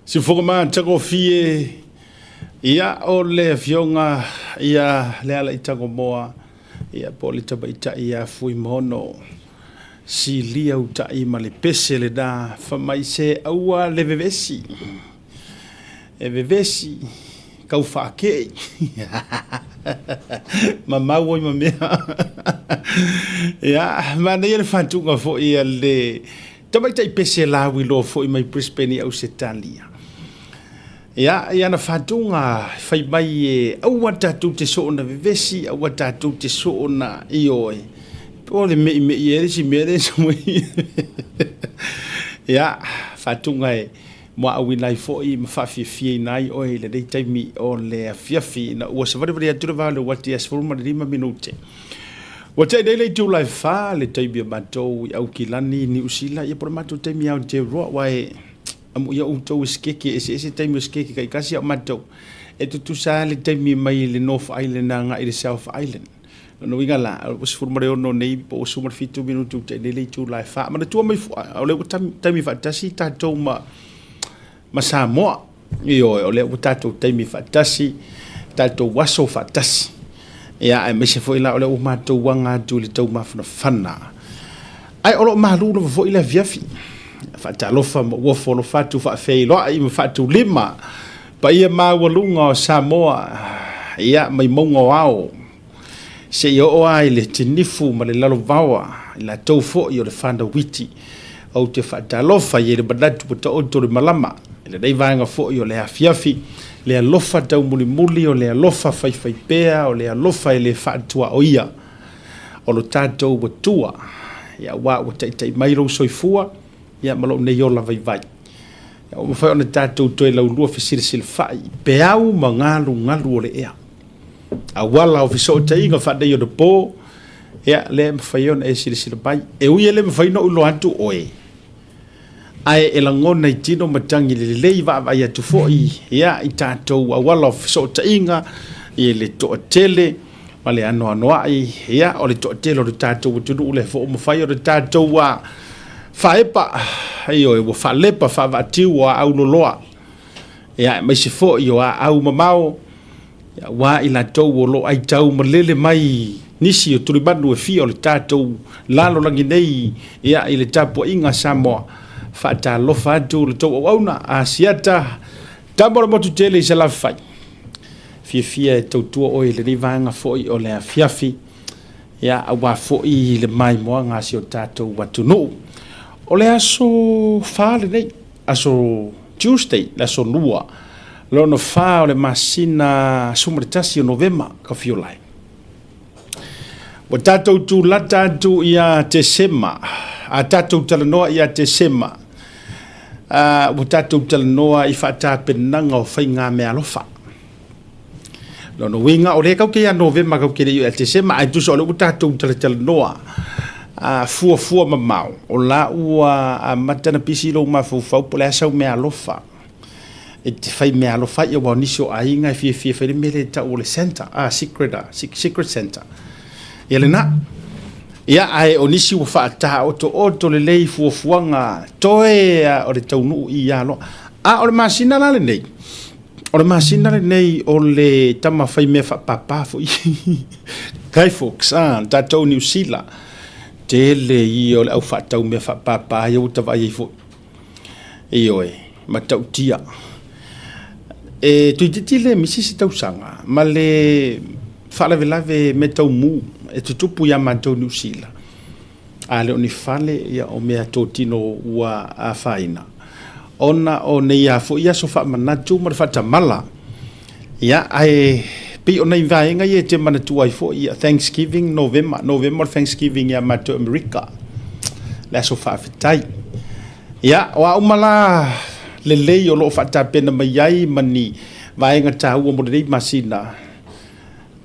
Siufogo matagofie, ia o le afioga ia Lealaitangomoa, ia po o le tamaitai ia Fuimaono. Silia utai ma le pese lena, fai mai se aua le vevesi. E vevesi, kau faakei. Mamau oi ma mea. Ia, manaia le faatuga foi a le Tamaitai pese lauiloa foi mai Brisbane i Ausetalia. Ia, i ana faatuga fai mai e aua tatou te soona vevesi, aua tatou te soona ioe. Po o le meimei e le isi mea le mai. Ia, faatuga e muaauina ai foi ma faafiafiaina ai oe i lenei taimi o le afiafi ina ua savalivali atu le va o le uati ia 15 minute. Ua tea nei le itula e 4 le taimi o matou i Aukilani, Niu Sila, ia po o le matou taimi Aotearoa, aua e amuia outou e sikeke, e eseese taimi o sikeke taitasi a o matou, e tutusa lava le taimi mai le North Island agai i le South Island. Lona uiga la, ua 16 nei po ua 17 minute ua tea nei le itula e 4. Manatua mai foi, o lea ua taimi faatasi tatou ma Samoa. Ioe, o lea ua tatou taimi faatasi, tatou aso faatasi. Ia, aemaise foi la o lea ua matou aga atu i le taumafanafana. Ae o lo o malu lava foi le afiafi. Faatalofa ma ua alofa atu faafeiloai ma faatulima paia maualuga o Samoa, ia, mai mauga o ao seia oo lava i le tinifu ma le lalovaoa, i latou foi o le fanau iti. Ou te faatalofa i ai le manatu ua taoto le malama i lenei vaega foi o le afiafi, le alofa taumulimuli, o le alofa faifaipea, o le alofa e le faatuaoia o lo tatou Atua, ia, aua ua taitai mai lou soifua, ia, ma lou nei ola vaivai. Ia, ua mafai ona tatou toe laulua fesilasilafa'i i peau ma galugalu o le ea. Auala o fesootaiga faaneionapo, ia, lea e mafai ona e silasila mai. E ui e le mafai ona ou iloa atu oe, ae e lagona i tino matagi le lelei vaavaai atu foi, ia, i tatou auala o fesootaiga, i le toatele ma le anoanoai, ia, o le toatele o le tatou atunuu lea foi ua mafai ona tatou faaepa, ioe, ua faalepa faavaatiu o aau loloa, ia, aemaise foi o aau mamao, aua i latou o lo o aitau malele mai nisi o tulimanu e fia o le tatou lalolagi nei, ia, i le tapuaiga a Samoa. Faatalofa atu le tou auauna Asiata tama o le motu tele i Salafai. Fiafia e tautua oe i lenei vaega foi o le afiafi, ia, aua foi le maimoaga a si o tatou atunuu. O le aso 4 lenei, aso Tuesday, le aso 2, lona 4 o le masina 11 o Novema, ka fiolai. Ua tatou tulata atu ia Tesema, a tatou talanoa ia Tesema, ua tatou talanoa i faatapenaga o faigameaalofa. Lona uiga, o lea kau te ia Novema kau te le i o Tesema, ae tusa o lea ua tatou talatalanoa fuafua mamao, o la ua amata na pisi lou mafaufau po o le a sau meaalofa e te fai meaalofa ai, aua o nisi o aiga e fiafia e fai le mea lea e tau o le Santa, Secret, Secret Santa. Ia lena. Ia, ae o nisi ua faataotooto lelei fuafuaga toe o le taunuu i ia loa. A o le masina la lenei, o le masina lenei o le tama fai mea faapapa foi. Guy Fawkes, tatou Niu Sila, tele ia o le au faatau mea faapapa ia ua tavaai ai foi. Ioe, matautia. E toeitiiti le misi se tausaga ma le faalavelave mea tau mu e tutupu ia matou Niu Sila. A le o ni fale, ia, o mea totino ua afaina ona o nei a foi aso faamanatu ma le faatamala. Ia, ae pei o nai vaega ia e te manatua ai foi, ia, Thanksgiving, Novema, Novema o le Thanksgiving ia matou Amerika, le aso faafetai. Ia, o a uma la lelei o lo o faatapena mai ai ma ni vaega taua mo lenei masina,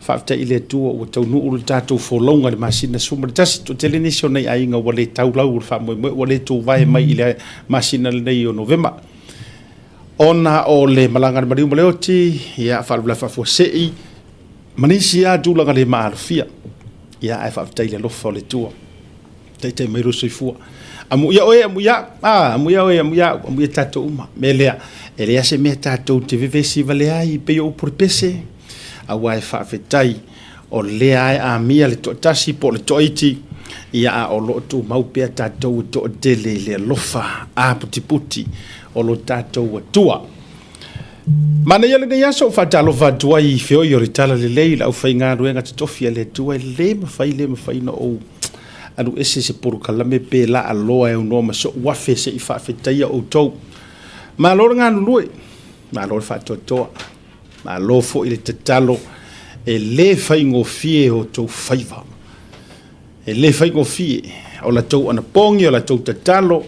faafetai i le Atua ua taunuu le tatou folauga i le masina 11. Toatele nisi o nai aiga ua le taulau o le faamoemoe, ua le tuvae mai i le masina lenei o Novema, ona o le malaga a le maliu ma le oti, ia, faalavelave faafuasei, ma nisi lava tulaga le maalofia. Ia, ae faafetai i le alofa o le Atua. Taitai mai lou soifua. Amuia oe, amuia au. A, amuia oe, amuia au, amuia tatou uma. Mea lea, e leai se mea tatou te vevesi vale ai pei o upu o le pese, aua e faafetai o lea e amia le toatasi po o le toaiti, ia a o lo o tumau pea tatou e toatele i le alofa aputiputi o lo tatou Atua. Manaia lenei aso ou faatalofa atu ai i feoi o le Talalelei, le aufaigaluega totofi a le Atua, e le mafai le mafai ona ou alu ese se polokalame pe laaloa e aunoa ma so'u afe se i faafetaia outou. Malo le galulue, malo le faatoatoa, malo foi le tatalo, e le faigofie outou faiva. E le faigofie o latou anapogi, o latou tatalo,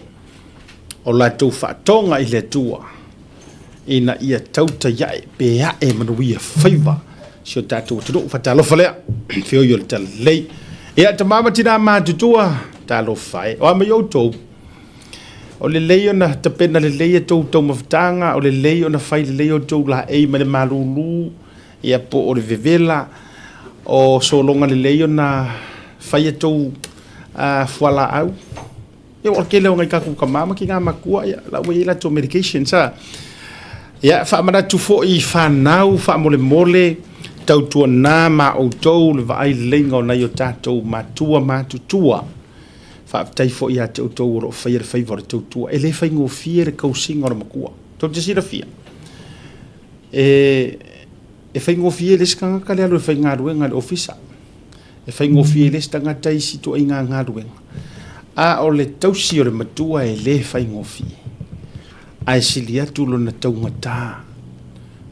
o latou faatoga i le Atua ina ia tautai ae pe ae manuia faiva si o tatou atunuu. Faatalofa lea, feoi o le talalelei. Ia, tama ma tina matutua, talofa e. O a mai outou? O lelei ona tapena lelei a tou taumafataga, o lelei ona fai lelei outou laei mai le malulu, ia po o le vevela, o sologa lelei ona fai a tou fualaau. Ia, o le tele o nai tatou tama ma tina matua, ia, la ua i ai latou medications, a. Ia, faamanatu foi i fanau, faamolemole, tautuana ma outou le vaai leleiga o nai o tatou matua matutua. Faafetai foi ia te outou o lo o faia le faiva o le tautua. E le faigofie le tausiga o le matua. Tou te silafia, e, e faigofie i le isi tagata le alu e faigaluega i le ofisa. E faigofie i le isi tagata isi ituaiga galuega, a o le tausi o le matua e le faigofie, ae sili atu lona taugata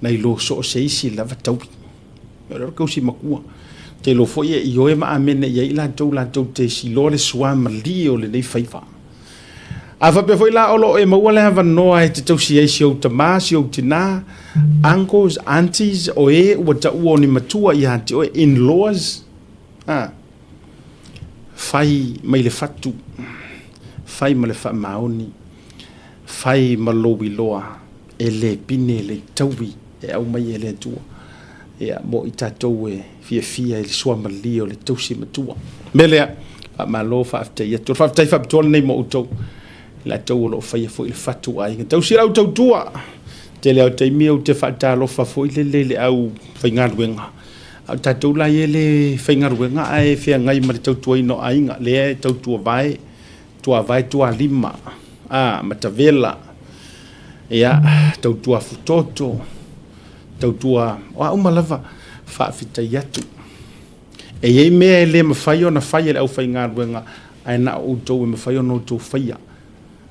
nai lo so o se isi lava taui. O le tausi matua. Ou te iloa foi e ioe ma amene i ai i latou latou te siloa le suamalie o lenei faiva. A faapea foi la o lo o e maua le avanoa e te tausi ai si ou tamā, si ou tinā, uncles, aunties, o e ua taua o ni matua ia te oe, in-laws, a, fai mai le fatu, fai ma le faamaoni, fai ma lou iloa, e le pine le taui e aumai e le Atua, ia, mo i tatou e fiafia i le suamalie o le tausi matua. Mea lea, faamalo faafetai atu. O le faafetai faapitoa lenei mo outou, i latou o lo o faia foi le fatu aiga. Tausi lau tautua. Tele lava o taimi ou te faatalofa foi lele i le au faigaluega. A o tatou la ia e le faigaluega ae feagai ma le tautuaina o aiga, lea e tautua vae, tuavae tualima, a, matavela, ia, tautua afutoto, tautua, o a uma lava, faafetai atu. E i ai mea e le mafai ona fai e le aufaigaluega, ae na o outou e mafai ona outou faia.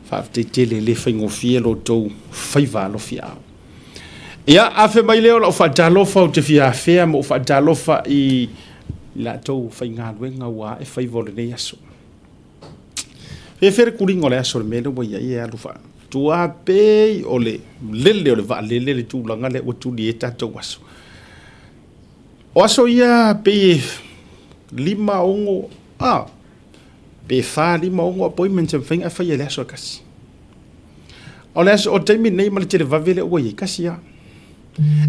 Faafetai tele, e le faigofie lo outou faiva alofiaao. Ia, afe mai lea o lau faatalofa, ou te fia afea ma ou faatalofa i latou faigaluega ua ae faiva o lenei aso. Fefe le tuliga o le aso i le mea lea ua i ai e alu faatua pei o le lele o le vaalele le tulaga lea ua tuli ai tatou aso. O aso ia pei e 5, 6, a, pe 4, 5, 6 appointments e mafai ona e faia i le aso e tasi. O le aso, o le taimi lenei ma le televave lea ua i ai, tasi lava.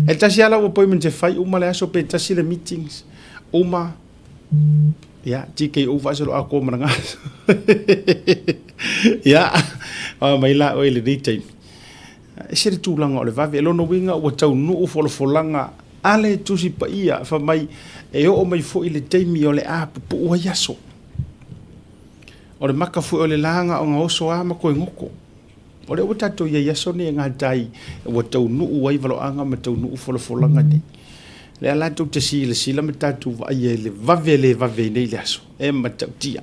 E tasi lava lau appointment e fai uma le aso pe tasi le meetings, uma Ia, TKO faasolo atoa ma lana aso. Ia, a mai la oe i lenei taimi. E ese le tulaga o le vave. O lona uiga ua taunuu folafolaga a le Tusi Paia fai mai e oo mai foi le taimi o le a pupuu ai aso. O le maka foi o le la na ona oso lava ma toe goto. O lea ua tatou i ai i aso nei e gata ai ua taunuu ai valoaga ma taunuu folafolaga nei. O lea la tou te silasila ma tatou vaaia i le vave le vave ai nei le aso, e matautia.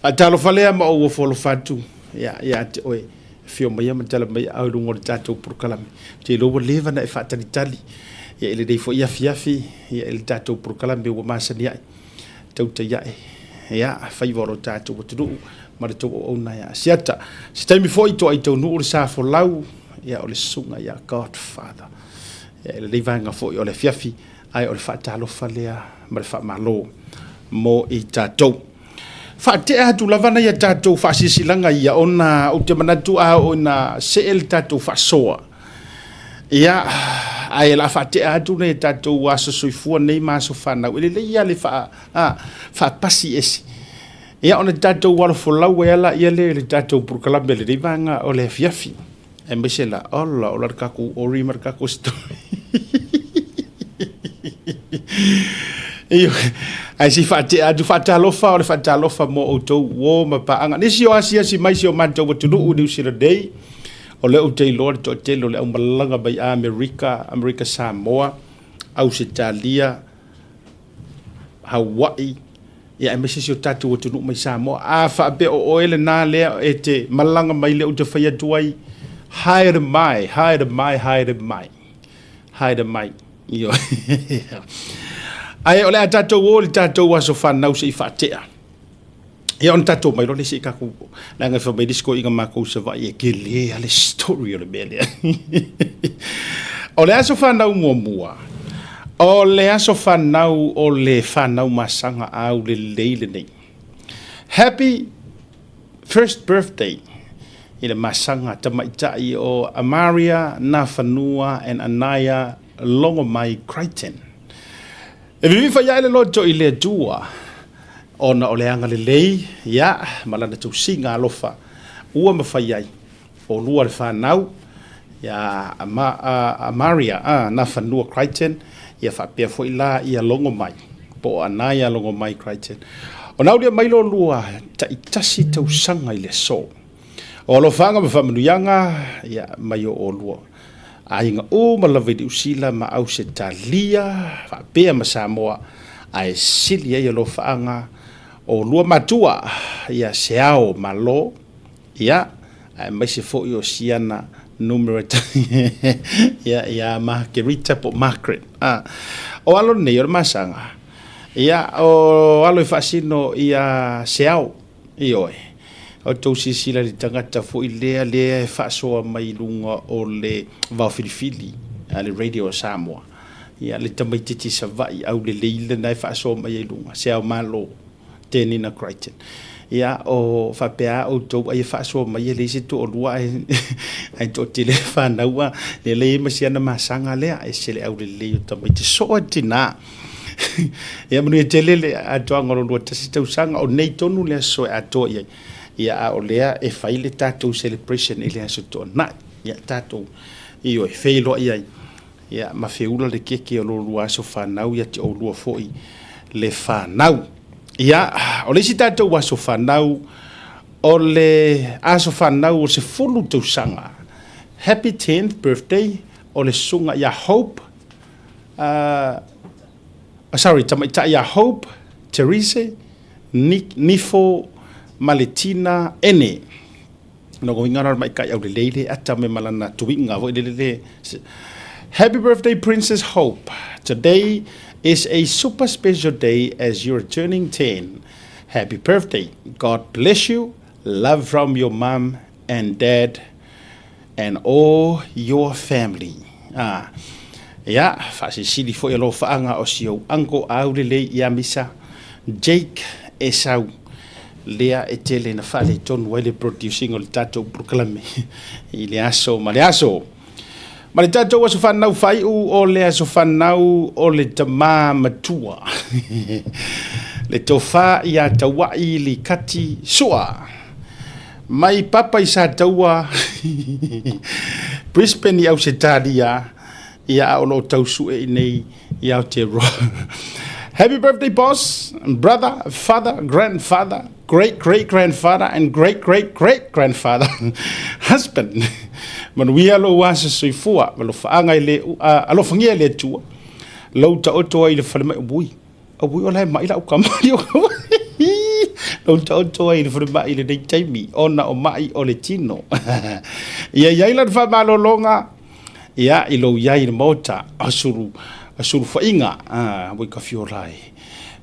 Faatalofa lea ma ou ofo alofa atu ia, ia te oe. Afio maia ma tala mai aao i luga o le tatou polokalame. Ou te iloa ua leva ona e faatalitali ia i lenei foi afiafi ia i le tatou polokalame ua masani ai. Tautai ae ia faiva o lo tatou atunuu ma le tou auauna ia Asiata. Se taimi foi toai taunuu le sa folau ia o le susuga ia Godfather. Ia i lenei vaega foi o le afiafi ae o le faatalofa lea ma le faamalo mo i tatou. Faatea atu lava nai a tatou faasilasilaga ia ona ou te manatu a oo ina see le tatou faasoa, ia, ae o le a faatea atu nai a tatou aso soifua nei ma aso fanau, e lelei lava le faapasi ese. Ia ona tatou alofolau ai lava laia lea i le tatou polokalame i lenei vaega o le afiafi. Aemaise la, ola, ola le tatou ori ma le tatou story. Ioe, ae se i faatea atu, faatalofa, o le faatalofa mo outou uo ma paaga. Nisi o asiasi mai si o matou atunuu i Niu Sila nei, o lea ou te iloa le toatele o le aumalaga mai Amerika, Amerika Samoa, Ausetalia, Hawaii, ia aemaise si o tatou atunuu mai Samoa. A faapea o oe lena lea e te malaga mai lea ou te fai atu ai, haere mai, haere mai, haere mai, haere mai. Ioe. Ae o le a tatou o i le tatou aso fanau se i faatea. Ia ona tatou mai loa lea se i tatou, leaga e fai mai le isi toeaina matou i Savaii e tele lava le story o le mea lea. O le aso fanau muamua, o le aso fanau o le fanau masaga aulelei lenei. Happy first birthday i le masaga tamaitai o Amaria Nafanua and Anaya Logomai Crichton. E vivifai ae le loto i le Atua ona o le agalelei, ia, ma lana tausiga alofa ua mafai ai olua le fanau ia Amaria a Nafanua Crichton, ia faapea foi la ia Logomai, po o Anaia Logomai Crichton. Ona aulia mai lolua taitasi tausaga i le aso. O alofaga ma faamanuiaga, ia, mai o olua aiga uma lava i Niu Sila ma Ausetalia faapea ma Samoa, ae sili ai alofaaga o olua matua ia Seao Malo, ia, aemaise foi o siana numera ia, ia Markerita po o Margaret. A, o alo nei o le masaga, ia, o alo e faasino ia Seao. Ioe. O tou silasila i le tagata foi lea lea e faasoa mai i luga o le vaofilifili a le Radio a Samoa. Ia, le tamaitiiti Savaii aulelei lena e faasoa mai ai i luga, se ao malo, Tenina Crichton. Ia, o faapea lava outou ai e faasoa mai e leai se toalua ae, ae toatele fanau a, lea la e i ai ma si ana masaga lea, e ese le aulelei o tamaiti soo a tina. Ia manuia tele le atoaga o lo 21 tausaga, o nei tonu le aso e atoa i ai. Ia a o lea e fai le tatou celebration i le aso Toonai. Ia tatou ioe feiloai ai. Ia ma feula le keke o lo lua aso fanau ia te oulua foi le fanau. Ia o le isi tatou aso fanau o le aso fanau o le 10 tausaga. Happy 10th birthday o le susuga ia Hope sorry, tamaitai ia Hope, Therese, Nifo, Maletina, Ene. Lona uiga la o le maitai aulelei le ata me ma lana tuiga foi lele le. Happy birthday Princess Hope. Today is a super special day as you're turning 10. Happy birthday. God bless you. Love from your mum and dad and all your family. Ah, ia, faasilisili foi alofaaga o si ou uncle aulelei ia Misa Jake Esau, lea e tele na faaletonu ai le producing o le tatou polokalame i le aso ma le aso. Ma le tatou aso fanau faaiu o le aso fanau o le tamā matua, le tofa ia Tauai Likati Sua. Mai Papa i Sataua, Brisbane i Ausetalia, ia a o lo o tau sue i nei i Aotearoa. Happy birthday boss, brother, father, grandfather, great great grandfather and great great great grandfather, husband. Manuia lou aso soifua, alofaaga i le, alofagia e le Atua, lou taoto ai i le falemai, ui. Aui o la e maʻi lau tama Lou taoto ai i le falemai i lenei taimi ona o maʻi o le tino. Ia i ai lana faamalologa ia i lou iai i le maota o sulu o sulufaiga ua i ka fiola e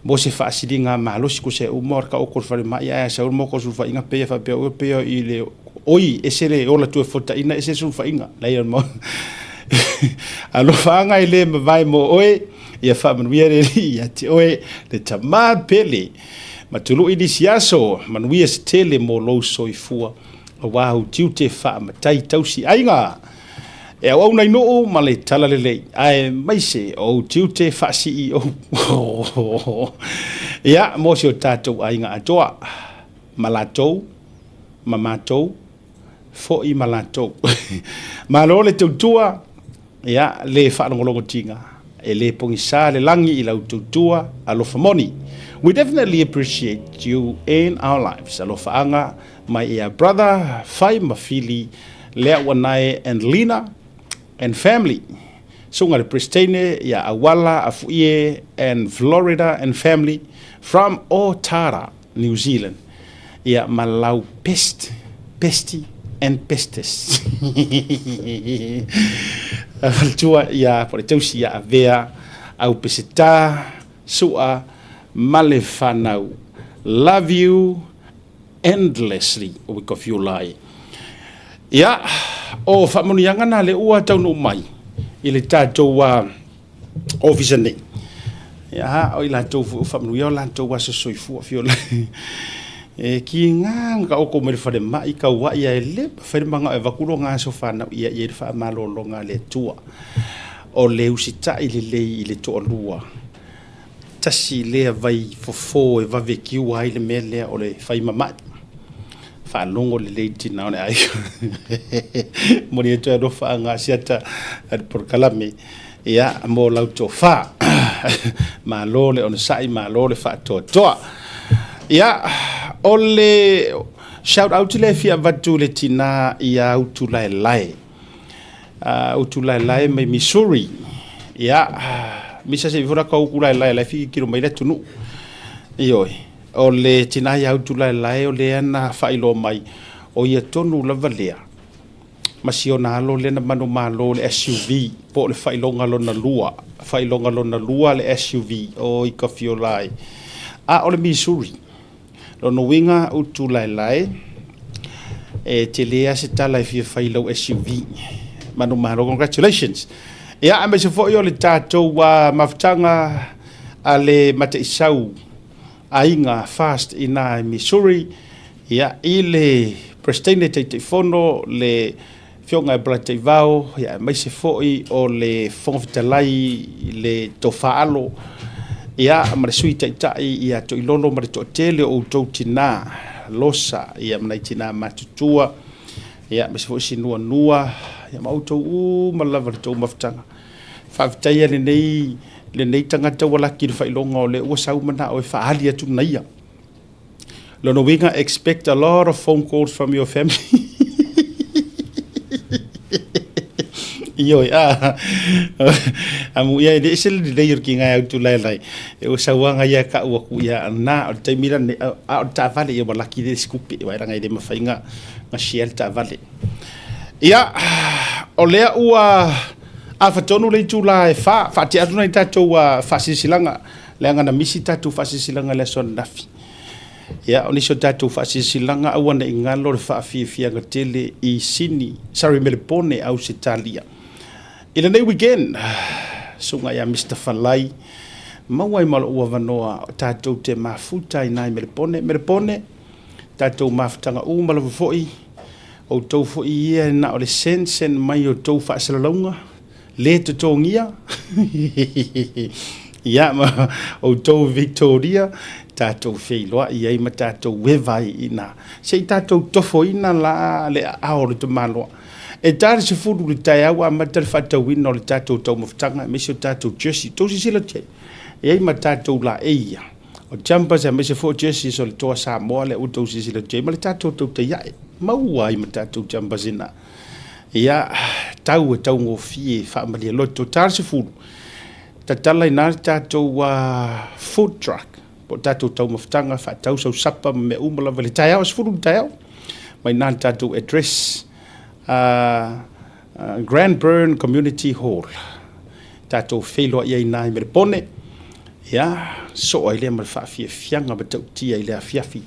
mo se faasiliga malosi ko se uma o le taoto o le falemai ae a sau le maota o sulufaiga pei e faapea oe pei i le oi ese le ola atu e fotaina ese le sulufaiga leai o le maota alofaaga e le mavae mo oe. Ia faamanuia le Alii ia te oe, le tama pele, ma tului nisi aso, manuia se tele mo lou soifua, aua ou tiute faamatai tausi aiga. E auauna i nuu ma le talalelei, aemaise o ou tiute faa-CEO. Ia, mo si o tatou aiga atoa, ma latou, ma matou, foi ma latou. Malo le tautua, ia, le faalogologotiga, e le pogisa le lagi i lau tautua, alofa moni. We definitely appreciate you in our lives. Alofaaga mai ia brother, Fai ma Fili, Leauanae and Lina and family. Susuga le Peresetene ia Auala, Afuie and Florida and family from Otara, New Zealand. Ia ma lau best, bestie and bestest. Faletua ia po le tausi ia Avea, au Peseta, Sua ma le fanau. Love you endlessly week of July. Ia, o faamanuiaga na le ua taunuu mai i le tatou ofisa nei. Ia, o i latou foi o faamanuia o latou aso soifua fiola. E ki ngā ka oko mai le whare mai ka wa ia e le mawhai le manga e vakulo ngā aso whanau ia ia le whaamalologa le tua. O le usitai le lei i le toalua. Tasi lea vai fofo e vave kiua ai le mea lea o le fai mama'i. Faalogo lelei tina o le aiga. Momoli atu ai alofaaga asiata a le polokalame ia mo lau tofa. Malo le onosai, malo le faatoatoa. Ia, o le shout out lea e fia avatu i le tina ia Utulaelae. Utulaelae mai Missouri. Ia, misa se ifora ka Ukulaelae lai fi kilo mai le atunuu. Ioe, o le tina ia Utulaelae o lea na faailoa mai, o ia tonu lava lea. Ma si ona alo lea na manumalo le SUV, po o le faailoga lona lua. Faailoga lona lua le SUV, o i ka fiolai. A o le Missouri. Lona uiga Utulaelae, e tele lava se tala e fia fai i lau SUV. Manumalo, congratulations. Ia, aemaise foi o le tatou mafutaga a le Mataisau Aiga Fast i ina i Missouri, ia, i le Peresetene Taitaifono, le Afioga ia Polataivao, ia, aemaise foi o le Fofoga Fetalai, le Tofa Alo, ia, ma le Sui Taitai ia Toilolo ma le toatele o outou tina, Losa, ia, ma nai tina matutua, ia, aemaise foi Sinuanua, ia, ma outou uma lava le tou mafutaga. Faafetaia lenei, lenei tagata ua laki i le faailoga o lea ua sau manao e faaali atu naia. Lona uiga, expect a lot of phone calls from your family. Ioe, a. Amu ia e le ese le lelei o le kingai au tulae lai. E o sauanga ia ka ua ku ia na o le taimi la ne a o le taavale ia ua laki le sikupe wa ranga i le mawhai nga nga share le taavale. Ia, o lea ua afa tonu le itula e wha, whaatea atu nei tātou whaasisilaga leaga na misi tatou faasilasilaga i le aso ananafi. Ia, o nisi o tatou faasilasilaga aua ne i galo le faafiafiaga tele i Sini, sorry, Melepone, Ausetalia. I lenei weekend, susuga ia Mister Falai, maua ai ma lou avanoa tatou te mafuta ai nai Melepone. Melepone, tatou mafutaga uma lava foi, outou foi ia na o le sen sen mai o tou faasalalauga, le totogia ia ma outou Victoria tatou feiloai ai ma tatou eva ai i ina se i tatou tofoina la le aao o le tamaloa e ta le 10 i le taeao amata le faatauina o le tatou taumafataga aemaise o tatou jersey tou silasila atu i ai e i ai ma tatou laei ia o jumpers aemaise foi o jerseys o le Toa Samoa lea ua tou silasila atu i ai ma le tatou tautai ae maua ai ma tatou jumpers ina Ia, tau e taugofie faamalie loto. Ta le 10, tatala i na le tatou food truck, po o tatou taumafataga, faatau sau sapa ma mea uma lava i le taeao, 10 i le taeao. Mai na le tatou address, Grand Burn Community Hall. Tatou feiloai ai i na i Melepone, ia, soo ai lea ma le faafiafiaga matautia i le afiafi.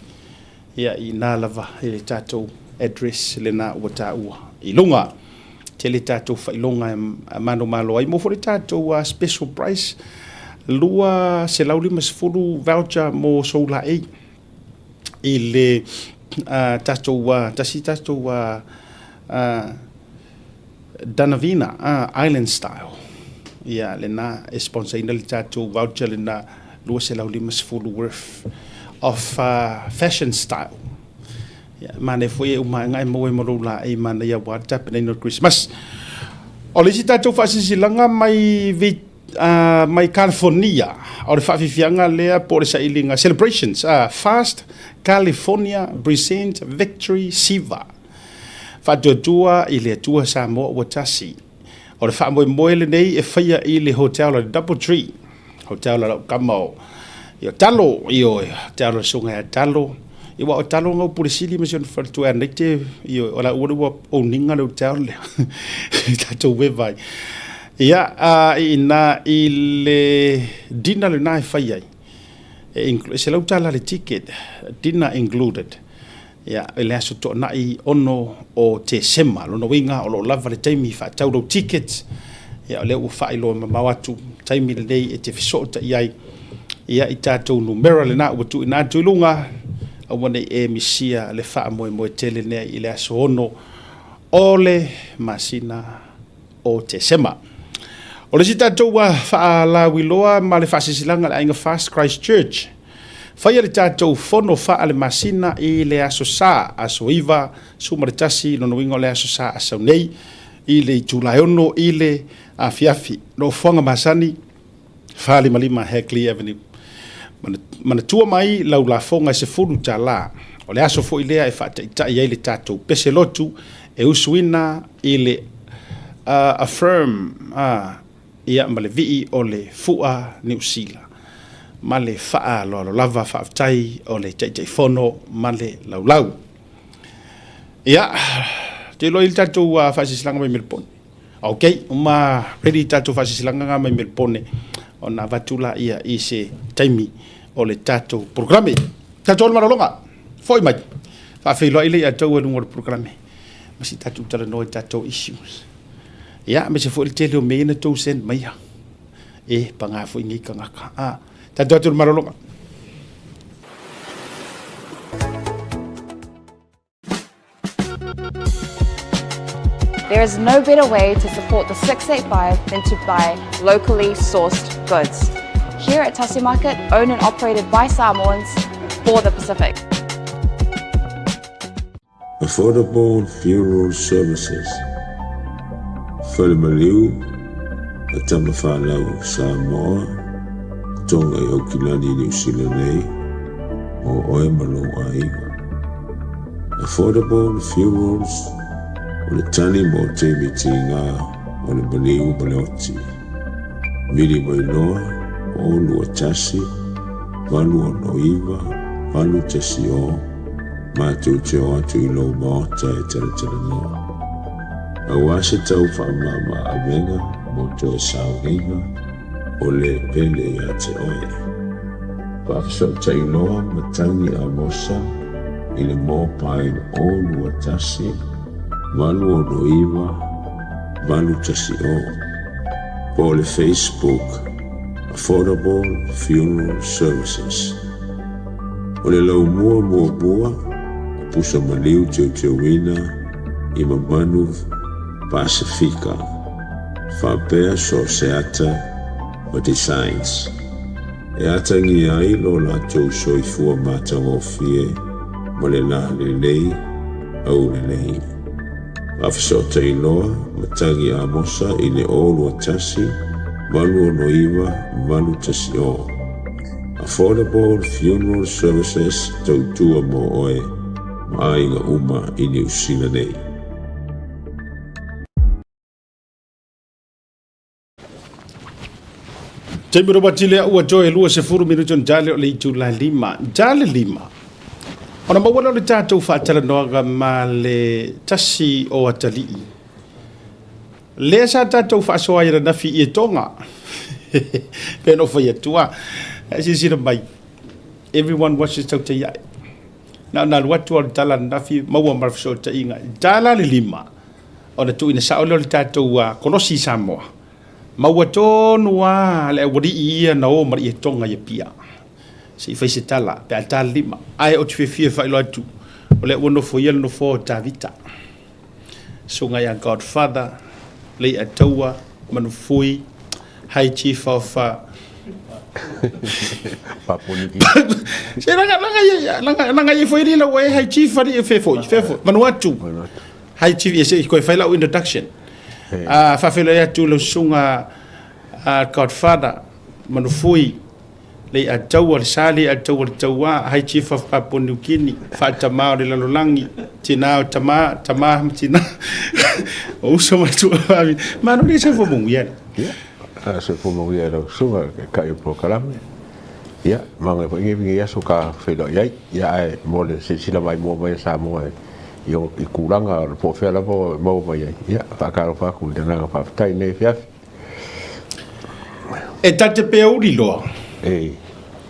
Ia, i ina lava i le tatou address lena ua taua i luga. Tele tatou faailoga e manumalo ai. Mo foi le tatou special price, 250 voucher mo sou laei i le tatou, tasi tatou Danavina Island Style. Ia, lena e sponsor ina le tatou voucher lena. 250 worth of fashion style. Ia, manaia foi e uma ae maua ai ma lou laei manaia aua le tapenaina o le Kerisimasi. O le isi tatou faasilasilaga mai mai California, o le faafiafiaga lea po o le sailiga celebrations, Fast California Present Victory Siva. Faatuatua i le Atua Samoa ua tasi. O le faamoemoe lenei e faia i le hotel o le Double Tree, hotel a lau tama o i o Talo, ioe, hotel o le susuga ia Talo. Ia aua o Talo na o Pule Sili ma si ona faletua ia Naite, ioe, o la ua ua own ina le hotel lea i tatou eva ai. Ia, a, i ina i le dinner lena e fai ai, e e $100 le ticket, dinner included. Ia, i le aso Toonai 6 o Tesema. Lona uiga o lo o lava le taimi faatau lou ticket. Ia, o lea ua faailoa mamao atu taimi lenei e te fesootai ai ia i tatou numera lena ua tuuina atu i luga, aua ne i e misia le faamoemoe tele lea i le aso 6 o le masina o Tesema. O le isi tatou faalauiloa ma le faasilasilaga a le Aiga First Christ Church, faia le tatou fono faale-masina i le aso Sa, aso 9, 11, lona uiga o le aso Sa asau nei, i le itula e 6 i le afiafi. Nofoaga masani, 455 Hagley Avenue. Manatua mai lau lafoga e $10. O le aso foi lea e faataitai ai le tatou pese lotu e usuina i le affirm ia ma le vii o le fua Niu Sila. Ma le faaaloalo lava faafetai o le Taitaifono ma le laulau. Ia, te iloa i le tatou faasilasilaga mai Melbourne. Ok, uma ready tatou faasilasilaga nga mai Melbourne ona avatu laia i se taimi o le tatou programe. Tatou le malologa, foi mai, faafeiloai le ia outou e luga o le programe, ma si tatou talanoa i tatou issues. Ia, aemaise foi le tele o mea ia na tou send maia. E, paga foi nei tagata. Ah, tatou atu le malologa. There is no better way to support the 685 than to buy locally sourced goods. Here at Tasi Market, owned and operated by Samoans for the Pacific. Affordable Funeral Services, Falemaliu, a Tamafanau Samoa, Tonga i Aukilani, Niu Sila nei, mo oe ma lou aiga. Affordable Funerals, o le tali mo taimi tiga o le maliu ma le oti. Vili mai loa, 0 2 1 8 6 9 8 1 0, matou te o atu i lou maota e talatalanoa. Aua se tau faamama avega mo toe sauniga o le pele ia te oe. Faafesootai loa matagi Amosa i le mobile 0 2 1 8 6 9 8 1 0 po o le Facebook Affordable Funeral Services. O le laumua muamua o pusa maliu teuteuina i mamanu Pasifika faapea so o se ata ma designs e atagia ai lo latou soifua matagofie ma le la lelei aulelei. Faafesootai loa matagi Amosa i le 0 2 1 8 6 9 8 1 0. Affordable Funeral Services tautua mo oe ma aiga uma i Niu Sila nei. Taimi ua lea ua toe 20 minute ona tale o le itula 5. Tale 5. Ona maua lea o le tatou faatalanoaga ma le tasi o atalii. Lea sa tatou faasoa ai ananafi i Etoga. Pe na ou fai atu lava. Ae silasila mai, everyone watches tau te iae. Na ona alu atu lava o le tala ananafi, maua ma le fesootaiga. Tala le 5, ona tuuina sao lea o le tatou kolosi i Samoa. Maua tonu lava le aualii ia na o ma le Ietoga i Apia. Se i fai se tala, pe a tala 5. Ae ou te fiafia e faailoa atu, o lea ua nofoia le nofoa o Tavita. Susuga ia Godfather, Leiataua, Manufui, High Chief of Papua New Guinea. Se langa langa ia langa langa ia foi li lau e hai chief ali fe foi fe foi Vanuatu. Vanuatu. Hai chief ia se koe fai lau introduction. A faafeiloai atu lau susuga a Godfather Manufui le Ataua le sa le Ataua le Tauā High Chief of Papua New Guinea faatama o le lalolagi tina o tama tama ma tina o uso ma tua vavine malo le soifua manuia le. Ia, a soifua manuia i lau susuga e kai o polokalame. Ia, maga foi nge nge aso ka feiloai ai. Ia ae mo le silasila maimoa mai a Samoa i o i kulaga o le po o fea lava o maua mai ai. Ia, faatalofa atu i le agaga faafetai i lenei afiafi. E ta te peauli loa. Ei.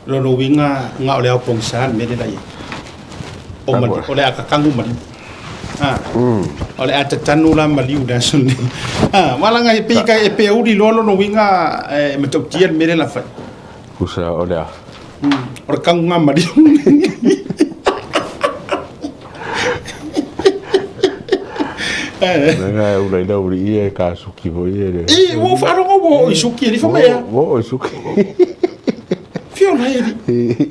Lona uiga na o le ao pogisa le mea lea la i ai. O mali, o le a tatanu maliu. Ah. O le a tatanu la maliu i le aso lenei. Ah, aua leaga e pei e peauli loa lona uiga e matautia le mea lea la fai. Tusa o le a? O le tanuga maliu. Leaga e ula i lau alii e ka suki foi e le. I, ua ou faalogo ua oo i suki e fai mai a. Ua oo i suki. Fia ola e alii.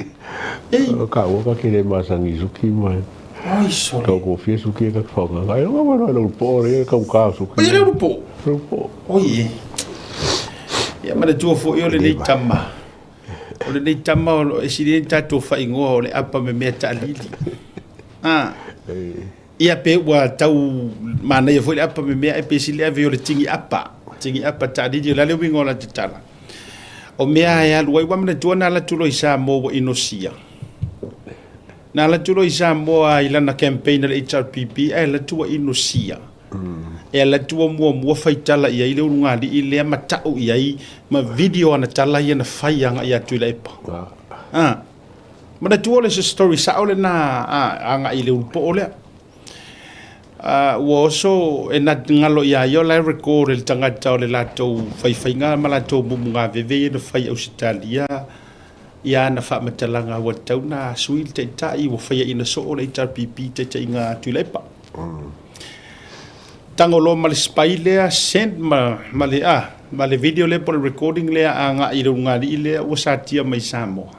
I. O ka ua ka ke le masani i suki mai. Oi sole. Kau ko fia suki e ka whaonga. Ai ronga mai lau po re kau ka suki. Oi le po. Lau po. Oi e. Ia manatua foi o lenei tama. O lenei tama o e sili ai ona tatou faaigoa o le apa me mea taalili. Ah. Ia pe ua tau manaia foi le apa me mea e pe sili ave o le tigi apa. Tigi apa taalili o le a le uiga o la tatala. O mea e alu ai ua manatua na alu atu loa i Samoa ua inosia. Na alu atu loa i Samoa i lana campaign a le HRPP ae alu atu ua inosia. E alu atu ua muamua fai tala i ai le ulugalii lea ma tau i ai ma video ana tala ia na fai agai atu i Laepa. A. Manatua o le se story sao lena agai i le ulupoo lea. A, ua oso e na galo ia ia o la e record e le tagata o le latou faifaiga ma latou mumugaveve ia na fai i Ausetalia ia ana faamatalaga ua tatau ona sui le taitai ua faiaina soo le HRPP i taitaiga a Tuilaepa. Tago loa ma le spy lea send ma, ma le, ah, ma le video lea po o le recording lea agai i le ulugalii lea ua satia mai i Samoa.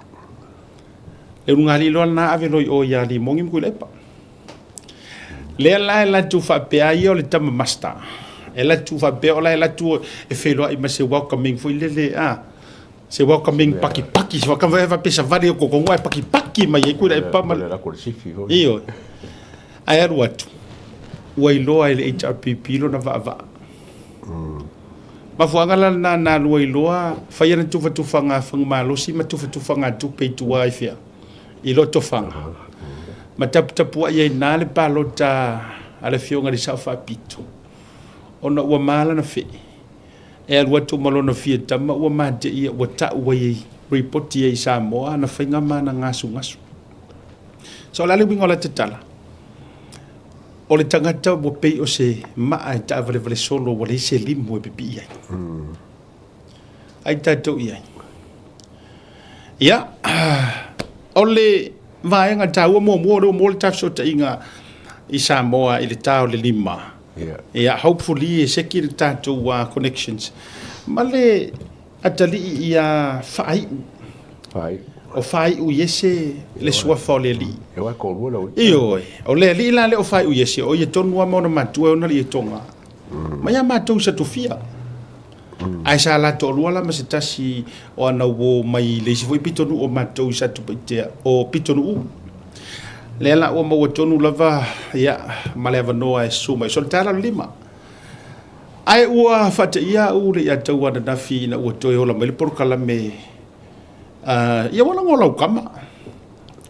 Le ulugalii loa lena ave loa i o ia Limogi ma Tuilaepa. Lea la e latou faapea ia o le tama master. E latou faapea o la e latou e feiloai ma se welcoming foi lele, ah, se welcoming pakipaki, se welcoming faapea savali o kokongo ae pakipaki mai ai Tuilaepa ma le Ioe. Ae alu atu, ua iloa e le HRPP lona vaavaa. Mafuaaga la lena na alu ai loa fai ana tufatufaga fagamalosi ma tufatufaga tupe i tua i fea? I Lotofaga. Ma taputapuai ai i ina le palota a le Afioga i le Sao Faapito, ona ua ma lana fee. E alu atu ma lona fia tama ua mateia ua tau ai ripoti ai i Samoa ana faiga ma ana gasugasu. So o le a le uiga o la tatala? O le tagata ua pei o se maa e taavalevale solo ua leai se limu e pipii ai. Ai tatou i ai. Ia, o le vaega taua muamua o lea ua maua le ta fesootaiga i Samoa i le ta o le 5. Ia, hopefully e seki le tatou connections ma le atalii ia Faaiu. Faaiu. O Faaiu Iese le suafa o le alii. E aua e toalua lau alii. Ioe. O le alii la lea o Faaiu Iese, o ia tonu lava ma ona matua e ona alii e Toga. Ma ia matou i Satufia. Ae sa la toalua la ma se tasi o ana uo mai le isi foi pitonuu o matou i Satupaitea, o Pitonuu. Lea la ua maua tonu lava ia ma le avanoa e susu mai. So le tala o le 5. Ae ua faateia au le ia tau ananafi ina ua toe ola mai le polokalame ia ua lago lau kama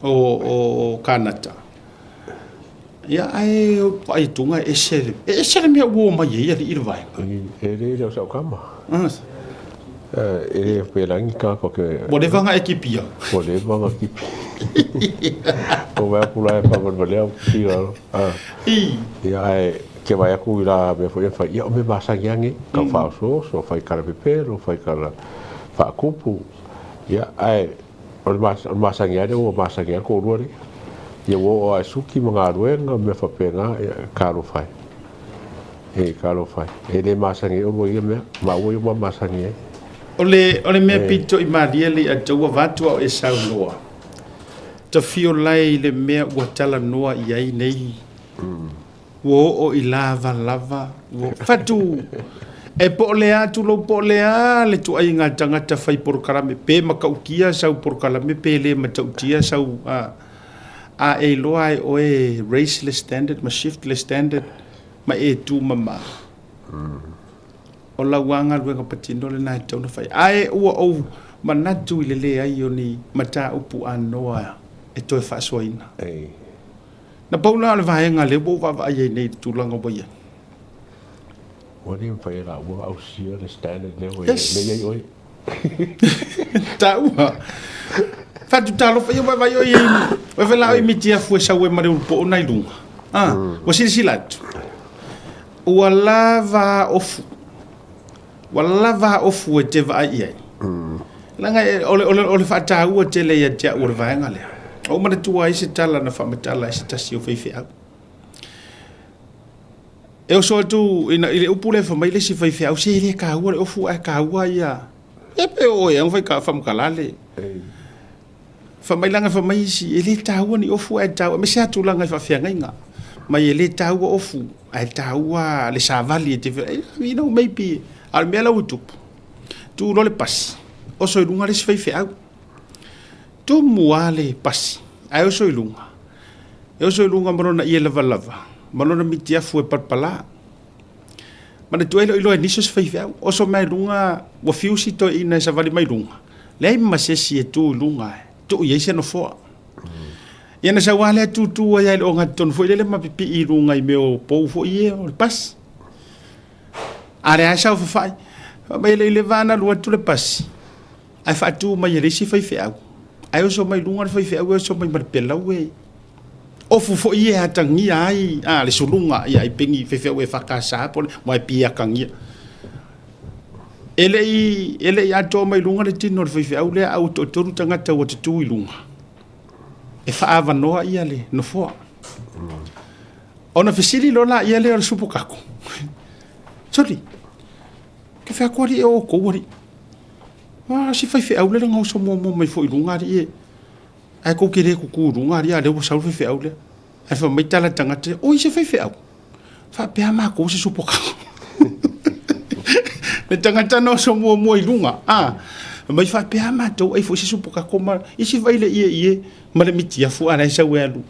o Kanata. Ia ae vaai atu e ese le, e ese le mea ua o mai ai alii le vaega. E le le o sau kama. E le pelagi ka ko ke. Ua leva na e kipia. Ua leva na kipi. O mea pula e whamalewale au ki raro. Ia ae ke vai aku i la mea foi e whai, ia o me masangi ange, ka whaososo, whai kara pepelo, whai kara whaakupu. Ia ae o le masangi ane ua masangi ane ko urua le. Ia ua o ae suki ma galuega mea faapena, ia ka alofa e. E ka alofa e. E le masangi ai olua i ia mea, maua ia ua masangi ai. O le, o le mea pito i malie le ia taua vatu au e saunoa. Tafio lai le mea ua talanoa i ai nei. Ua oo i lavalava, ua fatu. E po o le a tulou po o le a le tuaiga tagata fai polokalame, pe matautia sau polokalame pe le matautia sau, a, a e iloa ai oe raise le standard ma shift le standard ma e tumama. O lau lava galuega patino lena e tatau ona fai. Ae ua ou manatu i le leai o ni mataupu anoa e toe faasoaina. Na pau la o le vaega lea ua ou vaavaai ai nei i le tulaga ua i ai. Ua le mafai e laua ona ausia le standard lea ua i ai oe. Taua. Fatu talofa ia vaivai oi vaivai la oi mitiafu e sau e ma le ulupoo na i luga. Ah, ua silasila atu. Ua lava ofu. Ua lava ofu e te vaai i ai. Leaga o le, o le, o le faataua tele ia te au o le vaega lea. Ua ou manatua ai se tala na faamatala e se tasi o faifeau. E oso atu ina, i le upu lea fai mai le isi faifeau, se e le taua le ofu ae taua ia. E pe o e fai ka faamatala le. Fai mai leaga fai mai isi, e le taua ni ofu ae taua, aemaise lava tulaga i faafeagaiga. Mai e le taua ofu ae taua le savali e te, you know, maybe, a o le mea la ua tupu, tu loa le pasi, oso i luga le isi faifeau. Tumu lava le pasi, ae oso i luga. E oso i luga ma lona ie lavalava, ma lona mitiafu e palapala. Manatua e le o iloa e nisi o se faifeau. Oso mai luga, ua fiu si toeaina e savali mai luga, leai ma se isi e tu i luga e tuu i ai se nofoa. Ia na sau lava lea tutu ai lava i le ogatotonu foi lele ma pipii i luga i mea o pou foi ia o le pasi. A lea lava e saofafai. Fai mai e le i leva lava ona alu atu le pasi, ae faatu mai e le isi faifeau. Ae oso mai luga le faifeau e oso mai ma le pelau e ofu foi ia e atagia ai a, le suluga ia ai pegi faifeau EFKS po o le YP atagia. E le i, e le i atoa mai luga le tino o le faifeau lea, a ua toatolu tagata ua tutū i luga e faaavanoa ia le nofoa. Ona fesili loa laia lea o le supokako, Soli, ke fea atu alii e outou alii? Ah, si faifeau lea na oso muamua mai foi i luga alii e. Ae tou te le tutu i luga alii, a lea ua sau le faifeau lea. Ae fai mai tala tagata, oi se faifeau. Faapea matou se supokako. Le tagata na oso muamua i luga, a, mai faapea matou ai foi se supokako ma isi vai le ie ie ma le mitiafu a la e sau e alu.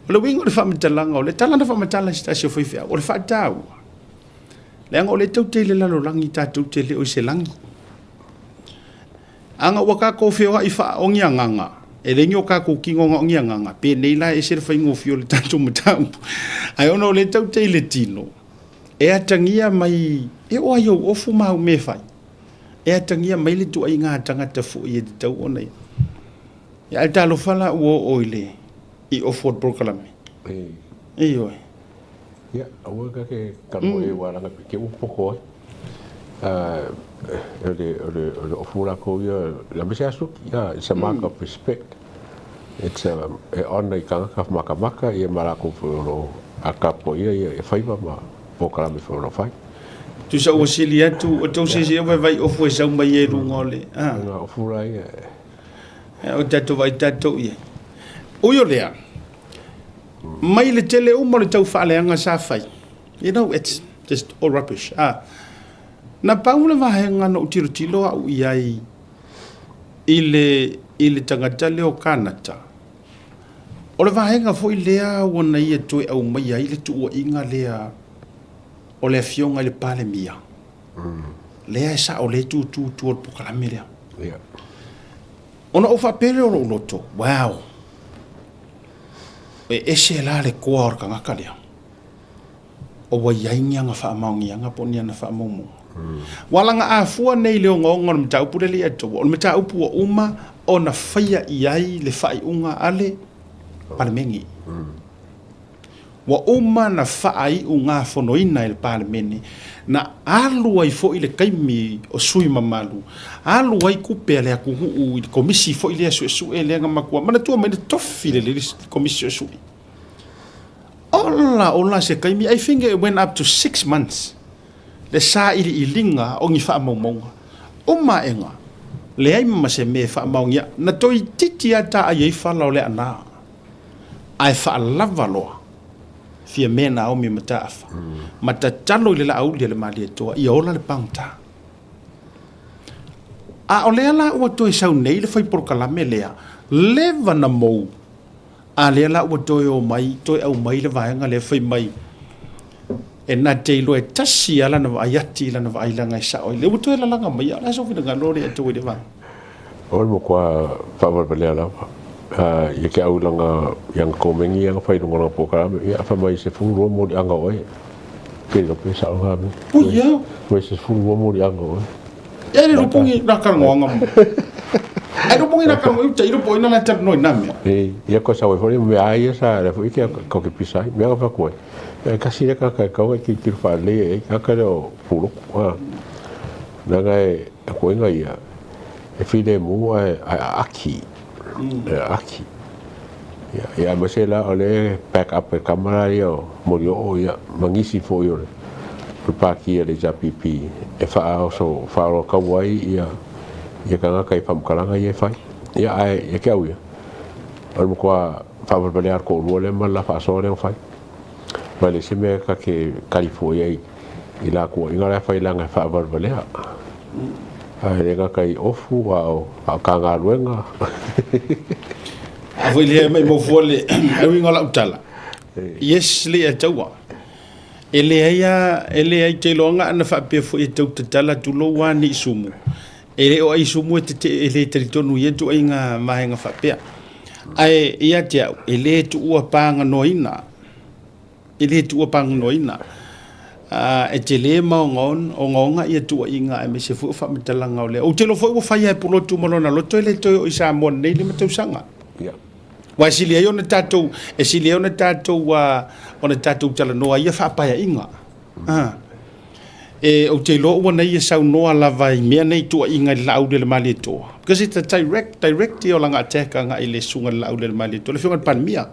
O le uiga o le faamatalaga, o le tala na faamatala e se tasi o faifeau, o le faataua, leaga o lea tou te i le lalolagi tatou te le o i se lagi. Ana ua tatou feoai faaogiagaga, e leai ni o tatou tino na ogiagaga, penei la e ese le faigofie o le tatou mataupu. Ae ona o lea tou te i le tino, e atagia mai, e oo lava i ou ofu ma au mea e fai, e atagia mai le ituaiga tagata foi e tatau ona ia. Ia ae talofa la ua oo i le i ofu o le polokalame. Ioe. Ia, aua ka ke talanoa i ai aua leaga te ua poto ai. O le, o le, o le ofu latou ia, aemaise lava suki, it's a mark of respect. It's a, e honour i tagata makamaka ia ma latou foi o lo o tapuaia ia faiva ma polokalame foi o lo o fai. Tusa ua sili atu, o tou silasila vaivai ofu e sau mai ai i luga o le, a. Luga ofu la ia. O tatou vaai tatou i ai. Ui o lea, mai le tele uma o le taufaaleaga sa fai, you know, it's just all rubbish. Ah, na pau le vaega na ou tilotilo au i ai i le, i le tagata lea o Kanata, o le vaega foi lea ua na ia toe aumaia ai le tuuaiga lea o le afioga i le Palemia. Lea e sao lea e tutu i tua o le polokalame lea. Yeah. Ona ou faapea lea o lou loto, wow, e ese la le koa o le tagata lea. O ua i ai ni ana faamaoniaga po o ni ana faamaumauga. Ua laga afua nei le ogaoga o le mataupu lea e le i atoa, o le mataupu ua uma ona faia i ai le faaiuga a le Palemene. Ua uma na faaiugafonoina e le Palemene, na alu ai foi le taimi o sui mamalu, alu ai tupe a le atunuu i le Komisi foi lea suesue lea na matua manatua mai na tofi lelei le Komisi suesue. Ola ola se taimi, I think it went up to 6 months le sailiiliga o ni faamaumauga. Uma aʻega, leai ma se mea e faamaonia, na toeitiiti lava taai ai fala o le aana, ae faalava loa Fiame Naomi Mataafa ma tatalo i le laauli a le Malietoa ia ola le pagota. A o lea la ua toe sau nei le fai polokalame lea, leva na mou, a lea la ua toe o mai, toe aumai le vaega lea fai mai e na te iloa e tasi lava lana vaai ati i lana vaai leaga e sao ai. Lea ua toe lalaga mai, a o le a sou finagalo lea e tou i le vaega? O le matua faavalevalea lava ia ke au i lana i ana komeni ia na fai i luga o lana polokalame ia fai mai e 12 moliaga o oe. Pe iloa pe sao na mea. Ui ia. Mai se 12 moliaga o oe. E le lupungi na talanoaga mo. Ai lupungi na talanoa i te po ina la talanoa i na mea. E ia ko sa foi me ai ia sa le foi ke ko ke pisa ai. Mea ka fa E kasi le kaka e kaua ki ki fa le e kaka le o puloku a. Nanga e koinga ia e file mu a aki. E aki. Ia, ia ma se la o le back up e kamara ia o moli o ia mangisi fo ia le paki ia le JPP e wha so wha kau ai ia ia kanga kai whamkalanga ia e whai. Ia ai ia ke au ia. O le matua whavalvalea ko lua le ma la whaasoa le whai. Ma le se mea ka ke kali fo ia i la kua inga la whai langa whavalvalea. Ai le nga kai ofu a o a ka ngā luenga. A foi lea mai mo fua le au inga lau tala. Yes le a taua. E leai a e leai te iloaga ana faapea foi e tau tatala tulou a ni sumu. E le o ai sumu e te e le talitonu ia tuaiga vaega faapea. Ae ia te au, e le tuua paganoaina. E le tuua paganoaina. E tele ma ogaoga ia tuuaiga aemaise foi o faamatalaga o lea. Ou te iloa foi ua fai lava e Pulotu ma lona loto e le toe oo i Samoa nei 5 tausaga. Aua e sili ai ona tatou, e sili ai ona tatou, ona tatou talanoa i ia faapaeaiga. E, ou te iloa ua na ia saunoa lava i mea nei tuuaiga i le Laauli a le Malietoa. Because it's a direct, direct ia o lana attack agai i le susuga i le Laauli a le Malietoa, le Afioga i le Palemia.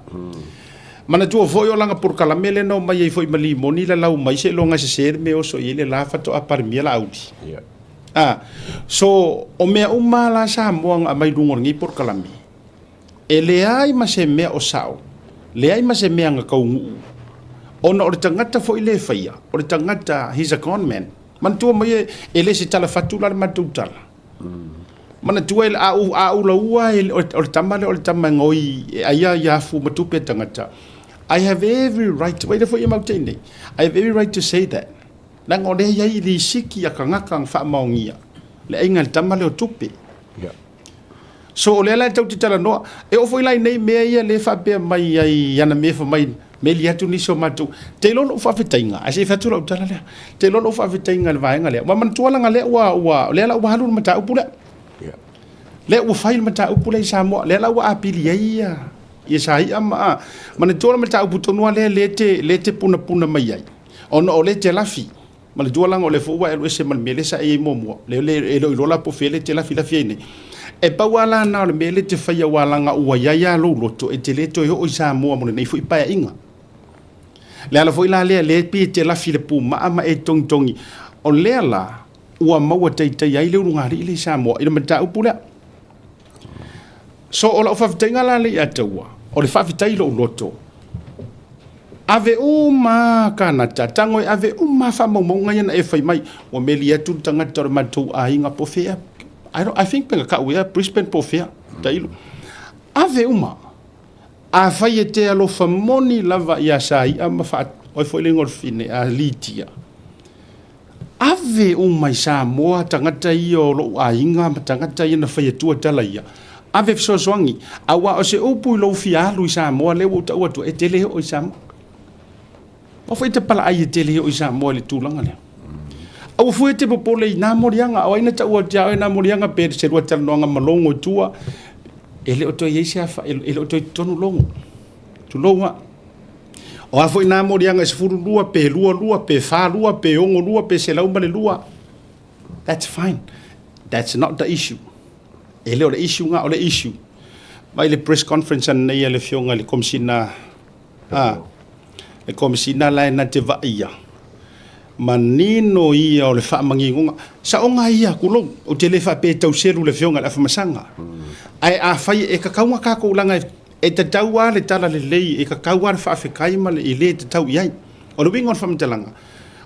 Manatua foi o lana polokalame lea na omai ai foi ma Limoni lalau mai seiloga e sese le mea e oso i ai le la faatoa Palemia Laauli. Ah, so o mea uma la Samoa na aumai i luga o lenei polokalame, e leai ma se mea o sao, leai ma se mea na taunuu, ona o le tagata foi lea e faia, o le tagata, he's a con man. Manatua mai e le se tala fatu la le matou tala. Manatua e, a ou, a ou laua e, o le tama lea o le tama e gaoi e aia ia afu ma tupe a tagata. I have every right, wai lea foi e mau te nei, I have every right to say that. Leaga o lea e i ai lisiki a tagata na faamaonia le aiga i le tama lea o tupe. Yeah. So o lea la e tau te talanoa, e oo foi la i nei mea ia lea e faapea mai ai i ana mea fai mai, meli atu nisi o matou. Te iloa lou faafetaiga, ae se i fai atu lau tala lea. Te iloa lou faafetaiga i le vaega lea. Ua manatua leaga lea ua, ua, lea la ua alu le mataupu lea. Yeah. Lea ua fai le mataupu lea i Samoa, lea la ua apili ai ia, ia Saia ma, a, manatua le mataupu tonu lava lea, lea te, lea te punapuna mai ai. Ona o lea te lafi. Manatua leaga o lea foi ua e alu ese ma le mea lea sa e i ai muamua, lea e le o iloa la po o fea lea e te lafilafi ai nei. E pau lava la lena o le mea lea e te faia aua leaga ua i ai lava lou loto e te le toe oo i Samoa mo lenei foi paeaiga. Le ala foi la lea, lea e pei e te lafi i le pumaa ma e togitogi. O lea la ua maua taitaia ai le ulugalii lea i Samoa i le mataupu lea. So o lau faafetaiga la lea ia te ua, o le faafetai i lou loto, ave uma Kanata, tago e ave uma faamaumauga ia na e fai mai, ua meli atu le tagata o le matou aiga po o fea, I, don't, I think pe na tau ea Brisbane po o fea, tailo. Ave uma. Afai e te alofa moni lava ia Saia ma faa, oi foi le igoa o le fine, a Litia. Ave uma i Samoa tagata ia o lou aiga ma tagata ia na fai atua tala ia. Ave fesoasoani, aua o se upu i lou fia alu i Samoa lea ua ou tau atua, e te le oo i Samoa. Aua foi e te palaai e te le oo i Samoa i le tulaga lea. Aua foi e te popole i nā moliaga, o ai na tau atu ia oe nā moliaga pe se lua talanoaga ma Logo i tua, e le o toe i ai se afa, e le o toe i totonu Logo. Tulou a. O a foi nā moliaga e 12, pe 22, pe 42, pe 62, pe 102, that's fine. That's not the issue. E le o le issue ngā, o le issue. Mai le press conference anei a le afioga i le Komisina, a, le Komisina la e na te vaaia. Manino ia o le faamaginoga. Saoga ia, tulou, ou te le faapea e tau selu le Afioga i le Afamasaga. Ae afai e tatau ona tatou leaga e tatau lava le tala lelei, e tatau lava le faafetai ma le i le tatau i ai. O le uiga o le faamatalaga,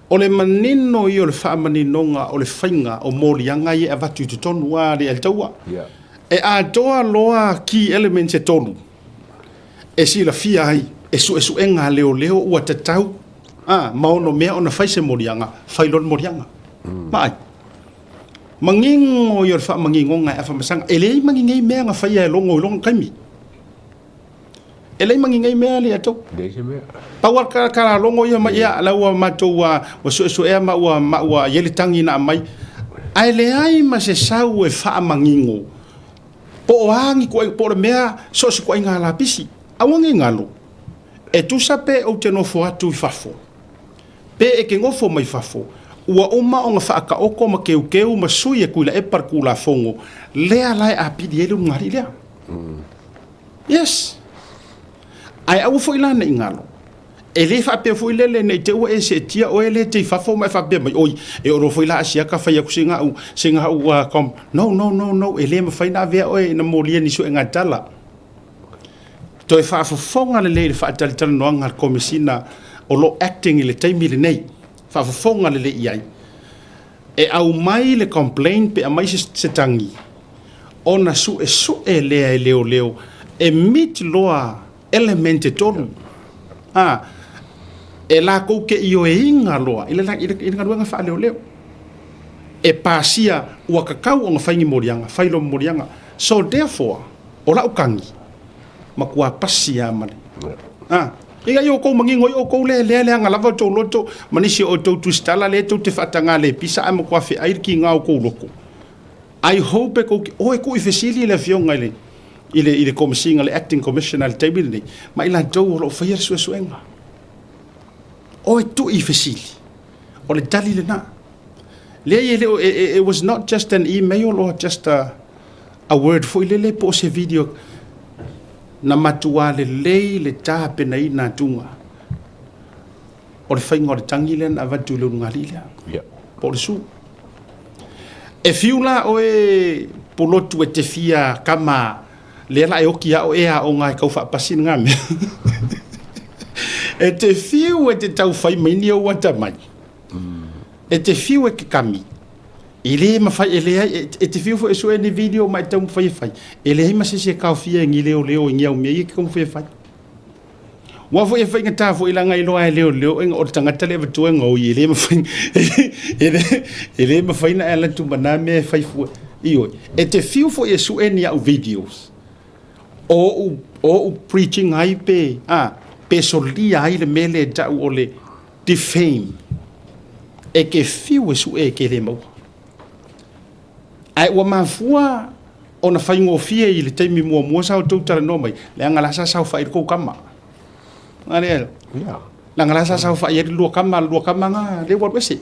o le manino ia o le faamaninoga o le faiga o moliaga ia e avatu i totonu a le taua. E atoa loa key elements e tolu e silafia ai e suesuega a leoleo ua tatau a ma onomea ona fai se moliaga, fai loa le moliaga. Vaai. Manino ia o le faamaginoga e Afamasaga. E leai ma ni nei mea na faia e Logo i lona taimi. E leai ma ni nei mea le atou. Leai se mea. Pau a ka logo ia mai ia la ua matou ua suesuea ma ua ma ua i ai le tagi na aumai. Ae leai ma se sau e faamagino po o a ni po o le mea so o se ituaiga lapisi. Aua ne i galo, e tusa pe ou te nofo atu i fafo, pe e te nofo mai fafo, ua uma ona faataoto ma teuteu ma sui e Tuilaepa le Tulafono lea la e apili ai le ulugalii lea. Yes. Ae aua foi la ne i galo, e le faapea foi lele ne i te i ua e seetia oe lea e te i fafo ma e faapea mai, oi, e oo loa foi la Asiata fai atu sina au, sina au uh, com. No, no, no, no, e le mafai ona avea oe na molia ni suega tala. Toe faafofoga lelei i le faatalatalanoaga a le Komesina o lo o acting i le taimi lenei. Faafofoga lelei i ai. E aumai le complaint pe aumai se, se tagi, ona suesue lea e leoleo e meet loa element e tolu. A, e latou te ioeina loa i le, i le, i le galuega faaleoleo. E pasia ua tatau ona fai ni moliaga, fai loa moliaga. So therefore, o lau tagi, matua pasi lava ma le. A, ina ia outou manino ai outou lea, lea leaga lava outou loto, ma nisi o outou tusitala lea tou te faataga le pisa ae matua feai le kiga o outou loto. I hope e tou te, o e tuu i fesili le afioga i le, i le, i le Komesina, le Acting Commissioner i le taimi lenei, ma i latou o lo o faia le suesuega. O e tuu i fesili. O le tali lena. Leai e le o, it was not just an email or just a, a word foi lele po o se video na matua lelei le tapenaina atuga o le faiga o le tagi lea na avatu i le ulugalii lea. Yeah. Po o le su. E fiu la oe pulotu e te fia kama lea la e oki a oe aoga e tau faapasi lena mea. E te fiu e te tau fai mai ni ou atamai. E te fiu e ke kami. E le mafai, e leai, e, e te fiu foi e sue ni video ma e taumafai e fai. E leai ma se isi e kaofia e ni leoleo i ni au mea ia e te taumafai e fai. Aua foi e faigata foi leaga iloa e leoleo o le tagata lea e avatua e gaoi, e le mafai, e le, e le mafai ona e alu atu ma na mea e fai fua. Ioe, e te fiu foi e sue ni au videos o ou, o ou preaching ai pe, a, pe solia ai le mea lea e tau o le defame. E te fiu e sue e te le maua. Ae ua mafua ona faigofie i le taimi muamua sa outou talanoa mai, leaga la sa saofai le tou tama. A lea, Yeah. leaga la sa saofai ai le lua tama, le lua tama na lea ua alu ese.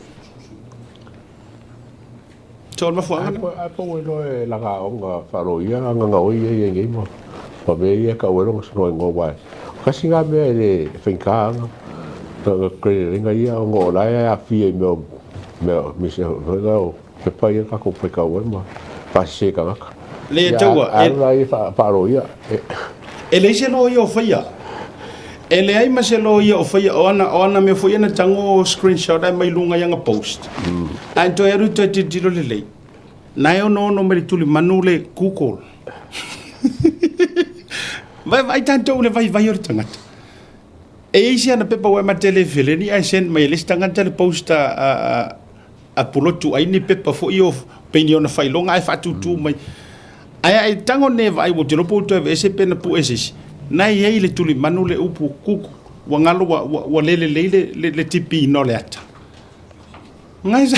So o le mafuaaga lena. Ai po ua iloa e lana aoga faaloia agaga oi ia i ai nei ma ma mea ia e tau ai lona igoa aua e tasi lena mea e le faigata ana credit ia ona o la e aafia i mea o mea o pepa ia tatou faitau ai ma faasese tagata. Le taua, e... Alu la ia faaloia. E leai se loia o faia. E leai ma se loia o faia o ana, o ana mea foi ia na tago screenshot ae mai luga i ana post. Ae toe alu toe tilotilo lelei. Na e onoono mai le tulimanu le Google. Vai vaai tatou i le vaivai o le tagata. E i ai si ana pepa ua e mate le feleni ae send mai e le isi tagata le post a, a, a, a pulotu ai ni pepa foi o pei ona faailoga ae faatūtū mai. Ae a e tago nei e vaai ua te iloa po ua toe aveese pe na pue e se isi, na e i ai le tulimanu le upu kuku, ua galo ua, ua, ua le lelei le, le, le tipiina o le ata. Ngai sa...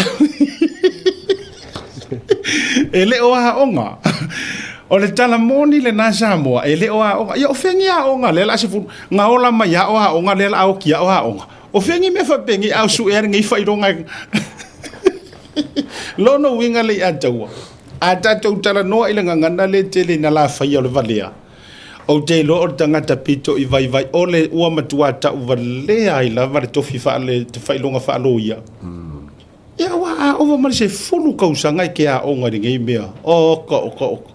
e le o aoga. O le tala moni lena Samoa, e le o aoga. Ia o fea ni aoga lea o le a sefulu, na ola mai lava o aoga lea o le a oki lava o aoga. O fea ni mea faapeni a o suea lenei faailoga e... Lona uiga le ia taua. A tatou talanoa i le gagana lea tele ina lafaia o le valea. Ou te iloa o le tagata pito i vaivai ʻole ua matua taʻuvalea ai lava le tofi faale te faailoga faaloia. Ia aua a ova ma le 10 tausaga e te aoga i lenei mea. Oka oka oka.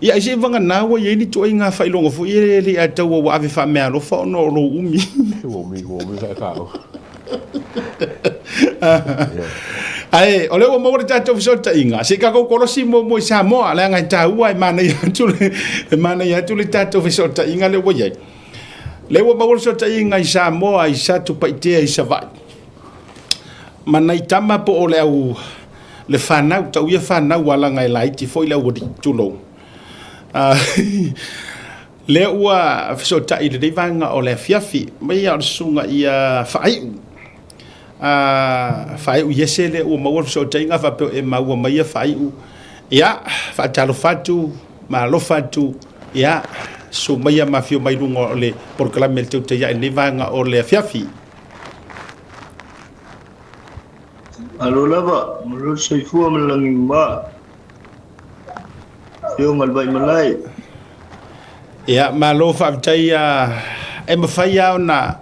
Ia ai se i vagana ua i ai ni ituaiga faailoga foi ia e le i ataua ua ave faameaalofa ona o lou umi. Ua umi, ua umi faekaau. Ae o lea ua maua le tatou fesootaiga, se i tatou kolosi muamua i Samoa, leaga e taua e manaia atu le, e manaia atu le tatou fesootaiga lea ua i ai. Lea ua maua le fesootaiga i Samoa, i Satupaitea i Savaii. Ma nai tama po o le au le fanau, tau ia fanau aua leaga e laiti foi le aualii, tulou. Lea ua fesootai i lenei vaega o le afiafi mai ia o le susuga ia Faaiu. Faaiu Iese lea ua maua le fesootaiga faapea e maua mai ia Faaiu. Ia, faatalofa atu, ma alofa atu, ia, susu maia ma afio mai luga o le polokalame a le Tautai Ae i lenei vaega o le afiafi. Malo lava, malo le soifua ma le lagi mama. Afioga i le Vaimalae. Ia, malo faafetai. E mafai lava ona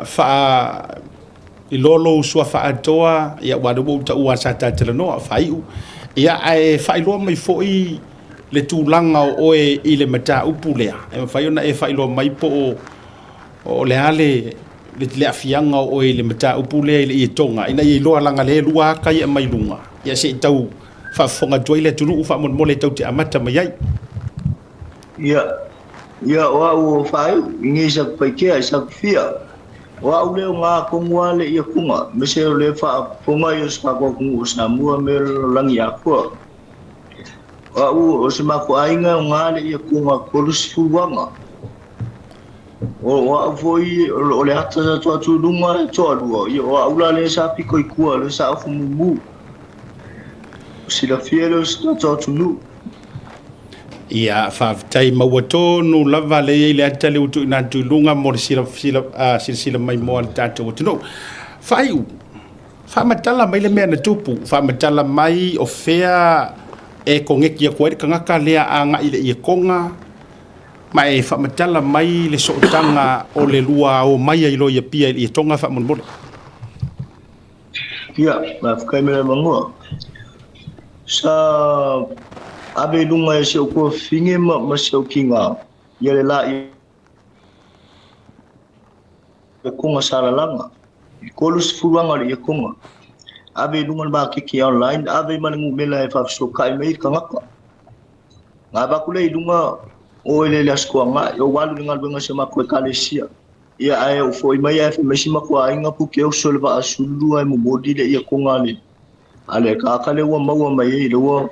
faailoa lou suafa atoa, ia aua o lea ua ou taua sa ta talanoa, faaiu. Ia, ae faailoa mai foi le tulaga o oe i le mataupu lea. E mafai ona e faailoa mai po o le a le aafiaga o oe i le mataupu lea i le ietoga, ina ia iloa leaga o lea e lua ata ia e aumai i luga, ia se i tau faafofoga atu ai le atunuu faamolemole tou te amata mai ai. Ia, ia o au o Faaiu, i nei Satupaitea i Satufia. O au lea o ngā kongu a le ia kunga, me se o le faafofoga i o se tatou atunuu o Samoa me o le lalolagi atoa. O au o se matou aiga o ngā le ia kunga 30 anga. O au foi o le ata sa toatu i luga e toalua, ia o au la lea sa piko i tua, lea sa ofu mumu. Silafia lea o se tatou atunuu. Ia, faafetai maua tonu lava lea e i ai le ata lea ua tuuina atu i luga mo le silasila mai mo le tatou atunuu. Faaiu, faamatala mai le mea na tupu, faamatala mai o fea e koneti atu ai le tagata lea agai i le ietoga, ma e faamatala mai le sootaga o le lua o mai ai loa i Apia i le ietoga faamolemole. Ia, faafetai mai le avanoa. Sa ave i luga e si ou tuafafine ma si ou tina ia le la ietoga sa lalaga. I 30 aga o le ietoga. Ave i luga le maketi online, ave ma le numera e faafesootai mai ai le tagata. Na avatu lea i luga o oe le Aso Toonai, ou alu i le galuega a si o matou ekalesia. Ia ae ou foi mai ae fai mai si matou aiga puke oso le vaa 12 e momoli le ietoga a le a le tagata lea ua maua mai ai le ua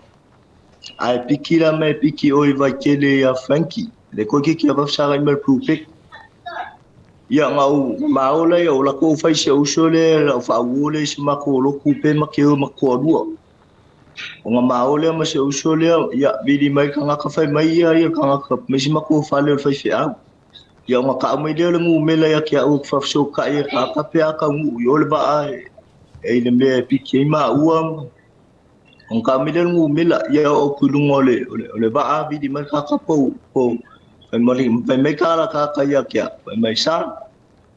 ae piki la mai piki oi Vaitele ia Frankie le koe kiki a vafesagai mai le Blue. Ia na ou maola ia o latou fai si ou uso lea lau faauo lea i si matou lotu pe ma ke o ma toalua. Ona ma lea ma si ou uso lea, ia vili mai le tagata fai mai ia ia le tagata mai si matou fale o le faifeau. Ia ona tau mai lea o le numera ia te au ou te faafesootai e tagata pe a taunuu i o le vaa e i le mea e piki ai maua. Ona tau mai lea o le numera, ia oo atu i luga o le, o le, o le vaa vili mai le tagata pou, pou, fai mai, fai mai tala tagata ia te au, fai mai sa,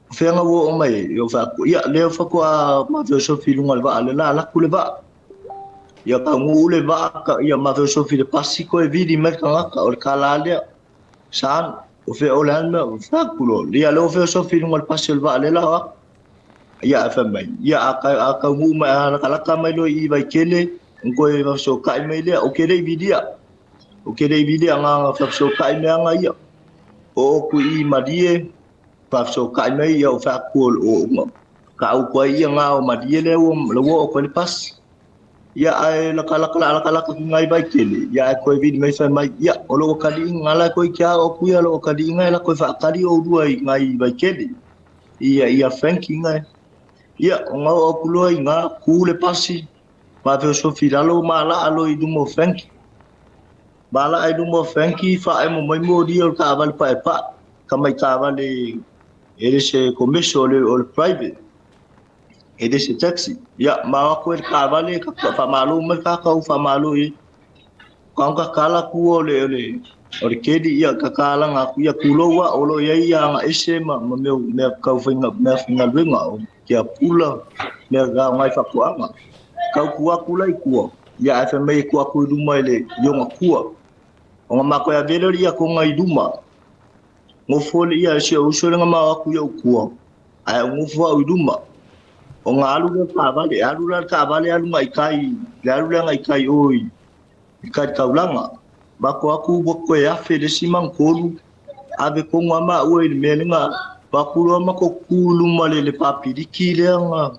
o fea na ua oo mai ai? Ia ou fai atu, ia lea faatoa mafiasofi i luga o le vaa, le la alu atu le vaa. Ia taunuu le vaa, ia mafiasofi i le pasi koe vili mai le tagata, o le tala lea. Sa, o fea o le a le mea, fai atu loa, ia lea ua feosofi i luga o le pasi o le vaa lea la o atu. Ia ae fai mai, ia a taunuu mai, a latalata mai loa i Vaitele, ona toe faafesootai mai lea, ou te le i vilia. Ou te le i vilia na ona faafesootai mai lava ia. Oo atu i Malie, faafesootai mai ia ou fai atu o tau ai ia na o Malie lea ua oo atu ai le pasi. Ia ae latalata la latalata ki ngai Vaitele, ia ae toe vili mai fai mai, ia o lou akaliiga la koe ki a o atu ia lou akaliiga e la koe faakali oulua i ngai Vaitele. Ia ia Frankie ngai. Ia o ngau o atu loa i ngā ku le pasi, ma feosofi i lalo ma laa loa i luma o Frankie. Ma laa i luma o Frankie, faaemo mai moli o le taavale paepae, tamai taavale e le se commercial o le private. E le se taxi. Ia, ma o atu e le taavale, faamalo mai le tagata ou faamalo i ai. Ka ka kala ku o le o le O le keli ia kakalaga aku ia kulou a o lo i ai ia agaese ma ma mea mea kau faiga mea faigaluega o tiapula mea gaoga i faatoaga. Kau ku aku la i tua ia ae fai mai e ku aku i luma i le i ona kua. Ona matou e ave lea o le iakoga i luma. Nofo le ia si ou uso le na mao aku i ou kua ae ou nofo au i luma. Ona alu lea o le taavale, alu la le taavale alu agai i tai, le alu lea agai i tai o i i kai taulaga. Mako aku ua toe afe le isi magatolu, ave tonu lava maua i le mea lea na avatu loa matou tu i luma o le papiliki lea na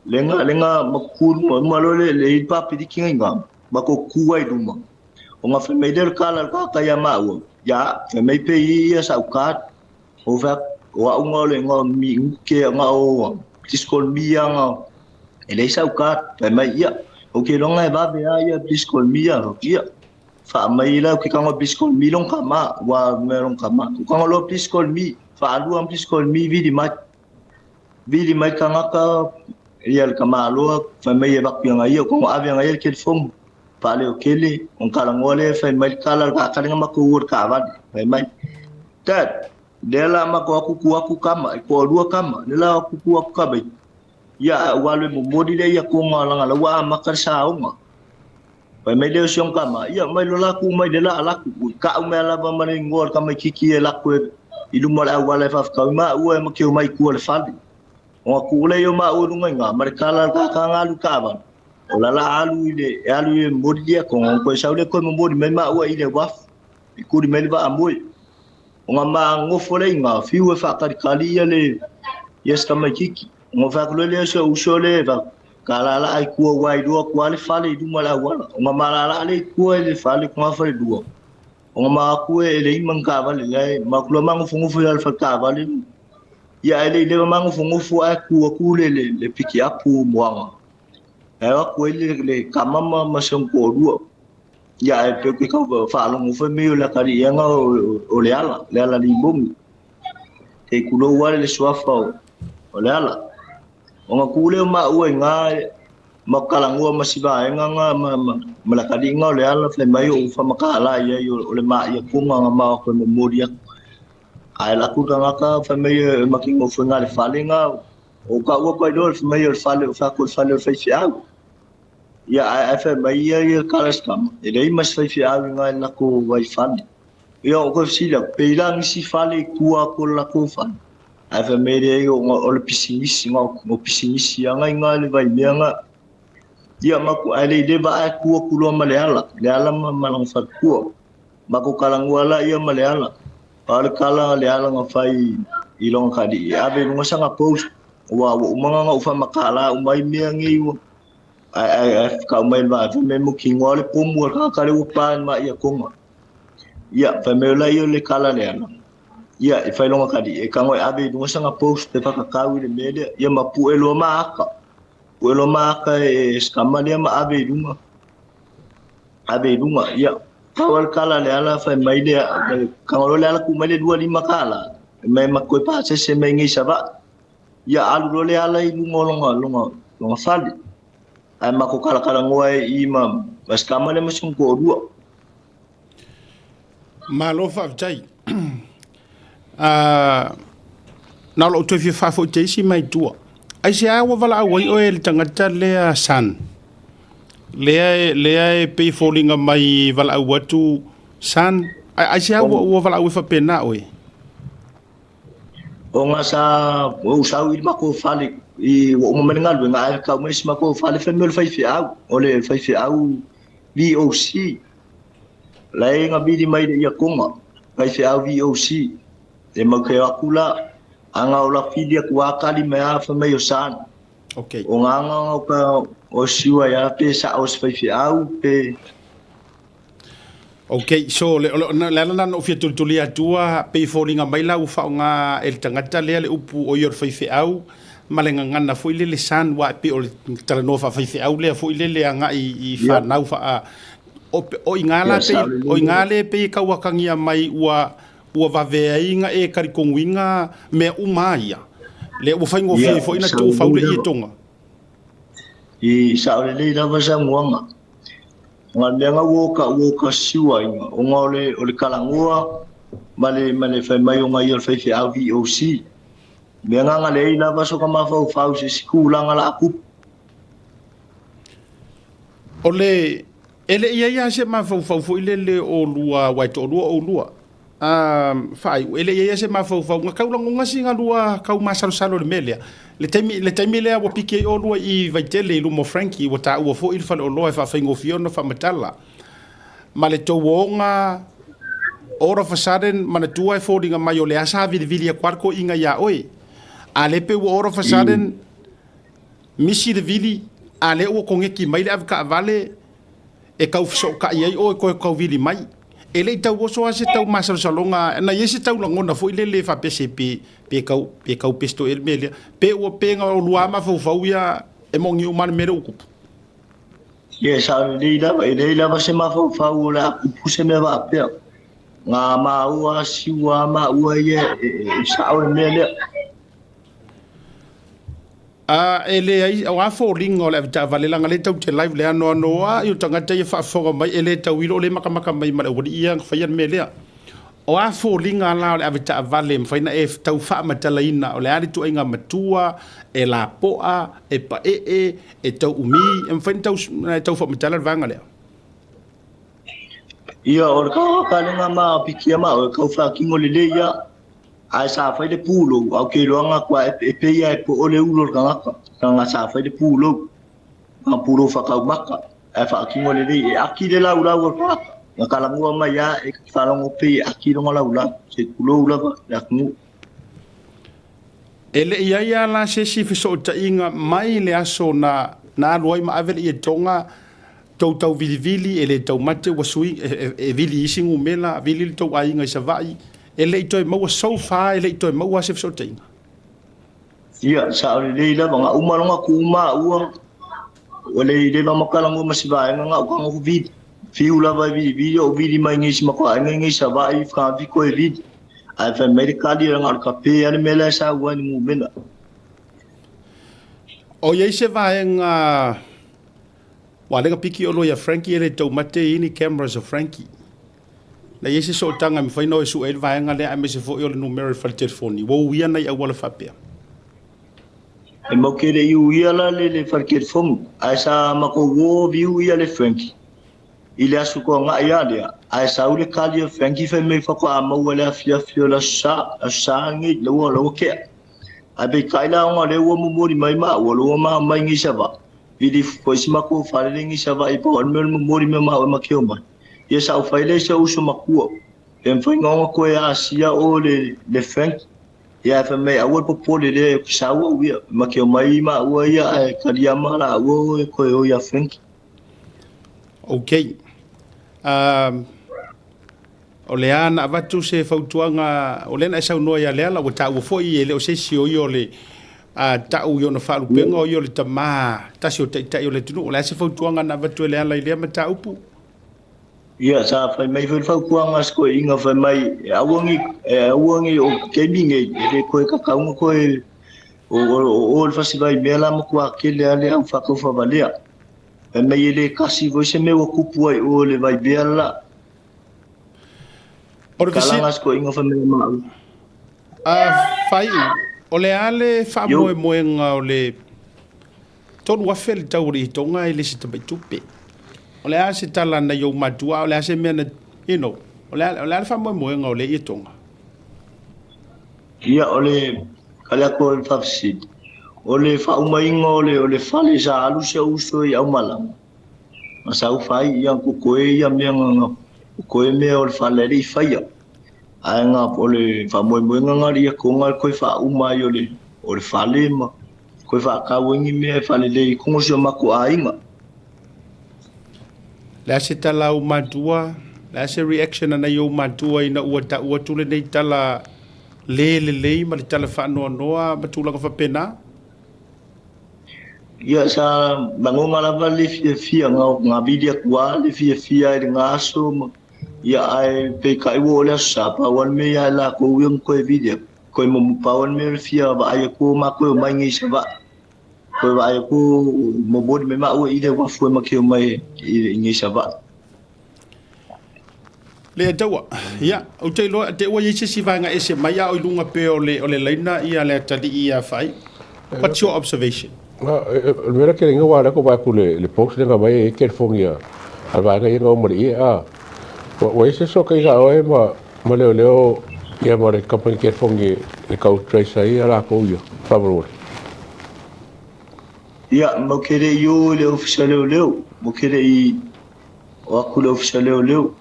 lea na lea na matou tu i luma, uma loa le le papiliki na i ina, matou tu ai i luma. Ona fai mai lea o le tala a le tagata ia maua, ia, fai mai pe i ia sau card. Ou fai atu, o au na o le na o minute na o please call me na e leai sau card. Fai mai, ia, ou te iloa na e vave lava ia please call me a. Ia, faamai la ou te tago please call me lona tama, ua mea lona tama. Ou tago loa please call me, faalua please call me vili mai. Vili mai le tagata, ia le tamaloa, fai mai e avatu ia ia, ou tago ave ia ia le telefoni. Faaleotele, ona talanoa lea fai mai le tala a le tagata lea na matou o i le taavale. Fai mai, Dad, lea la matou atu tu atu tama, e toalua tama, lea la atu tu atu tama, ia ae ua alu e momoli lea ia toga laga la ua amata le saoga. Fai mai lea o si ona tama, ia mai loa la tu mai lea la alu atu, ua tau mai lava ma le igoa o le tamaititi e alu atu i luma o le auala e faafetaui maua e make omai i tua o le fale. Ona tuu lea o maua i luga i ina, ma le tala a le tagata na alu i taavale, o la la alu i le, e alu i le momoli lea toga, ona toe sau lea toe momoli mai maua i le uafu, i kuli mai le vaa moe. Ona ma nofo lea i ina, fiu e faatalitali ia le, ia si tamaititi. Ona fai atu loa lea o si ou uso lea e fai atu, ka laalaa i tua ua iloa atu lava le fale i luma o le auala. Ona ma laalaa lea i tua i le fale, togafale lua. Ona ma atu e leai ma ni taavale la e, ma atu loa ma nofonofo i lalo o le fale taavale. Ia ae le i leva ma nofonofo ae tu atu le le le pikiapu moaga. Ae o atu ai le le tama ma ma si ona toalua. Ia ae pei ou te tau faalogo foi mei o le atalii-aga o Leala, Leala Limogi. Te tulou lava le suafa o Leala. Ona tu lea o maua i ina ma talanoa ma si vaega na ma ma ma le atalii-ga o Leala fai mai o faamatala i ai o le maia toga na ma o atu e momoli atu. Ae alu atu le tagata fai mai e makinofo i ina i le fale na o tau atu ai loa fai mai o le fale o fai atu o le fale o le faifeau. Ia ae ae fai mai ia ia kala se tama e leai ma se faifeau i ina i le latou vai fale. Ia ou toe fesili atu, pe i la nisi fale i tua atu o le latou fale? Ae fai mai leai o le pisinisi, na o pisinisi lava i ina i le vaimea na. Ia matou ae le i leva ae tu atu loa ma Leala, Leala ma lona faletua. Matou talanoa laia ma Leala. A o le tala a Leala na fai i lona kalii, e ave i luga sana post, aua ua uma ona ou faamatala uma ai mea nei ua ae ae ae tau mai le vaega fai mai mautinoa le pomu a le tagata lea ua pa i le maia toga. Ia, fai mai o laia o le tala a Leala. Ia, e fai lona kalii, e tago e ave i luga sana post e whakatau i le mea lea. Ia ma pue loa ma aka. Pue loa ma aka e se tama lea ma ave i luga. Ave i luga, ia, pau lava le tala a Leala fai mai le, tago loa Leala tuu mai le $25, mai ma toe pasese mai nei i Savaii. Ia alu loa Leala i luga o lona, lona, lona fale. Ae matou talatalanoa ai i i ma, ma si tama lea ma si ona toalua. Malo faafetai. Na o lou toe fia faafoi te isi mai tua. Aisea ua valaau ai oe i le tagata lea San? Lea lea e pei e foliga mai valaau atu San. Aisea ua, ua valaau ai faapena oe? Ona sa ou sau i le matou fale i ua uma mai le galuega ae tau mai si matou fale fai mai o le faifeau, o le faifeau VOC. La e na vili mai le iakoga, faifeau VOC. E mau te atu la, a na o la fili atu a tali mai a fai mai o San. Okay. O nga nga o ka o siua ia pe sa o se faifeau pe. Okay, so le le ala lena na ou fia tulitulia atua pei e foliga mai la ua faaaoga e le tagata lea le upu o ia o le faifeau ma le gagana foi lele san aua e pei o le talanoa faafaifeau lea foi lele agai i fanau faa o, o i ina la pei o i ina le pei e tauatagia mai ua ua vave ai na e talitonuina mea uma ia lea ua faigofie ai foi na tuufau le ie toga. I sao lelei lava saunoaga. Nga mea nga ua ka ua ka siua inga o nga o le kalagoa ma le fai mai o nga ia o le faifeau VOC. Mea nga nga leai lava so ka mafaufau se isi kulaga la a kupu. O le e le i ai lava se mafaufau foi lele o lua aua e toalua oulua. A faaiu, e le i ai lava se mafaufau na tau lagoga sina lua tau masalosalo i le mea lea. Le taimi, le taimi lea ua piki ai oulua i Vaitele i luma o Frankie, ua taua foi le faleoloa e faafaigofie ona faamatala. Ma le tou oga, all of a sudden, manatua e foliga mai o lea sa vilivili atu lava le toeaina ia oe. A le pei ua all of a sudden, misi le vili, a lea ua koneti mai le avetaavale, e tau fesootai ai oe toe tau vili mai. E le i tau oso lava se tau masalosaloga, na i ai se tau lagona foi lele faapea se pe, pe tau, pe tau pesto ea le mea lea. Pe ua pe na o lua mafaufau ia e moni uma le mea lea ua tupu. Ia e sao lelei lava, e leai lava se mafaufau o le a tupu se mea faapea. Nga maua siua maua ia e sao le mea lea. A e leai, o a foliga o le avetaavale leaga lea tatou te live le anoanoa i o tagata ia faafofoga mai e le tauilo o lea e makamaka mai ma le aualii ia na faia le mea lea. O a foliga la o le avetaavale e mafai ona e tau faamatalaina o le a le ituaiga matua, e lapoa, e paee, e tau umi, e mafai ona tau, ona e tau faamatala le vaega lea? Ia, o le kalega ma pikia ma oe, kau faatino lelei ia. Ae sa fai le pulou, a o ke iloaga atu a e pei a e po'o le ulo o le tagata, leaga sa fai le pulou, a pulou fakaumaka, ae faatino lelei, e aki le laulau o le tagata, na talanoa mai a e faalogo pei e aki lona laulau, se tulou lava le atunuu. E le i ai lava la se isi fesootaiga mai le aso na na alu ai ma ave le ietoga tou tauvilivili e le taumate ua sui e vili isi numela, vili le tou aiga i Savaii, e le i toe maua so far e le i toe maua se fesootaiga. Ia, sao lelei lava, nga uma longa ku uma ua, ua le i leva makalangua ma si vaega nga ukanga ku vili. Fiu lava e vili vili o vili mai ngai si makoainga ngai Savaii whakawhiko e vili. Ae fai mai le kali nga o le kape ale mea la sa ua ni ngumena. O iai se vaega Ua lega piki olo ia Frankie e le taumate i ni cameras o Frankie. Na i ai se sootaga e mafai ona o e sue ai le vaega lea aemaise foi o le numera o le fale telefoni. Ua uia nai auala faapea. E mau ke le i uia la le le fale telefoni, ae sa matou o viu ia le Frankie i le aso tuanai a lea, ae sau le kali a Frankie fai mai faatoa maua i le afiafi o le aso Sa, aso Sa lenei, la ua la ua tea. Ae peitai la ona o lea ua momoli mai maua, la ua ma mai nei Savaii, vili foi si matou fale lenei Savaii pau o le mea o le momoli mai o maua e makeo mai. Ia sa ou fai lea i si ou uso matua, pe mafai ona toe asia o le, le Frankie. Ia ae fai mai aua le popole lea e sau au ia, makeo mai maua ia ae talia ma laua o e toe o ia Frankie. Okay. O lea na avatu se fautuaga, o lea na e saunoa ia Leala, ua taua foi e le o se isi o ia o le tau i ona faalupega, o ia o le tamā tasi o taitai o le atunuu. O le a se fautuaga na avatu e Leala i lea mataupu? Ia, sa fai mai foi le fautuaga a si toeaina fai mai, e aua nei, e aua nei o taimi nei, e le toe tatau ona toe o, o, o, o le fasi vaimea la matua tele lava le au faataufavalea. Fai mai e le kasi foi se mea ua tupu ai o le vaimea la. O le Kalanga a si toeaina fai mai maua. A faaiu, o le a le faamoemoega o le 3,000 le tau o le ietoga e le se tamai tupe. O le a se tala nai ou matua, o le a se mea na, you know, o le a, o le a le faamoemoega o le ietoga? Ia, o le kali atu o le faafesili, o le faaumaina o le, o le fale sa alu si ou uso i Aumalama, na sau fai ia kokoe ia mea na, na kokoe mea o le fale e le i faia. Ae na o le faamoemoega na le ietoga le toe faauma ai o le, o le fale ma toe faatau ai ni mea e faalelei ai tonu si o matou aiga. Le a se tala a ou matua, le a se reaction a nai ou matua ina ua tau atu lenei tala le lelei ma le tala faanoanoa ma tulaga faapena? Ia, sa lagona lava le fiafia, na, na vili atu lava le fiafia i lena aso ma, ia, ae peitai ua oo le Aso Sa, pau lava le mea ia i latou ia na toe vili atu, toe pau lava le mea o le fia vaai atu o matou e omai nei i Savaii. Toe vaai aku momoli mai maua i le uafu e makeo mai i nei Savaii. Le taua. Ia, ou te iloa te ua i ai se isi vaega ese mai a o i luga pea o le, o le laina ia le atalii ia Faaiu. What's your observation? O le mea la ke lenga wa la ko va ku le le post lenga mai e telefoni a a vaega ia nga o ma le ie a ua i se so kai ga oe ma ma leo leo ia ma le company telefoni e kau trace ai a lakou ia faamolemole. Ia, mo ke le i o i le ofisa leoleo, mo ke le i o aku i le ofisa leoleo.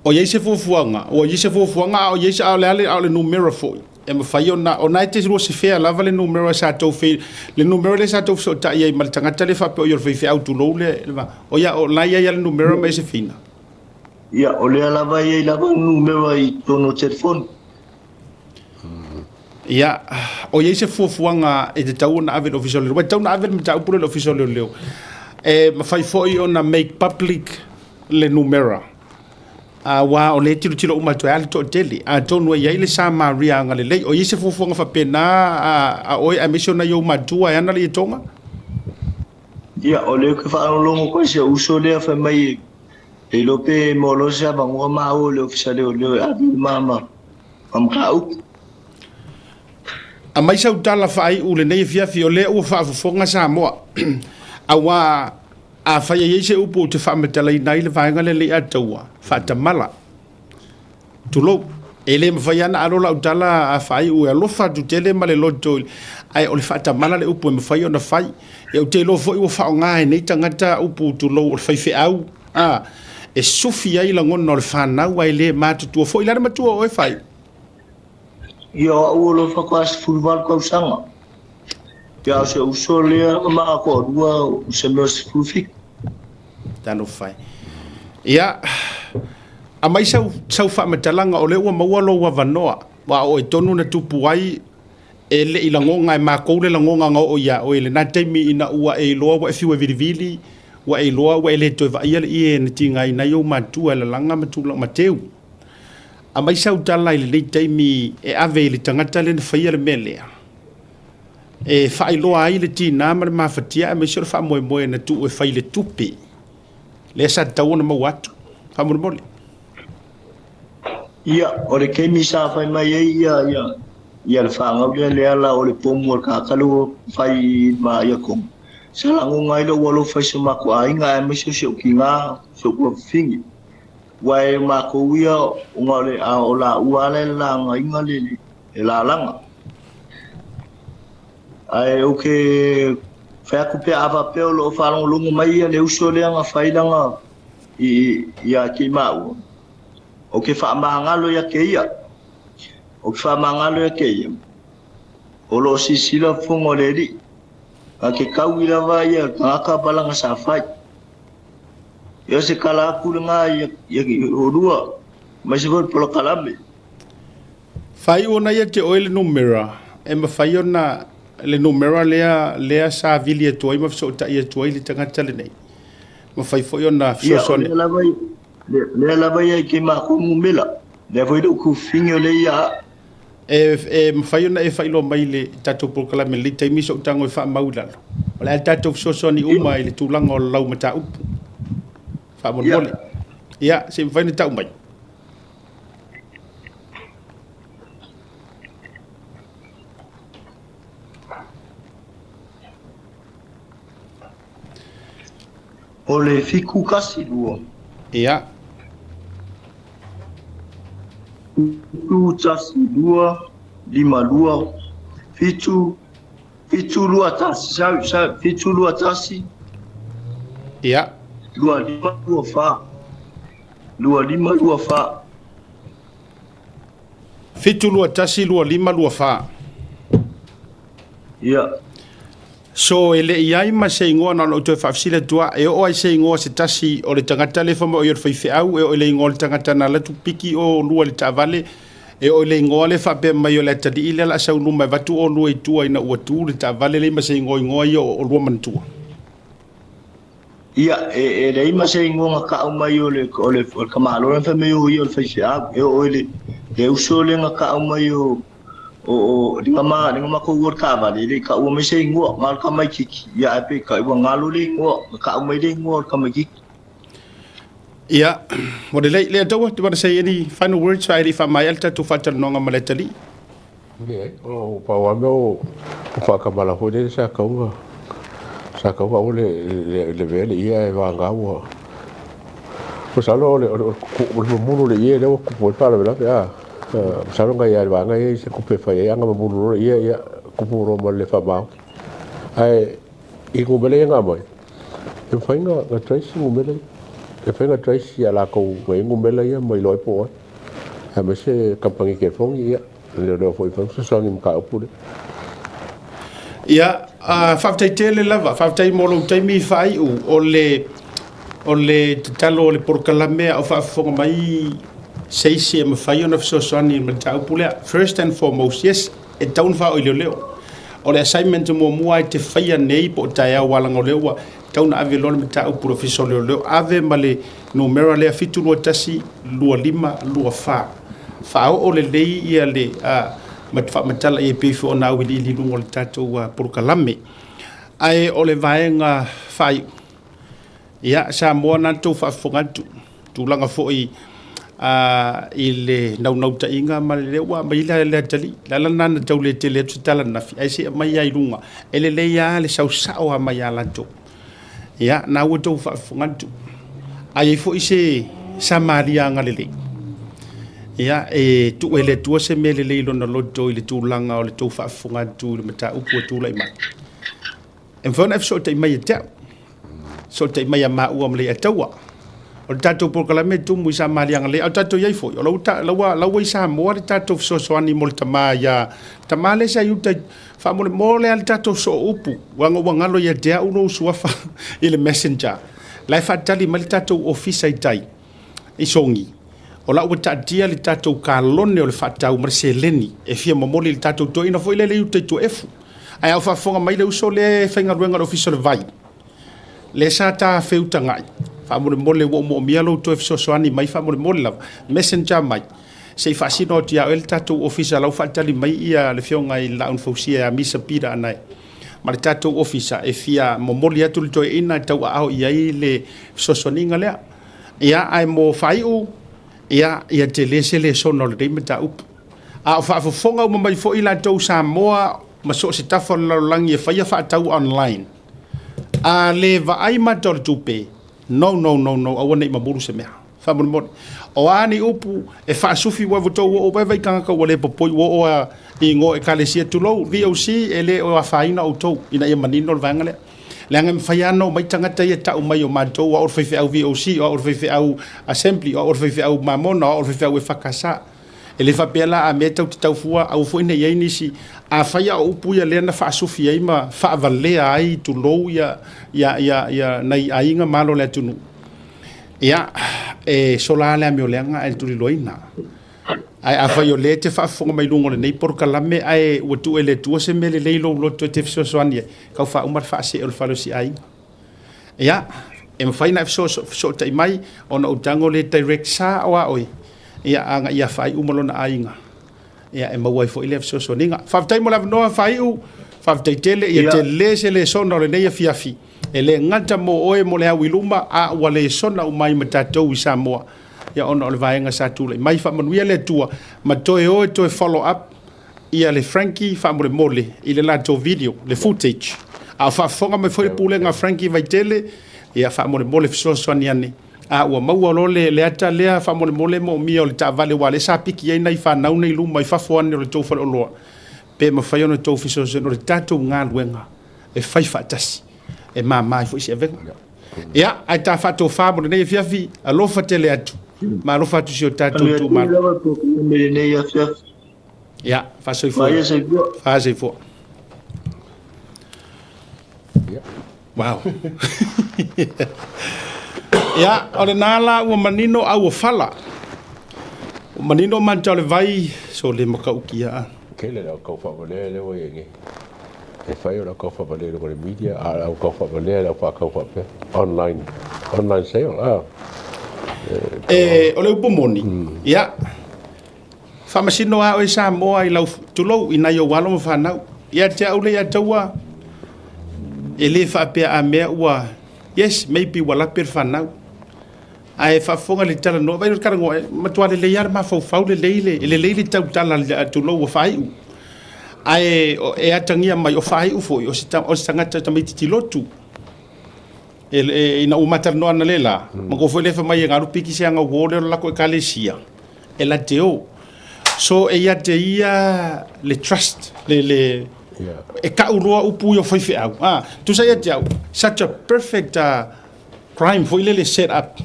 O i ai se fuafuaga, ua i ai se fuafuaga, a o i ai se, a o le a le, a o le numera foi e mafai ona, ona e te lua sefea lava le numera sa tou fe, le numera lea sa tou fesootai ai ma le tagata lea faapea o ia o le faifeau tulou le, le va, o ia, o la e i ai lava le numera ma e sefeina. Ia, o lea lava e i ai lava le numera i totonu o telefoni. Ia, o i ai se fuafuaga e tatau ona ave i le Ofisa o Leoleo. Ua tatau ona ave le mataupu lea i le Ofisa o Leoleo. E mafai foi ona make public le numera. Aua o lea e tilotilo uma atu ai lava le toatele. Atonu e i ai le Samaria agalelei. O i ai se fuafuaga faapena a oe aemaise o nai ou matua e ana le ietoga? Ia, o lea ou te faalogologo koe i si ou uso lea fai mai e iloa pe maua loa se avanoa maua i le Ofisa Leoleo e ave i le ma ma mataupu. Aumai sau tala faaiu lenei afiafi, o lea ua faafofoga Samoa. Aua afai e i ai se upu ou te faamatalaina ai le vaega lea le i ataua, faatamala. Tulou. E le mafai lava ona alo lau tala a faaiu e alofa atu tele ma le loto, ae o le faatamala le upu e mafai ona fai. Ia ou te iloa foi ua faaaoga e nei tagata upu tulou o le faifeau, a, e sufi ai lagona o le fanau ae le matutua foi. O le a le matua o oe faaiu? Ia o au o lo o faatoa 18 tausaga. Ia o si ou uso lea ma ma toalua o se mea o 17. Talofa e. Ia, aumai sau, sau faamatalaga o lea ua maua lou avanoa, aua o oe tonu na tupu ai, e le i lagoga e makou le lagoga na oo ia oe i lena taimi ina ua e iloa ua e fiu e vilivili, ua e iloa ua e le toe vaaia le ie na tigaina ai ou matua e lalaga ma tulaga ma teu. Aumai sau tala i lenei taimi e ave i le tagata lea na faia le mea lea, e faailoa ai le tiga ma le mafatia aemaise o le faamoemoe na tuu e fai i le tupe lea sa tatau ona maua atu. Faamolemole. Ia, o le taimi sa fai mai ai ia, ia, ia le fanau lea le ala o le pomu o le tagata lea ua fai i ma ia Kong. Sa lagona ai lou alofa i si o matou aiga aemaise o si ou tina, si ou tuafafine. Ua e matou ia ona o le a o laua ala e lagaina le le lalaga. Ae ou te fai atu pe a faapea o lo o faalogologo mai ia le uso lea na fai lana i ia te i maua, ou te faamagalo ia te ia. Ou te faamagalo ia te ia. O lo o silasila fofoga o le Alii. Na te taui lava ia tagata ma lana sa fai. Ia se tala atu lena ia ia olua, aemaise foi le polokalame. Faaiu ona ia te oe le numera e mafai ona le numera lea lea sa vili atu ai ma fesootai atu ai le tagata lenei. Mafai foi ona Ia, o fesoasoani. lea lava i, lea lava ia i ke makou numera. Lea foi lou kufufine o lea ia a. E, e mafai ona e faailoa mai i le tatou polokalame i lenei taimi sou tago e faamau i lalo. O le a le tatou fesoasoani uma i le tulaga o lau mataupu. Faamolemole. Ia, se i mafai ona tau mai. O le 712. Ia. 7 1 2 5 2 7 7 2 1 sorry sorry 7 2 1. Ia. 2 5 2 4 2 5 2 4. 7 2 1 2 5 2 4. Ia. So e le i ai ma se igoa na ona ou toe faafesili atu lava, e oo ai se igoa se tasi o le tagata lea fai mai o ia o le faifeau, e oo i le igoa o le tagata na alu atu piki olua i le taavale, e oo i le igoa lea faapea mai o le atalii lea o le a sau i luma e avatu olua i tua ina ua tu le taavale, leai ma se igoa igoa ia o olua manatua. Ia, e leai ma se igoa na tau mai o le, o le, o le tamaloa lea na fai mai o ia o le faifeau, e oo i le, le uso lea na tau mai o, O le matou o le taavale, e le i taua mai se igoa, na o le tamaitiiti, ia ae peitai ua galo le igoa, na tau mai le igoa o le tamaitiiti. Ia, ua lelei. Leiataua, do you want to say any final words ae le i faamaea le tatou faatalanoaga ma le atalii? Leai, o pau lava mea o faakamala foi lele sa tatau ona sa tatau ona aua le lavea le ie ae vagana ua masalo o le mamulu o le ie lea ua tupu ai le faalavelave a. Masalo na i ai le vaega ia i se tupe e fai ai, a na mamulu loa le ie ia tupu loa ma le le faamaoni. Ae i numera ia na aumai, e mafai ona trace numera ia. E mafai ona trace ia latou na i ai numera ia ma iloa ai po o ai. Aemaise kamupani telefoni, ia, leoleo foi e mafai ona fesoasoani i le mataupu lea. Ia, faafetai tele lava, faafetai mo lou taimi faaiu. O le, o le tatalo o le polokalame a o faafofoga mai se isi e mafai ona fesoasoani i le mataupu lea. First and foremost, yes, e tatau ona faaoo i leoleo. O le assignment muamua e te faia nei po o taeao aua leaga o lea ua tatau ona ave loa le mataupu i le Ofisa o Leoleo, ave ma le numera lea 721 2524. Faaoo lelei ia le faamatala i ai pei foi ona auiliili i luga o le tatou polokalame. Ae o le vaega faaiu, ia Samoa na tou faafofoga atu, tulaga foi i le naunautaiga ma le ua aumai ai le atalii. O le ala lena na tau le tele atu se tala ananafi, ae se i aumai lava i luga, e lelei lava le sau sao lava mai ia latou. Ia, na ua outou faafofoga atu. A i ai foi se Samaria agalelei, ia, e tuu e le Atua se mea lelei i lona loto i le tulaga o le tou faafofoga atu i le mataupu ua tulai mai. E mafai ona e fesootai mai ia te au, fesootai mai ia maua ma Leiataua. O le tatou polokalame e tumu i Samaria Agalelei, a o tatou i ai foi, o la ua, la ua i Samoa le tatou fesoasoani mo le tama ia, tama lea sa i uta i, faamolemole lava le tatou sooupu, leaga ua galo ia te au lou suafa i le messenger. La e faatali mai le tatou ofisa i tai, i Sogi. O la ua taatia le tatou kalone o le faatau ma le seleni e fia momoli i le tatou toeaina foi lele i uta i Tuaefu. Ae a o faafofoga mai le uso lea e faigaluega i le Ofisa o le Vai, lea sa ta feutagai, faamolemole ua ou moomia lou toe fesoasoani mai faamolemole lava, messenger mai, se i faasino atu ia oe le tatou ofisa la ua faatali mai ia le afioga i le Laauna Fausia ia Misa Peter Anae ma le tatou ofisa e fia momoli atu le toeaina e tauaao i ai le fesoasoaniga lea. Ia, ae mo faaiu, ia, ia tele se lesona o lenei mataupu. A o faafofoga uma mai foi latou Samoa ma so o se tafa o le lalolagi e faia faatau online. A le vaai mata o le tupe, no, no, no, no, aua ne i mamulu se mea. Faamolemole. O a ni upu e faasufi ua outou oo vaivai tagata ua le popoi ua oo a i igoa o ekalesia, tulou, VOC e le o afaina outou ina ia manino le vaega lea. Leaga e mafai lava ona omai tagata ia e tau mai o matou o au o le faifeau VOC, o au o le faifeau Assembly, o au o le faifeau Mamona, o au o le faifeau EFKS. E le faapea la a mea tatou te tau fua, aua foi ne i i ai nisi. Afai a o upu ia lea na faasufi ai ma faavalea ai, tulou, ia, ia, ia, ia nai aiga ma alo o le atunuu, ia, e sola lava le amio leaga ae tuliloaina. Ae afai o lea e te faafofoga mai luga o lenei polokalame ae ua tuu e le Atua se mea lelei i lou loto e te fesoasoani ai, tau faauma le faasee o le fale o si aiga. Ia, e mafai ona e fesootai mai ona ou tago lea direct sao lava oe, ia, agai ia faaiu ma lona aiga, ia, e maua ai foi lea fesoasoaniga. Faafetai mo le avanoa faaiu, faafetai tele, ia tele se lesona o lenei afiafi, e le gata mo oe mo le au i luma, a ua lesona uma ai ma tatou i Samoa, ia, ona o le vaega sa tulai mai. Faamanuia le Atua ma toe o e toe follow up ia le Frankie faamolemole i le latou video, le footage. A o faafofoga mai foi le pulega a Frankie Vaitele, ia faamolemole fesoasoani ane. A ua maua loa le, le ata lea faamolemole moomia o le taavale aua o lea sa piki ai nai fanau nei luma i fafo ane o le tou faleoloa, pe mafai ona outou fesoasoani. O le tatou galuega e fai faatasi e mama ai foi se avega. Ia, ae ta faatofa mo lenei afiafi, alofa tele atu, ma alofa atu i si o tatou itumalo. Ia, faasoifua. Faasoifua. Wow. Ia, o lena la ua manino au o fala. Ua manino manta o le vai, so le matautia a. Tele le au taufavalea lea ua i ai nei. E fai o le au taufavalea i luga o le media, a o le au taufavalea le au faatau faapea, online, online sale, a. E, o le upu moni, ia, Faamasino lava oe Samoa i lau, tulou, i nai ou alo ma fanau. Ia te au le ia taua, e le faapea a mea ua, yes, maybe ua lape le fanau. Ae faafofoga i le talanoa, vaai le talanoa, e matua lelei lava le mafaufau, lelei le, lelei le tautala, tulou, ua faaiu. Ae e atagia mai, o faaiu foi, o se, o se tagata tamaitiiti lotu. E, ina ua ma talanoa analeila, ma ko foi le fai mai e galu piki se aga uo lea o le lako ekalesia, e la te o. So e ia te ia le trust, le, le, e kau loa upu ia o faifeau. Ah, tusa ia te au, such a perfect crime foi lele set up.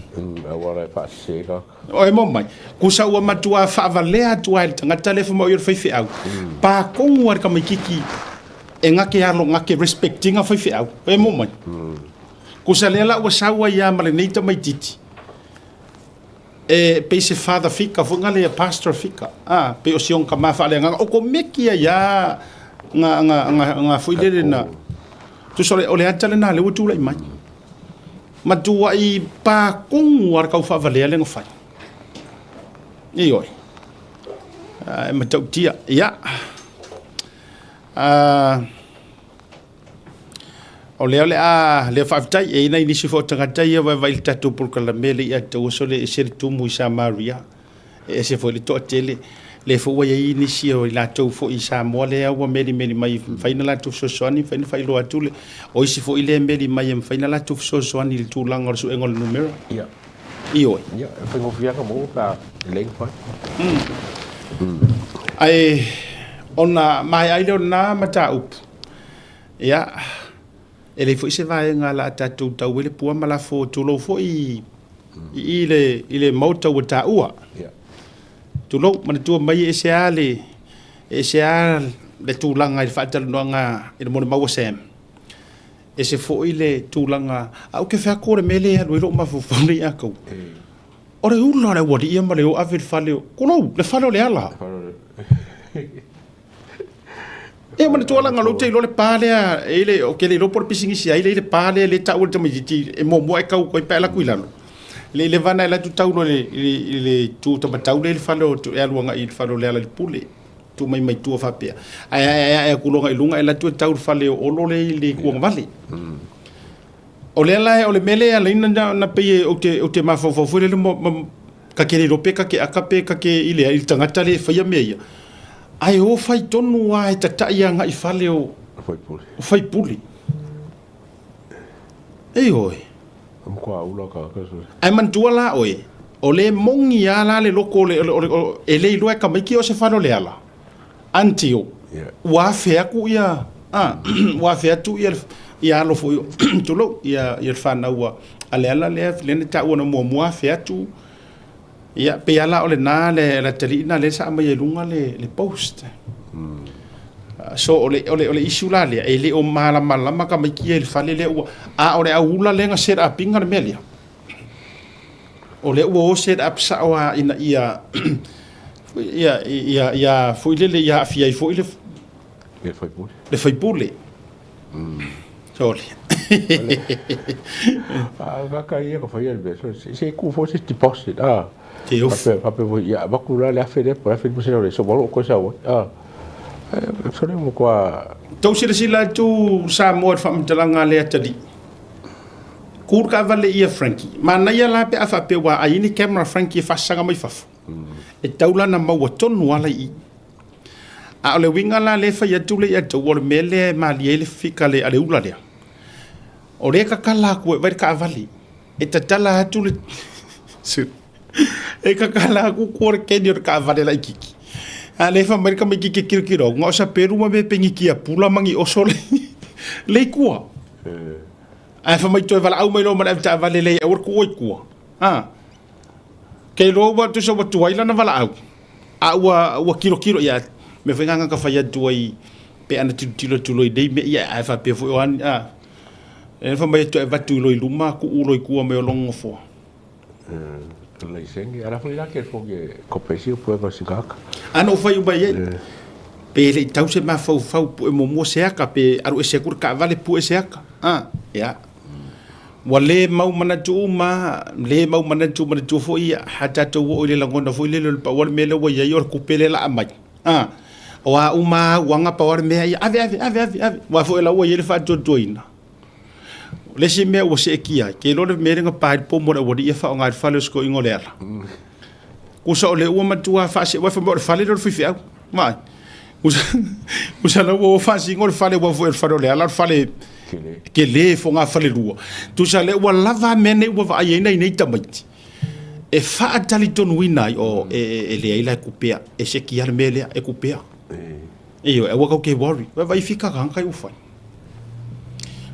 Auala e faasese ka. O e mo mai, kusa ua matua faavalea atu ai le tagata le fai mai o le faifeau. Pakogu a le tamaititi e gake alo gake respectinga faifeau. E mo mai. Kusa lea la ua sau ai a ma lenei tamaititi. E pei se father figure foi nga le pastor figure. Ah, pei o si ona tama faaleagaga. O komeki ai a nga nga nga nga foi lele na. Tusa o le ata lena lea ua tulai mai. Matuai pakogu a le kau faavalea lea na fai. Ioe. E matautia. Ia. O lea o le a lea faafetai e i ai nai nisi foi o tagata ia vaivai i le tatou polokalame le ia taua sole e ese le tumu i Samaria e ese foi le toatele lea foi ua i ai nisi o i latou foi i Samoa lea ua melimeli mai e mafai ona latou fesoasoani mafai ona faailoa atu le o isi foi lea e meli mai e mafai ona latou fesoasoani i le tulaga o le suega o le numera. Ia. Ioe. Ia, e faigofie lava ona maua pe a lelei ona fai. Ae ona maea ai lea o lena mataupu, ia, e leai foi se vaega o le a tatou tau ai le pua ma lafo, tulou foi i i le, i le Maota ua taua. Tulou, manatua mai e ese lava le, e ese lava le tulaga i le faatalanoaga i le molimau a Sam. Ese foi le tulaga, ae ou te fai atu o le mea lea e alu ai lou mafaufau nei Akaua. O le ula o le aualii ia ma le o ave i le fale o, tulou, le fale o Leala. E manatua la ou te iloa le pa lea, e le, ou te le iloa po o le pisinisi ai lea i le pa lea, lea e taua e le tamaitiiti e muamua e tau atu ai pe a alu atu i lalo. Le leva ona e alu atu tau loa i le itu tamatau lea i le fale o, e alu agai i le fale o Lealailepule. Tuu mai mai tua faapea. Ae ae ae atu loa i luga e alu atu e tau i le fale o Olo lea i le itu agavale. O lea la o le mea lea e ala ai ona pei ou te ou te mafaufau foi lele ma ta te le iloa pe ta te aka pe ta te i le i le tagata lea e faia mea ia. Ae o fai tonu lava e tatai agai i fale o Faipule. O faipule. Ioe. E matua ula tagata sole. Ae manatua la oe, o lea e moni lava la le loko o le, o le, o, e le iloa e tamaiti o se fale o Leala, until ua afe atu ia, a, ua afe atu ia, ia alo foi o, tulou, ia, ia le fanau a, a Leala lea, lea na taua na muamua afe atu, ia, pei lava la o lena le, le atalii lena lea sa aumai ai i luga le, le post. So o le, o le, o le issue la lea, e le o malamalama tamaiti ia i le fale lea ua, a o le au ula lea na set up ina le mea lea. O lea ua o set up sao lava ina ia, ia, ia, ia foi lele ia aafia ai foi le, Le faipule. Le faipule. Sorry. A kaka ia ka whaia le mea, so, se ku fo se deposit, a. Te ofu. Faapea, faapea foi, ia, avatu la le 1000 lea, po o le 1500 lea, so malo koe sau ai, a. So le mo koa... Tou silasila atu Samoa i le faamatalaga a le atalii. Ku le taavale ia Frankie. Manaia la pe a faapea ua aai ai ni camera Frankie e faasaga mai fafo. E tau la na maua tonu lava la i i. A o le uiga la lea e fai atu lea ia te au, o le mea lea e malie ai le fika a le ula lea, o lea e tatala atu e vaai le taavale, e tatala atu le e tatala atu tua le keni o le taavale laitiiti. A o lea e fai mai le tamaitiiti e tilotilo atu, na o sapelu ma mea pei ni tiapula ma ni oso le i tua. Ae fai mai toe valaau mai loa ma le avetaavale leai aua le tuua i tua. Kei iloa ua tusa ua tuai lana valaau, a ua, ua tilotilo ia, mea foi ngā ka fai atu ai, pe ana tilotilo atu loa i nei mea, ia, ae faapea foi o ani, a, e fai mai atu e avatu i loi luma, tuu loi tua mai o lona nofoa. Laisene, ala foi la telefoni e kopesi o puega singaka. A na ou fai uma i ai, pe le i tau se mafaufau pue muamua se aka, pe alu ese atu le taavale pue se aka, a, ia. Ua le mau manatu uma, le mau manatu manatua foi ia, a tatou oo i le lagona foi lele o le pau o le mea lea ua i ai o le kupe lea la aumai. A, o a uma lava auaga pau lava le mea ia, ave, ave, ave, ave, ave. Aua foi o la ua i ai le faatuatuaina. O le isi mea ua seetia ai, ke iloa le mea lea na pa ai le pomo o le aualii e faaaoga i le fale o si toeaina o Leala. Tusa o lea ua matua faase, aua fai mai o le fale lea o le faifeau. Vaai. Tusa la ua faasino le fale, aua foi o le fale o Leala o le fale tele fogafalelua. Tusa lea ua lava mea nei ua vaai ai nai nei tamaiti e faatalitonuina ai, o e leai la e kupea, e seki lava le mea lea, e kupea. Ioe, aua tatou te worry. Vaai fika tagata ia ua fai.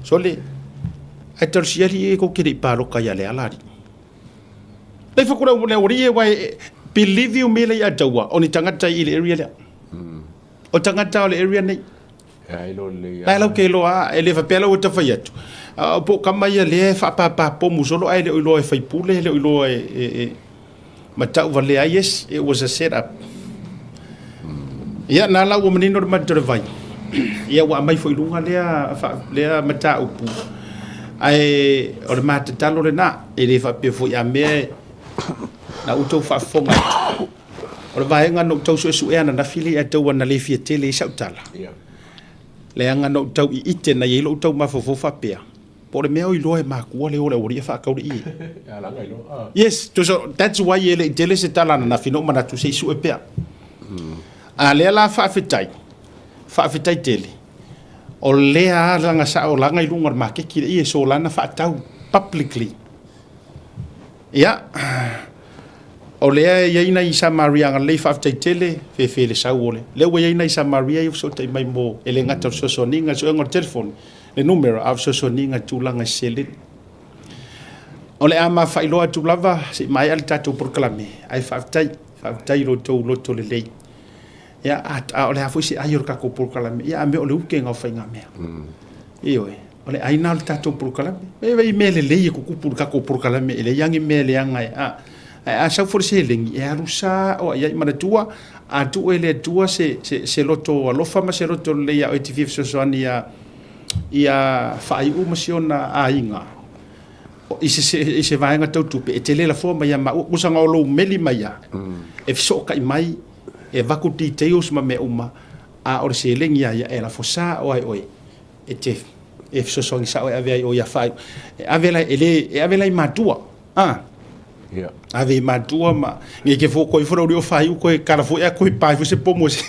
Sole, ae talosia alii e tou te le i paloka ia Leala alii. Lei fa kura le ori e wai believe you me lei ataua o ni tangata i le area lea. O tangata o le area nei. Ai lo le Lai lau ke loa e le faapea lau e fai atu. Po kama ia lea e faapapa pomu solo ai le o iloa e faipule le o iloa e matau valea ai. Yes, it was a set up. Ia na la ua manino le mata o le vai. Ia ua aumai foi i luga lea lea mataupu. Ae o le matatalo lena, e le faapea foi a mea na ou tau faafofoga atu. O le vaega na ou tau suesuea ananafi lea tau ana le fia tele ai sau tala. Leaga na ou tau iite na i ai lou tau mafaufau faapea, po o le mea o iloa e makua le o le aualii e faatau le ie. Yes, so that's why e le i tele se tala ananafi na ou manatu se i sue pea. A lea la faafetai, faafetai tele, o lea lava laga sao laga i luga o le maketi le ie, so lana faatau publicly. Ia, o lea e i ai nai Samaria agalelei faafetai tele, fefe le sau o le. Lea ua i ai nai Samaria ia ua fesootai mai mo, e le gata o le fesoasoaniga, le suega o le telefoni, le numera, a o le fesoasoaniga i tulaga i seleni. O le a ma faailoa atu lava, se i maea le tatou polokalame, ae faafetai, faafetai i lo outou loto lelei. Ia, a o le a foi se ai o le tatou polokalame, ia a mea o le ukega o faigamea. Ioe, o le ai lena o le tatou polokalame. E vai mea lelei e tutupu i le tatou polokalame, e leai lava ni mea leaga e, a, ae a sau foi le seleni, e alu sao lava i ai. Manatua, a tuu e le Atua se, se, se loto alofa ma se loto lelei ia oe e te fia fesoasoani ia, ia faaiu ma si ona aiga i se, i se vaega tau tupe, e te le lafoa mai ia maua. Tusa na o lou meli mai lava, e fesootai mai, e avatu details ma mea uma, a o le seleni lava ia e lafo sao lava e oe e te e fesoasoani sao e ave ai o ia faaiu. E ave la, e le, e ave la i matua. A? Yeah. Ave i matua ma, nei ke fō koi fora uri o faaiu koe, kara foi a koe pai foi se pomo se.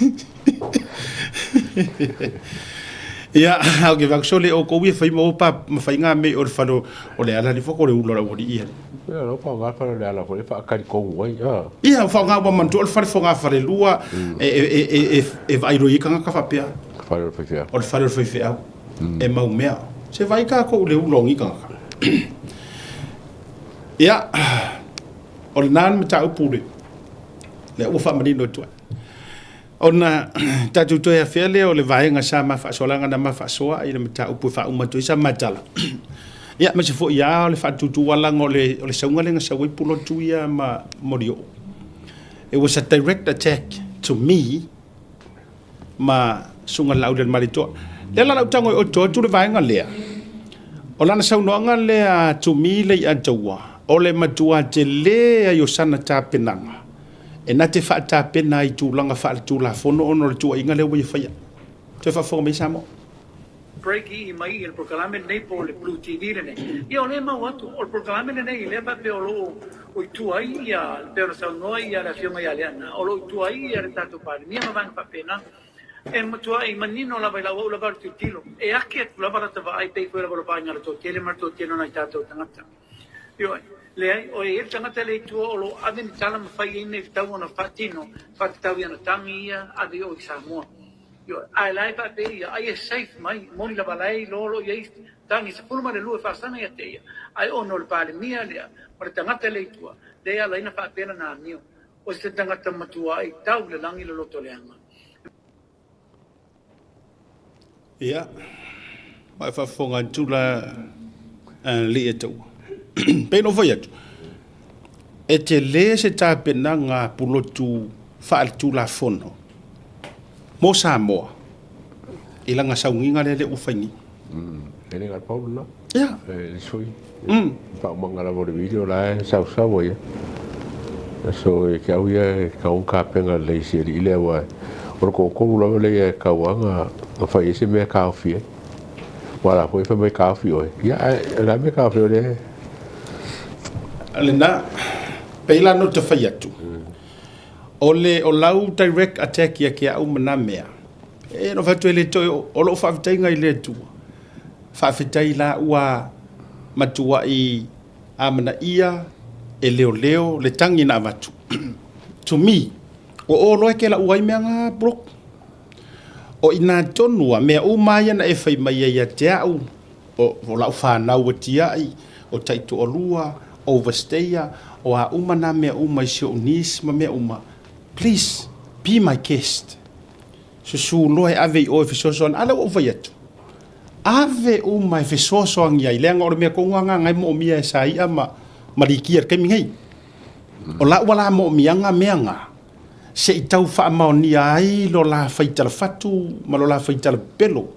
Ia, au ke vakusole o kou ia whai ma o pa, ma whai ngā mei o le whano o le ala ni whako le ula o ia. Ia, lo pa ngā whare le ala fo e whaakari kongu ai, a. Ia, wha ngā wa mantu o le whare fo ngā whare lua, e, e, e, e, e, e vairoi i kanga ka whapea. Whare o le whaiwheau. O le whare o le whaiwheau. E mau mea. Se vai kā kou le ula o ngi kanga. Ia, o le nā ni mataupu le, le ua whaamanino atu ai. Ona tatou toe afea lea o le vaega sa ma faasoalaga na ma faasoa i le mataupu e faauma atu ai sa ma tala. Ia, aemaise foi lava o le faatutualaga o le, o le sauga lea na sau ai pulotu ia ma Molioo. It was a direct attack to me ma Susuga Laaulialemalietoa. Lea la lau tago e oto atu le vaega lea, o lana saunoaga lea to me Leiataua, o le matua tele ai o sana tapenaga E na te faatapena ai i tulaga faaletulafono ona o le tuuaiga lea ua ia faia. Toe faafofoga mai Samoa. Break i mai i le polokalame lenei po o le Blue TV lenei. Ia o lea e mau atu, o le polokalame lenei lea faapea o lo o i tua ai ia, e pei ona saunoa ia le Afioga ia Leaana, o lo o i tua ai ia le tatou Palemia ma vaega faapena. E matuai manino lava i lau au lava o le tilotilo, e ake atu lava lata vaai pei foi lava o le vaaiga a le toatele ma le toatele o nai tatou tagata. Ioe. Leai, o e i ai le tagata lea i tua o lo o ave ni tala ma fai ai mea e tatau ona faatino, faatatau i ana tagi ia, ave i o i Samoa. Ioe. Ae la e faapea ia, ai e safe mai, moni lava la e iloa o lo o i ai tagi 12 e faasaga ia te ia, ae ona o le Palemia lea ma le tagata lea i tua, lea e ala ai ona faapea lana amio, o se tagata matua i tau i le lagi le loto leaga. Ia, ma e faafofoga atu la alii e taua. Pei ona ou fai atu, e tele se tapenaga pulotu faaletulafono mo Samoa i lana sauniga lea ua fai nei. E le ga pau lena. Ia. E le sui. Faaumaga lava o le video la e sausau ai. So e ke au ia e kau kapena lelei si alii lea aua o le toatolu lava lea e tauaga na fai ai se mea e taofi ai. Aua o la foi e fai mai taofi oe. Ia ae o le a le mea e taofi ai o lea e. Lena, pei la no te fai atu. O le o lau direct attack ia ke au ma na mea. E no fai atu e le toe o lou faafetaiga i le Atua. Faafetai la ua matuai amanaia e leoleo le tagi na avatu. To me, o o loa ke lau ai mea nga block. O ina tonu a mea uma ia na e fai mai ai ia te au, o lau whanau e tiai, o taitoalua, overstayer, o a uma nā mea uma i si ou niece ma mea uma. Please, be my guest. Susu loa e ave i o e fesoasoani. A lea ua ou fai atu. Ave uma e fesoasoani ai, leaga o le mea tonu lava lena e moomia e Saia ma, ma Likia i le taimi nei. O la ua la moomiaga mea na, se i tau faamaonia ai lo la faitala fatu ma lo la faitala pepelo.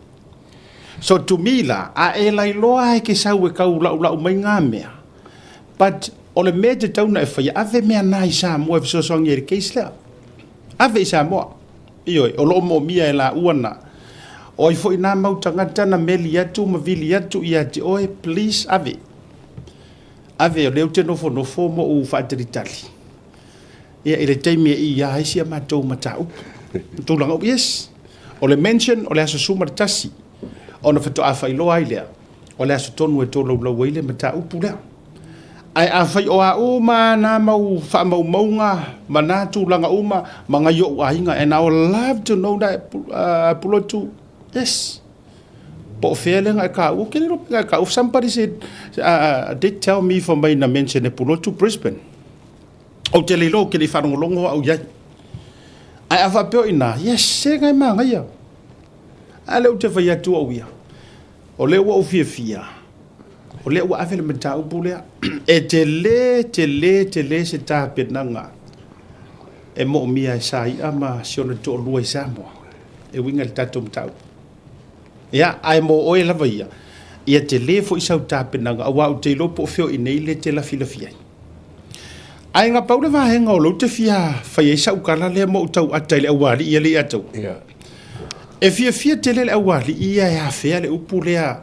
So to me la, a e lailoa e ke sau e tau laulau mai ngā mea, but o le mea e tatau ona e faia, ave mea na i Samoa e fesoasoani ai i le case lea. Ave i Samoa. Ioe, o lo o moomia e laua na. O ai foi na mau tagata na meli atu ma vili atu ia te oe, please ave. Ave, o lea ou te nofonofo ma ou faatalitali. Ia, i le taimi e ia ai si a matou mataupu. Tulaga, yes. O le mention, o le aso 11, ona faatoa faailoa ai lea, o le aso tonu e tolaulau ai le mataupu lea. Ae afai o a uma nā mau faamaumauga ma nā tulaga uma ma ngai o'u aiga, and I would love to know that Pulotu, yes. Po o fea lea na e kāua, ke lilo pe na e kāua. Somebody said, did tell me for mai na mention e Pulotu Brisbane. Ou te le iloa, ou te le i faalogologo au i ai. Ae a faapea o i inā, yes, se ngai māngaia. A lea ou te fai atu au ia, o lea ua ou fiafia, O lea ua ave le mataupu lea. E tele, tele, tele se tapenaga e moomia e Saia ma si ona toalua i Samoa e uiga i le tatou mataupu. Ia, ae mo oe lava ia, ia tele foi sau tapenaga aua ou te iloa po o fea o i nei le te lafilafi ai. Ae na pau le vaega o lou te fia fai ai sau tala lea ma ou tauata i le aualii ia le ia te au. E fiafia tele le aualii ia e afea le upu lea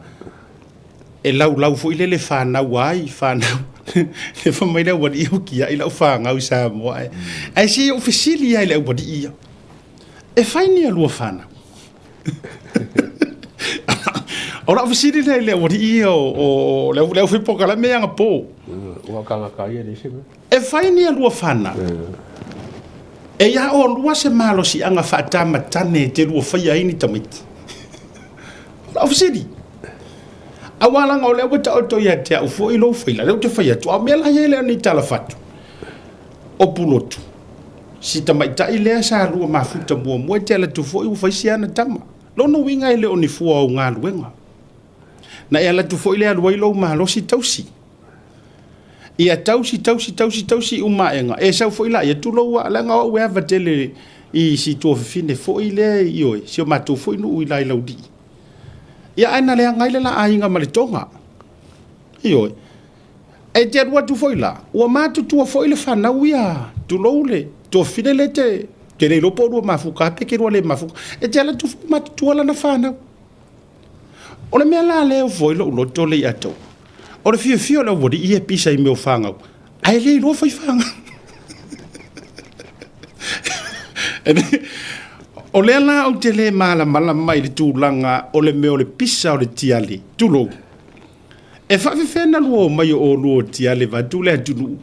e laulau foi lele fanau ai fanau le fai mai le aualii ua tiai lau fanau i Samoa ae ae se i ou fesili lava i le aualii ia e fai ni a lua fanau o lau fesili lea i le aualii ia o le au fai polokalame anapo Ua tagata ia le isi mea. E fai ni a lua fanau e iā olua se malosiaga faatamatane e te lua faia ai ni tamaiti. O lau fesili, aua leaga o lea ua taoto ia te au foi lou faila, lea ou te fai atu, a o mea la ia e le o ni tala fatu. O Pulotu, si tamaitai lea sa lua mafuta muamua e te alu atu foi ua fai si ana tama. Lona uiga e le o ni fua o au galuega. Na e alu atu foi lea alu ai lou malosi tausi. Ia tausi, tausi, tausi, tausi uma aega. E sau foi laia, tulou a, leaga o au e ava tele i si tuafafine foi lea, ioe, si o matou foi nuu i la i Laulii. Ia ae na leaga ai le la aiga ma le toga. Ioe. E te alu atu foi la, ua matutua foi le fanau ia, tulou le tuafafine lea te, te le iloa po o lua mafuta pe ke lua le mafuta. E te alu atu foi matutua lana fanau. O le mea la lea foi lou loto le ia tou. O le fiafia o le aualii ia e pisa i mea o fanau, ae le iloa fai fanau. O lea la ou te le malamalama i le tulaga o le mea o le pisa o le tiale, tulou. E faafefea na lua omai o olua o tiale vaeatu le atunuu,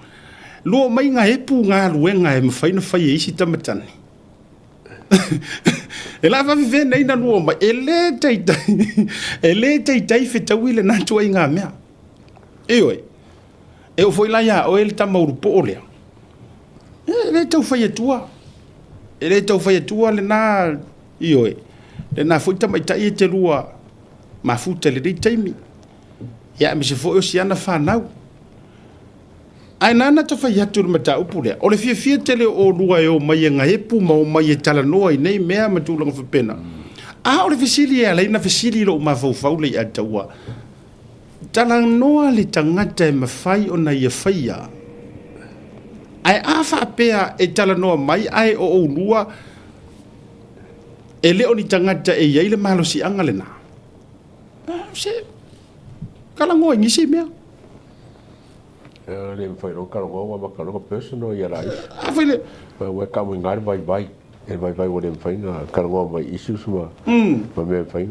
lua omai gaepu galuega e mafai ona fai e isi tamatane. E la faafefea nei na lua omai, e le taitai, e le taitai fetaui lena ituaiga mea. Ioe, e oo foi la ia oe le tama ulupoo lea, e le tau fai atua, e le tau fai atua lena, ioe, lena foi tamaitai e te lua mafuta i lenei taimi, ia aemaise foi o si ana fanau. Ae nana ta fai atu i le mataupu lea, o le fiafia tele o olua e omai e gaepu ma omai e talanoa i nei mea ma tulaga faapena. A o le fesili e ala ai ona fesili i lou mafaufau le iata ua talanoa le tagata e mafai ona ia faia. Ae a faapea e talanoa mai ae o oulua e le o ni tagata e i ai le malosiaga lena, se talanoa i nisi mea. E le mafai loa talanoa ua amata loa ona personal ia laiti. A fai le. Ua e tau i ina le vaivai. E vaivai ua le mafai ona talanoa mai issues ma ma mea e mafai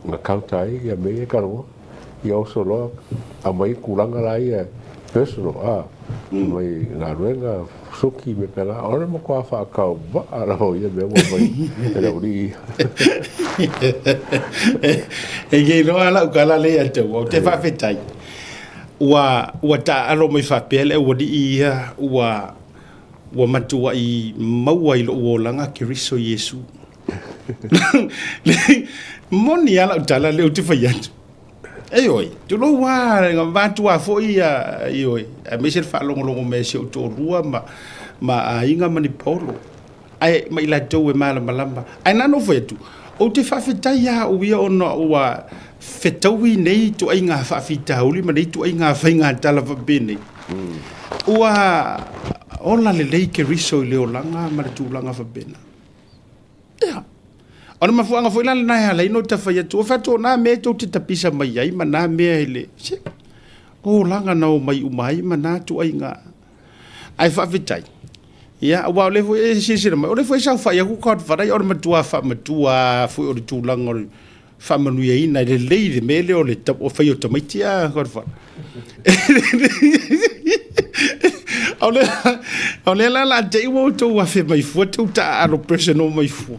ona counter ai ia mea ia e talanoa. Ia oso loa aumai tulaga la ia personal a mai galuega suki mea pēlā. O le matua faatauvaa lava o ia mea ua aumai e le aualii ia. E ke iloa lau tala lea ia te au, ou te faafetai ua ua taaalo mai faapea le aualii ia ua Ua matuai maua i lou olaga Keriso Iesu. Moni a lau tala lea ou te fai atu. Ioe, tulou lava, vaeatu foi ia, ioe, aemaise le faalogologo mai a si ou toalua ma, ma aiga ma ni paolo, ae ma i latou e malamalama. Ae na ona ou fai atu, ou te faafetai ia au ia ona ua fetaui nei ituaiga faafitauli ma nei ituaiga faiga tala faapenei. Ua ola lelei Keriso i le olaga ma le tulaga faapena. Ia. O le mafuaaga foi la lena e ala ai ona ou fai atu, o fai atu o na mea e tou te tapisa mai ai ma na mea i le, se, o olaga na omai uma ai ma na ituaiga. Ae faafetai, ia, aua o lea foi e silasila mai, o lea foi e saofai atu Godfather, ia o le matua faamatua lava foi o le tulaga o le faamanuiaina e lelei le mea lea o le fai o tamaiti a Godfather. O le, o lea la la te i ua outou afe mai fua tou taaalo personal mai fua.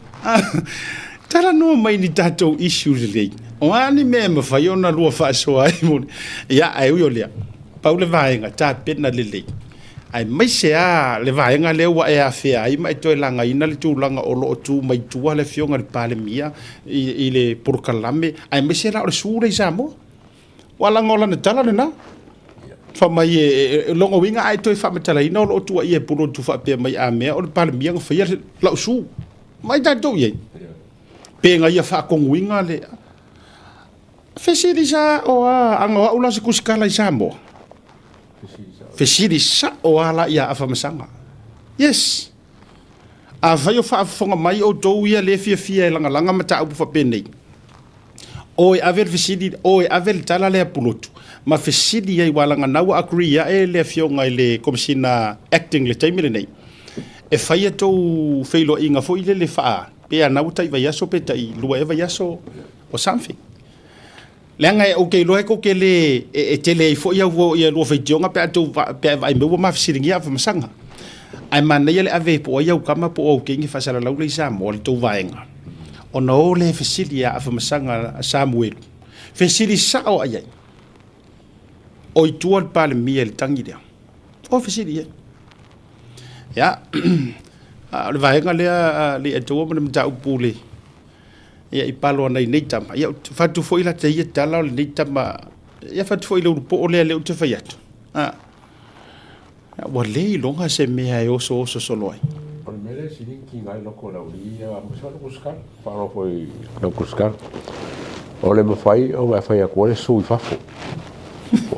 Talanoa mai ni tatou issues lelei. O a ni mea e mafai ona lua faasoa ai mo le... Ia, ae ui o lea, pau le vaega, tapena lelei. Aemaise lava le vaega lea ua e afea ai ma e toe lagaina le tulaga o lo o tu mai tua le Afioga i le Palemia i le polokalame, aemaise la o le su lea i Samoa. Ua laga o lana tala lena. Fai mai e lona uiga a e toe faamatalaina o lo o tuuaia e Pulotu faapea mai a mea o le Palemia na faia lau su. Mai tatou i ai. Pe na ia faatonuina le fesili sao lava, ana o au la o se kusikala i Samoa. Fesili sao lava la ia Afamasaga. Yes. Afai o faafofoga mai outou ia le fiafia e lagalaga mataupu faapenei, o e ave le fesili, o e ave le tala lea a Pulotu, ma fesili ai, aua leaga na ua agree ae le afioga i le Komesina acting i le taimi lenei, e fai a outou feiloaiga foi lele faa, pe ana ua tai vaiaso pe tai lua ea vaiaso or something. Leaga ou te iloa e tou te le, e tele ai foi au ia lua faitioga pe a tou pe a vaai mai ua ma fesiligia Afamasaga. Ae manaia le ave po o ai au tama po o au teine faasalalau lea i Samoa le tou vaega. Ona o lea e fesili ia Afamasaga Samuelu. Fesili sao lava i ai. O i tua le Palemia i le tagi lea. O fesili i ai. Ia, o le vaega lea le Atoa ma le mataupu le Ia i palo ana i nei tama. Ia, ou te fai atu foi la te ia tala o lenei tama. Ia fai atu foi i le ulupoo lea lea ou te fai atu. A, ua le iloga se mea e osooso solo ai. O le mea lea e sili ona tiga ai loko o le aualii ia, aemaise lava le kusikala. Faalogo foi i lau kusikala. O le mafai ona e fai atu ai le su i fafo.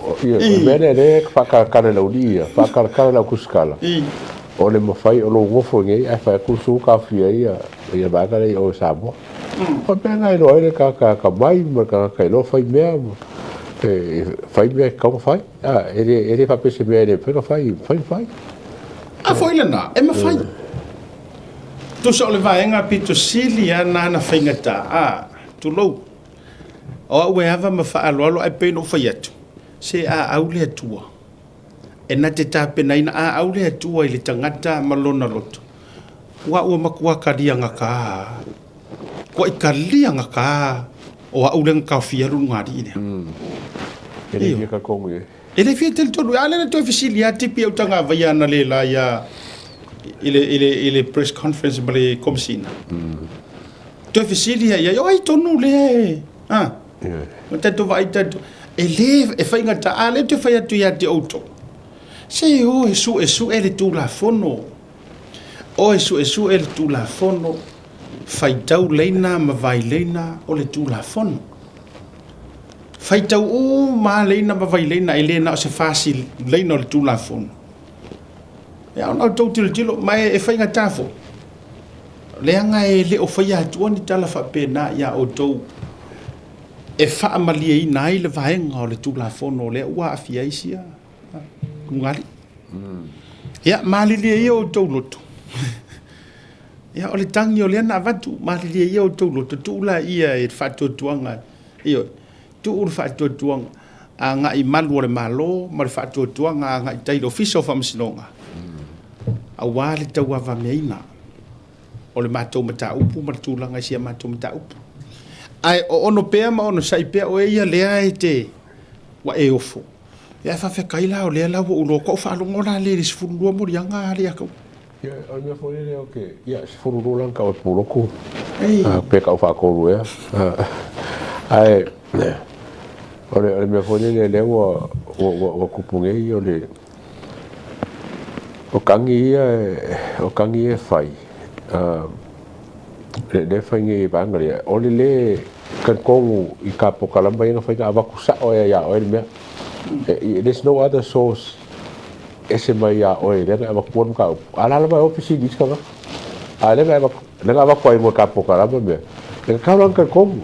O le mea lea lea e faatalatala e le aualii ia, faatalatala e lau kusikala. O le mafai o lou nofo i inei ae fai atu le su taofia ai ia vaega lea i o i Samoa. O le mea lena e iloa ai le tagata atamai ma le tagata e iloa fai mea, e fai mea e tatau ona fai. E le faapea se mea e le mafai ona fai, e mafai ona fai. A foi lena, e mafai. Tusa o le vaega pito sili lava lena na faigata, a, tulou. O au e ava ma faaaloalo ae pei ona ou fai atu, se a au le Atua. E na te tapenaina a au le Atua i le tagata ma lona loto, aua ua matua kalia gata, kuaʻi kalia gata o au lea na taofia alu luga alii lea. E le fia talitonu i ai. E le fia talitonu, a lea na toe fesili lava Tipi au tagavaia ana le la ia i le, i le, i le press conference ma le Komesina. Toe fesili lava i ai, o ai tonu lea e, a? Ma tatou vaai tatou, e le, e faigata, a lea ou te fai atu ia te outou, se o e suesue le Tulafono, o e suesue le Tulafono. Faitau leina ma vaileina o le Tulafono. Faitau uma lava leina ma vaileina e le na o se fasi leina o le Tulafono. Ia ona outou tilotilo, ma e faigata foi, leaga e le o faia atua ni tala faapena ia outou e faamalieina ai le vaega o le Tulafono lea ua aafia ai sia ulugalii. Ia, malilie ia outou loto. Ia, o le tagi o lea na avatu, malilie ia outou loto, tuu laia i le faatuatuaga, ioe, tuu le faatuatuaga agai i malu o le Malo ma le faatuatuaga agai i tai i le Ofisa o Faamasinoga, aua le tauavameaina o le matou mataupu ma le tulaga i si a matou mataupu. Ae oono pea ma onosai pea oe ia lea e te, ua e ofo. Ia ae faafetai la o lea la ua ou iloa atu, ou faalogo la lea i le 12 moliaga a le atau. Ia, o le mea foi lele ou te, ia, 12 la na tau e Pulotu, pe tau faatolu ea. Ae, o le mea foi lele lea ua, ua, ua tupu nei, o le, o tagi ia, o tagi ia e fai, lea e fai nei e vaega lea, o le le talitonu i ka polokalama ia na fai na avatu sao lava ia oe le mea. There's no other source ese mai iā oe lea na e avatua le mataupu. A o la lava e o fesili isi tagata. A o lea na e avatu, lea na avatu ai mo ka polokalama mea. E tatau la ona talitonu.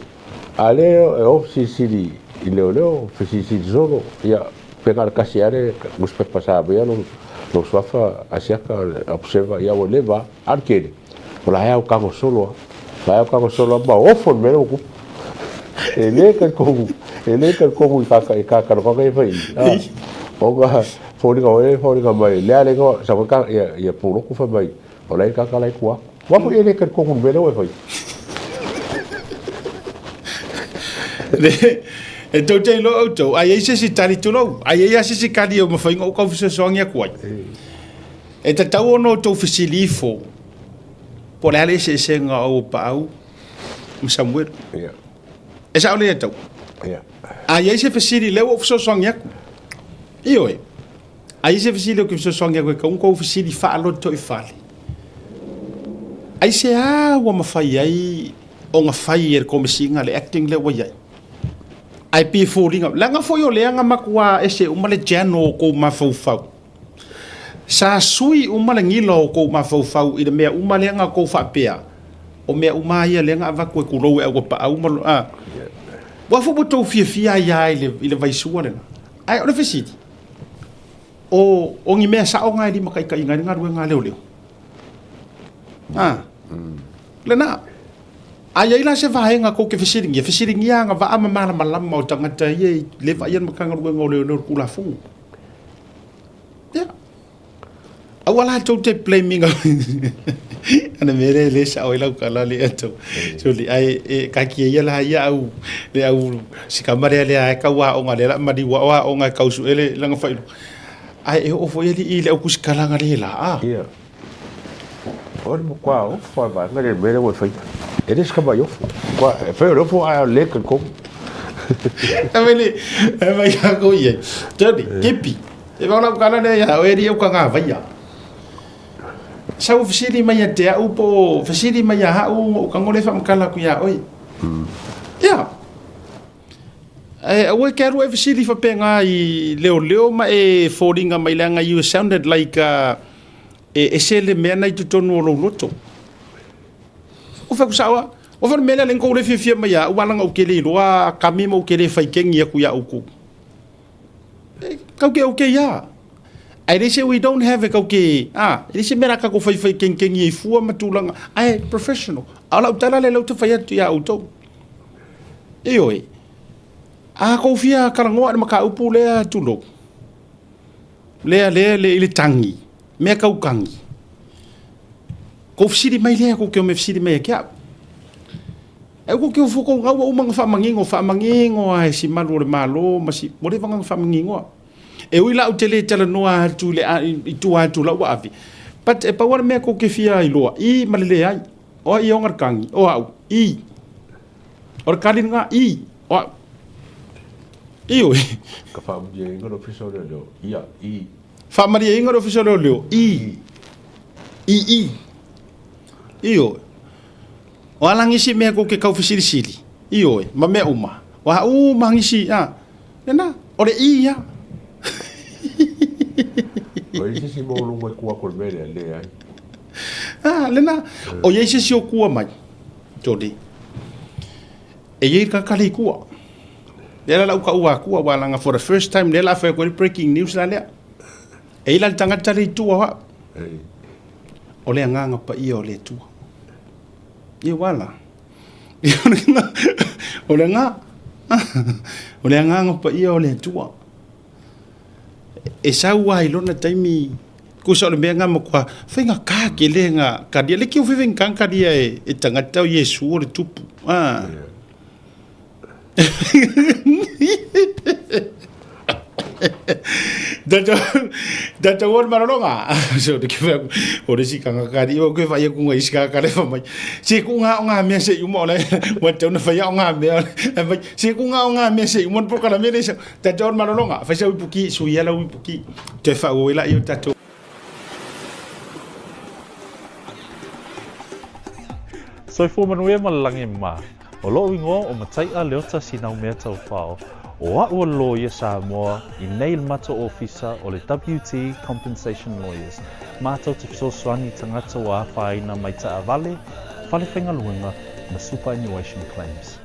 A o lea e o fesilisili i leoleo, fesilisili solo, ia, pe na o le tasi ea le nusipepa sa aumaia lou, lou suafa Asiata, Observer, ia ua leva lava. A o le tele, o la e au tago solo lava. O la e au tago solo lava ma ofo le mea lea ua tupu. E le talitonu, e le talitonu i ka, i ka talanoaga ia e fai i i. Ona foliga foi, foliga mai, lea le igoa, sau foi ia, ia Pulotu fai mai, o la e i le tagata la e i tua atu. Aua foi e le talitonu i le mea lea ua e faia. E tou te iloa outou, a i ai se isi tali, tulou, a i ai lava se isi tali e mafai ona ou tau fesoasoani atu ai. E tatau ona outou fesili ifo po o le a le eseesega o Auuapaau ma Samuelu. E sao lelei atau. A i ai se fesili, lea ua ou fesoasoani atu. Ioe. A i ai se fesili ou te fesoasoani atu e tatau ona outou fesili faalotoifale. Aisea ua mafai ai ona fai e le Komesina le acting lea ua i ai? Ae pei e foliga, leaga foi o lea na matua ese uma le jam o outou mafaufau. Sa sui uma le gila o tou mafaufau i le mea uma lea na tou faapea, o mea uma lava ia lea na avatu e kulou e auapaau ma a. Ua foi ua tou fiafia ai lava i le, i le vaisua lena. Ae o le fesili, o, o ni mea sao na e limataitaiina ai le galuega a leoleo? A, lena. A i ai la se vaega tou te fesiligia, fesiligia agavaa ma malamalama o tagata ia i le vaaia le Matagaluega o Leoleo i le Tulafono. Ia. Aua la tou te blame ina ana mea lea e le sao ai lau tala le atau. Soli ai e kaki ia la ia au le au sikama lea lea e kau aoga lea la maliu o aoga e kau suʻe le lana faailoga. Ae e oo foi alii i le au tusikalaga le la a. Ia. O le matua ofo a vaega le mea lea ua e faia. E le se tamai ofo. Matua e fai o le ofo ae o le talitonu. E mai le, e mai kākou i ai. Tony, Kepi, e vau lau kala lea ia oe alii au kagāvaia. Sau fesili mai ia te au po o fesili mai ia ha'u ona ou tago lea e faamatala atu iā oe. Ia. Ae aua e te alu e fesili faapena i leoleo ma e foliga mai leaga you sounded like e ese le mea na i totonu o lou loto. Ua fai atu sao lava. Ua fai o le mea lea lea na tou le fiafia mai ia au leaga ou te le iloa kami ma ou te le fai kegi atu ia outou. E kau ke okay ia. Ae leai se we don't have e kau ke, a, e leai se mea o le a tatou faifai kegikegi ai fua ma tulaga, ae professional. A o lau tala lea lea ou te fai atu ia outou. Ioe, a tou fia talanoa i le mataupu lea tulou, lea lea le i le tagi, mea tau tagi, kou fesili mai lea kou te omai fesili mai ia te au. Ae kou te ofo kou gau ua uma ona faamanino, faamanino lava e si malu o le Malo ma si, ua leva ona faamaninoa. E ui la ou te le talanoa atu i le i tua atu o lau ave, but e pau lava le mea kou te fia iloa, i ma le leai. O ai e ona le tagi? O au. I. O le kali lena, i. O au. Ioe. Ka faamalieina le Ofisa o Leoleo, ia, i. Faamalieina le Ofisa o Leoleo, i. I, i. Ioe. O a la nisi mea kou ke kau fesilisili, ioe, ma mea uma, o a uma nisi, a, lena, o le i ia. O i se isi maualuga i tua atu o le mea lea, leai. A, lena, o i ai se isi o tua mai, Jody, e i ai le tagata le i tua. Lea la lau taua atua, aua leaga for the first time lea la a fai atu ai le breaking news la lea. E i ai la le tagata le i tua o au. O le Agaga Paia o le Atua. Ia ua la. O le agaga, o le Agaga Paia o le Atua. E sau lava i lona taimi, tusa o le mea lena matua faigata tele ona talia. Le tio faigata ona talia e tagata o Iesu o le tupu. Ah. Tatou o le malologa. So te ke o le si kanga kari o ke vai ku ngai sika kare fa mai. Se ku nga o nga mea se uma o le wa tau na fai o nga mea e mai se ku nga o nga mea se uma po kala mea le tatou o le malologa. Fai sa uipuki suia la uipuki. Te fa o ila i o tatou. Soifua manuia ma le lagi ma. O loʻu igoa ʻo Mataiʻa Leota Sinaumea Taufao, ʻo aʻu o le loia Samoa i nei le matou ofisa o le WT Compensation Lawyers, matou te fesoasoani i tagata ua afaina mai taavale, fale faigaluega ma superannuation claims.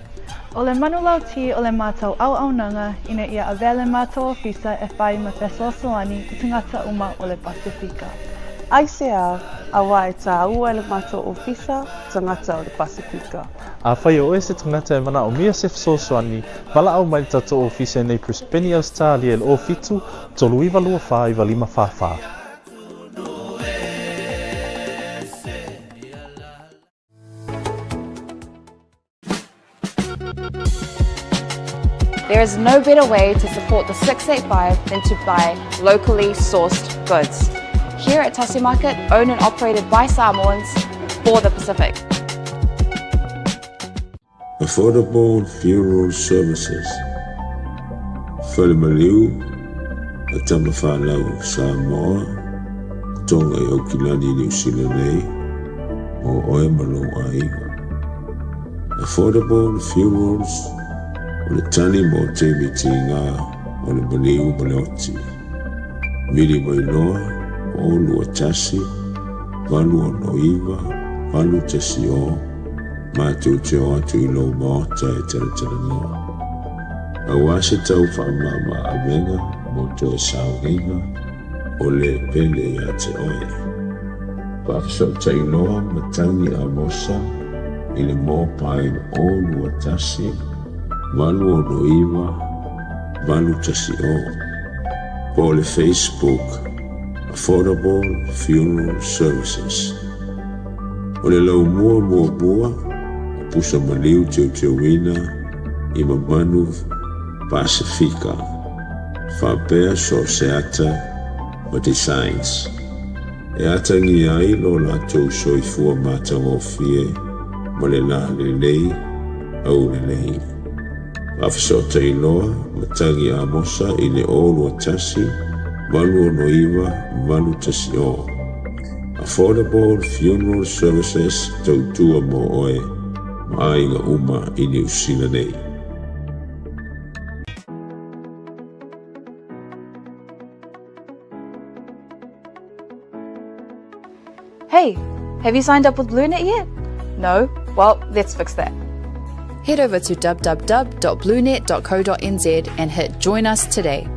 ʻO le manulauti o le matou auaunaga ina ia avea le matou ofisa e fai ma fesoasoani i tagata uma o le Pasefika. Aisea, auā e tāua e le matou ofisa tagata o le Pasefika. Afai o oe se tagata e manaʻomia se fesoasoani, valaau mai le tatou ofisa i nei Brisbane, Ausetalia i le 07 39 24 95 44. There is no better way to support the 685 than to buy locally sourced goods. Here at Tasi Market, owned and operated by Samoans for the Pacific. Affordable Funeral Services, Fale Maliu a Tamafanau Samoa, Tonga i Aukilani, Niu Sila nei, mo oe ma lou aiga. Affordable Funerals, o le tali mo taimi tiga o le maliu ma le oti. Vili mai loa, 0 2 1 8 6 9 8 1 0, matou te o atu i lou maota e talatalanoa. Auā se tau faamama avega mo toe sauniga o le pele ia te oe. Faafesootai loa Matagi Amosa i le mobile 0 2 1 8 6 9 8 1 0 po o le Facebook Affordable Funeral Services. O le laumua muamua o pusa maliu teuteuina i mamanu Pasefika, faapea so o se ata ma designs. E atagia ai lo latou soifua matagofie ma le lalelei aulelei. Faafesootai loa Matagi Amosa i le 0 2 1 8 6 9 8 1 0. Affordable Funeral Services tautua mo oe ma aiga uma i Niu Sila nei. Hey, have you signed up with BlueNet yet? No? Well, let's fix that. Head over to www.bluenet.co.nz and hit Join Us today.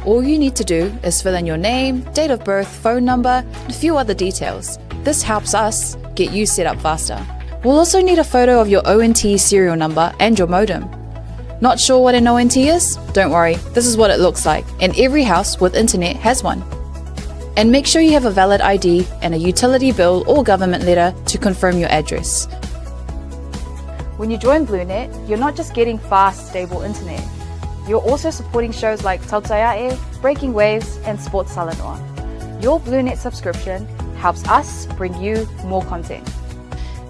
All you need to do is fill in your name, date of birth, phone number, and a few other details. This helps us get you set up faster. We'll also need a photo of your ONT serial number and your modem. Not sure what an ONT is? Don't worry, this is what it looks like, and every house with internet has one. And make sure you have a valid ID and a utility bill or government letter to confirm your address. When you join BlueNet, you're not just getting fast, stable internet. You're also supporting shows like Tautaia'e, Breaking Waves, and Sports Talanoa. Your BlueNet subscription helps us bring you more content.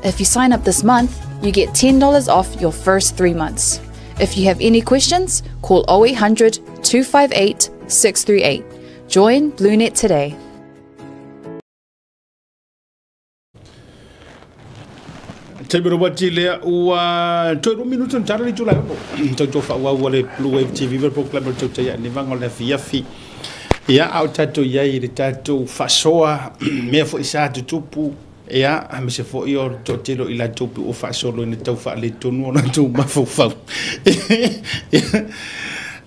If you sign up this month, you get $10 off your first 3 months. If you have any questions, call 0800 258 638. Join BlueNet today. Taimi o wati lea ua toe 2 minuti ona tala le itula e 6. Tautua faaauau a le Blue Wave TV ma le polokalame o le Tautai Ane Vaga o le afiafi. Ia, a o tatou i ai i le tatou faasoa, mea foi sa tutupu, ia, aemaise foi o le toatele o i latou pei ua faasolo ina tau faaletonu o latou mafaufau.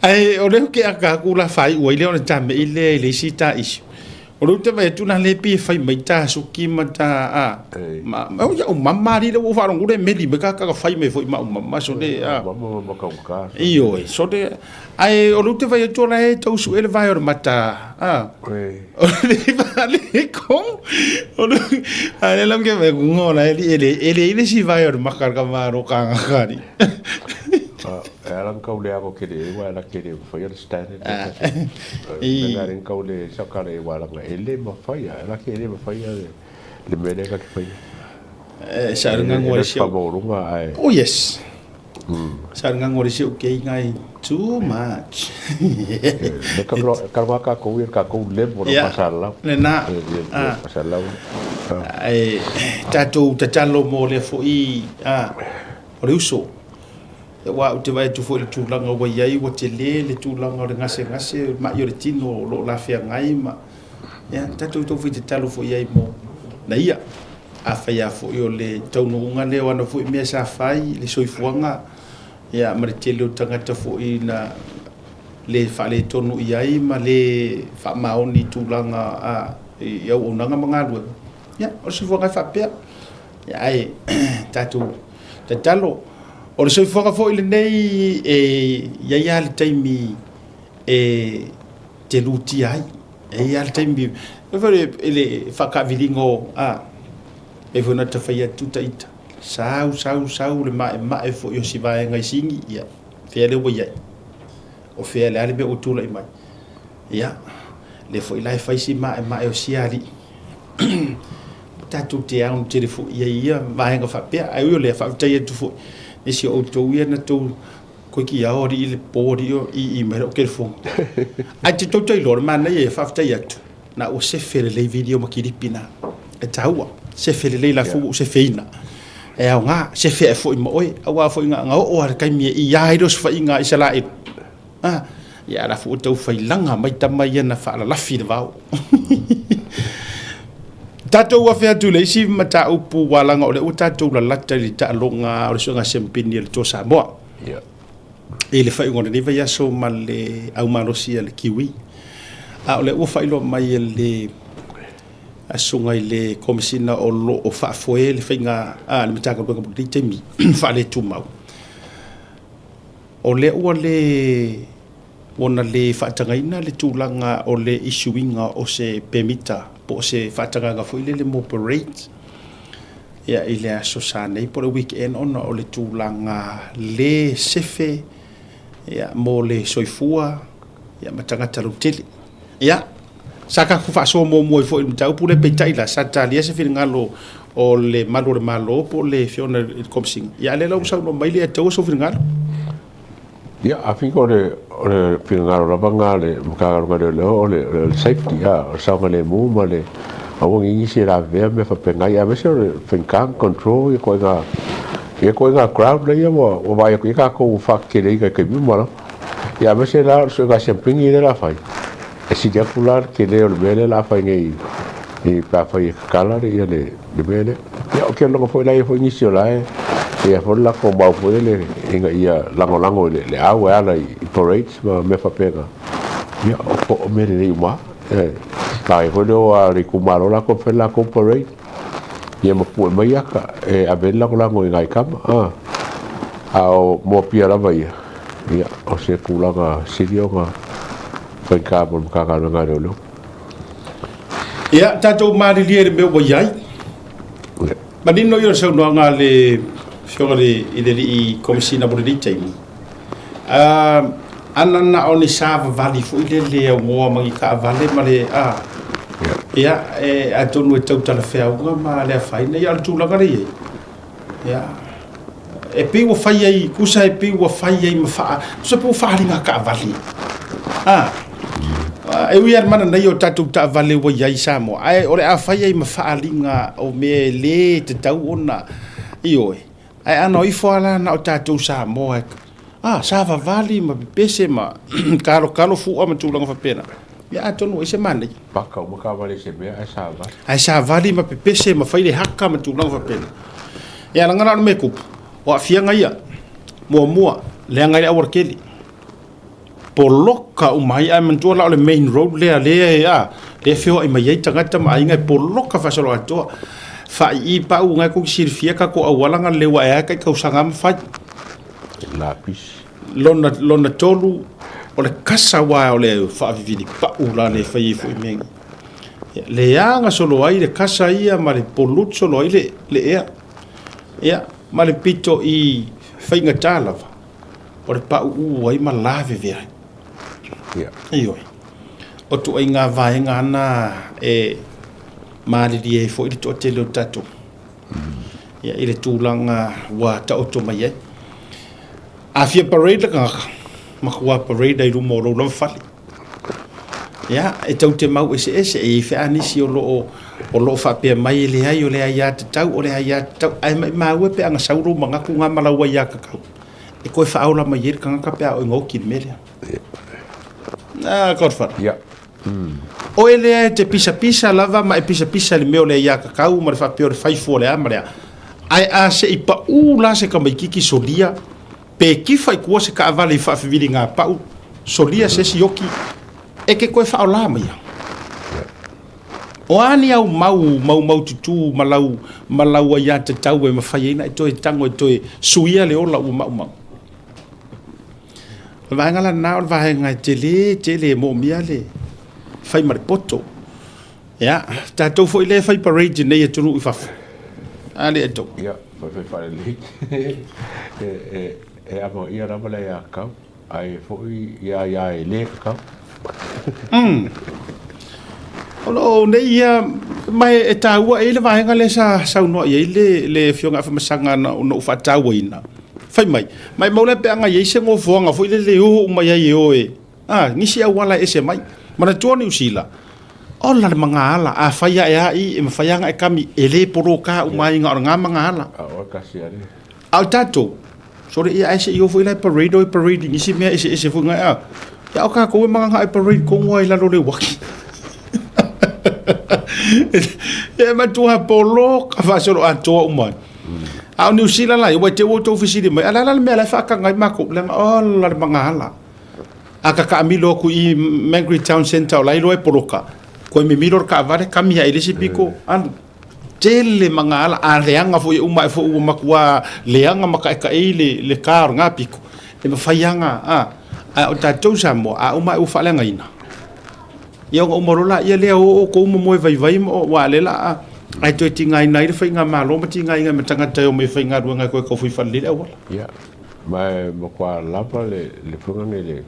Ae o lea ou te ata atu la faaiu ai lea ona tamei lea i le isi ta issue. O lea ou te vaai atu la lea pei e fai mai ta suki ma ta a ma ma o ia'u mama alii lea ua ou faalogo le meli mai ka ka fai mai foi ma au mama so le a Mama ma kaugata so. Ioe so le ae o lea ou te vaai atu o la e tau su'e le vae o le mata a o le faaleko o le a lea la ou te vaai atu o la e e le e leai le isi vae o le maka o le tamāro kagaka alii. E ala na kau le ako kele e wa ala kele mawhai ala standard e ngare kau le sakara e wa langa e le mawhai ala ke le mawhai le le mele ka ke whai e sa nga ngore si ai. Oh yes. Sa nga ngore si ke ngai too much. Le ka ka wa ka ko ka ko le mo pasala. Le na. Pasala. Ai tatou tatalo mo le foi a o le uso. Aua ou te vaai atu foi i le tulaga ua i ai, ua tele le tulaga o le gasegase, o le ma'i o le tino o lo o lafeagai ma, ia, tatou tau fai tatalo foi i ai mo na ia. Afai lava foi o le taunuuga lea o ana foi mea sa fai i le soifuaga, ia, ma le tele o tagata foi na le faaletonu i ai ma le faamaoni i tulaga a, i auaunaga ma galuega, ia, o le soifuaga e faapea. Ia, ae tatou tatalo. O le soifuaga foi lenei e i ai lava le taimi e te lutia ai. E i ai lava le taimi, e le faakaaviliga o, a, e foi na ta fai atu ta ita, sau, sau, sau le maemae foi o si vaega i sigi, ia, fea lea ua i ai? O fea le a le mea ua tulai mai? Ia, lea foi la e fai si maemae o sia alii. Tatou te ao tele foi i ai ia vaega faapea. Ae ui o lea, faafetai atu foi nisi o outou ia na tou koe ki ao alii le po alii o i i mai la'u telefoni. Ae te tou te iloa le manaia ia, faafetai atu, na ua sefe lelei video ma kilipi na. E taua, sefe lelei la fu ua sefeina. E aoga, sefe ae foi ma oe, aua foi na na oo lava i le taimi e i ai le osofaiga a Isaraelu. Ah, ia la fu tau fai laga mai tama ia na faalalafi le vao. Tatou afe atu i le isi mataupu ua laga o lea ua tatou lalata i le taaloga o le suega siampini a le Toa Samoa. Yeah. I le faaiuga o lenei vaiaso ma le aumalosi a le Kiwi. A o lea ua faailoa mai e le asuga i le Komesina o lo o faafoe le faiga a le Matagaluega mo lenei taimi faaletumau. O lea ua le ua na le faatagaina le tulaga o le issue ina o se pemita po o se faatagaga foi lele mo parade ia i le aso Sa nei po o le weekend ona o le tulaga le sefe ia mo le soifua ia ma tagata lautele. Ia, sa tatou faasoa muamua ai foi i le mataupu lea, peitai la, sa talia se finagalo o le Malu o le Malo po o le Afioga i le Komesina. Ia, a o lea la ua saunoa mai le taua sou finagalo. Ia, I think o le, o le finagalo lava lena a le Matagaluega o Leoleo, o le, o le safety, a, o le saogalemu ma le aua ne i nisi e lavevea ma mea faapena, ia aemaise o le faigata ona control ituaiga, ia ituaiga crowd lea ua, ua vaai atu i ai tatou ua faateteleina i taimi uma lava. Ia aemaise la o le suega siampini lea o le a fai, e sili atu la le tele o le mea lea o le a fai nei i pe afai e tatala le ia le le mea lea. Ia ou te lagona foi la e i ai foi nisi o la e i ai foi le latou mau foi lele ina ia lagolago i le le au e ala i parades ma mea faapena. Ia o mea lelei uma lava. E ai foi le o a le itumalo latou e fai le latou parade ia ma pue mai ata e ave ai le lagolago i nai tama. A o moapia lava ia, ia, o se tulaga sili ona faigata mo le Matagaluega a Leoleo. Ia, tatou malilie i le mea ua i ai. Manino ia o le saunoaga a le Afioga i le Alii Komesina mo lenei taimi. Ana na o ni savavali foi lele aumoa ma ni taavale ma le, a, ia, e, atonu e tau talafeauga ma le afaina, ia, o le tulaga lea e i ai. Ia, e pei ua fai ai, tusa e pei ua fai ai ma faa, tusa pe ua faaaliga taavale. A, e ui lava i le mananaia o tatou taavale ua i ai i Samoa, ae o le a fai ai ma faaaliga o mea e le tatau ona Ioe. Ae ana o ifo lava la na o tatou Samoa e, a, savavali ma pepese ma kalokalo fua ma tulaga faapena. Ia atonu ua ese manaia. Paka uma taavale i se mea ae savali. Ae savali ma pepese ma fai le haka ma tulaga faapena. Ia leaga la o le mea e tupu, o aafiaga ia, muamua, leaga ai le aualatele. Poloka uma ai, ae manatua la o le main road lea lea e a, lea e feoai mai ai tagata ma aiga e poloka faasoloatoa. Faai'i pau na e tou te silafia tatou auala na leu ae ai tai tausaga ma fai. Lapisi. Lona, lona tolu, o le kasa aua o le faavivili pau la le fai ai foi mea nei. Ia, leaga solo ai le kasa ia ma le pollute solo ai le, le ea. Ia, ma le pito i faigata lava. O le pauu ai ma lavevea ai. Ia. Ioe. O tuaiga vaega ana e malilie ai foi le toatele o tatou. Ia, i le tulaga ua taoto mai ai. A fia parade le tagata, matua parade ai luma o lou lava fale. Ia, e tou te mau eseese, e i ai feaa nisi o lo o, o lo o faapea mai e leai o le aiatatau, o le aiatatau, ae maimau e pe a na sau lou manatu na ma lau aiatatau, e toe faaola mai ai le tagata pe a oo ina oti le mea lea. Ah, Godfather. Ia. Oe lea e te pisapisa lava ma e pisapisa i le mea o le aiatatau ma le faapea o le faifua o le a ma le a. Ae a se i paū la se tamaititi solia, Pe kifa i tua se taavale i faafeviliga pau, solia se isi oki, e te toe faaolā maia. O a ni au mau maumaututū ma lau, ma lau aiatatau e mafai ai ona e toe tago e toe suia le ola ua maumau? O le vaega la lena o le vaega e tele tele e moomia le fai ma le poto. Ia, tatou foi lea e fai parade i nei atunuu i fafo. A le tou. Ia, fai faalelei. E, e, e amanaia lava le aiatatau, ae foi ia aia e le tatau. O lo o nei ia, ma e, e taua e i le vaega lea sa saunoa i ai le, le Afioga ia Afamasaga na, na ou faatauaina. Fai mai, maimau la pe ana i ai se nofoaga foi lele e o uma i ai e o e, A, nisi auala e ese mai. Manatua Niu Sila, ola le magaala, afai ae a i, e mafai lava ona e kami, e le poloka uma ai na o le ga magaala. A oe kasi ale. A o tatou, sole ia ae se i o foi la e parade o e parade i nisi mea eseese foi ngai a. Ia o tatou e magaga e parade tonu lava i lalo o le uaki. E matua poloka faasoloatoa uma ai. A o Niu Sila la ia, ua te i ua outou fesili mai, a o le a la le mea la e faataga ai matou, leaga ola le magaala. A ka taamilo atu i Mangere Town Centre o la e iloa e poloka, toe mimilo le taavale, kami ae i le isi pito, alu. Tele magaala, a leaga foi e uma ae foi ua matua leaga ma taetaei le, le ka o lena pito, e mafai lava ona, a, ae o tatou Samoa, a uma ae ua faaleagaina, ia ona uma loa laia lea o outou ma moe vaivai ma o, aua o lea o le a, ae toe tigaina ai le faigamalo ma tigaina ai ma tagata e omai e faigaluega e toe tau fai faalelei le auala. Ia. Ma e matua lava le le fuga nei le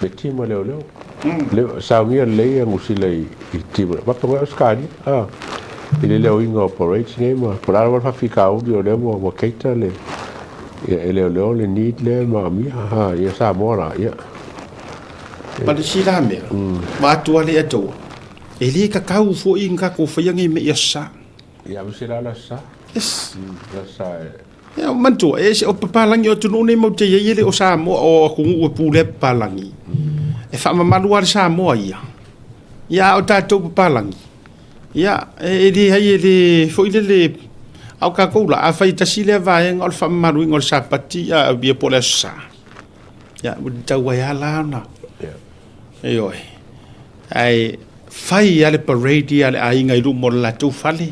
le tima leoleo. Le saunia lelei ia Niu Sila i i tima. Faapea mai Ausetalia a i le leoina o parades nei ma po o le a lava le faafitauli o lea ua ua cater le ia e leoleo le need lea e manaomia a ia Samoa la ia. Ma le isi la mea, vaeatu lava le Atoa, e le tatau foi ona tatou faia nei mea i Aso Sa. Ia aemaise la le Aso Sa. Yes. Le Aso Sa e Ia, manatua, e ese o papalagi o atunuu nei matou te i ai e le o Samoa, o atunuu e pulea papalagi. E faamamalu lava le Samoa ia. Ia, a o tatou papalagi, ia, e leai e le foi lele, a o tatou la, afai e tasi lea vaega o le faamamaluina o le Sapati, ia, ia po o le Aso Sa, ia, ua tatau ai lava la ona, ioe, ae fai lava le parade ia a le aiga i luma o le latou fale,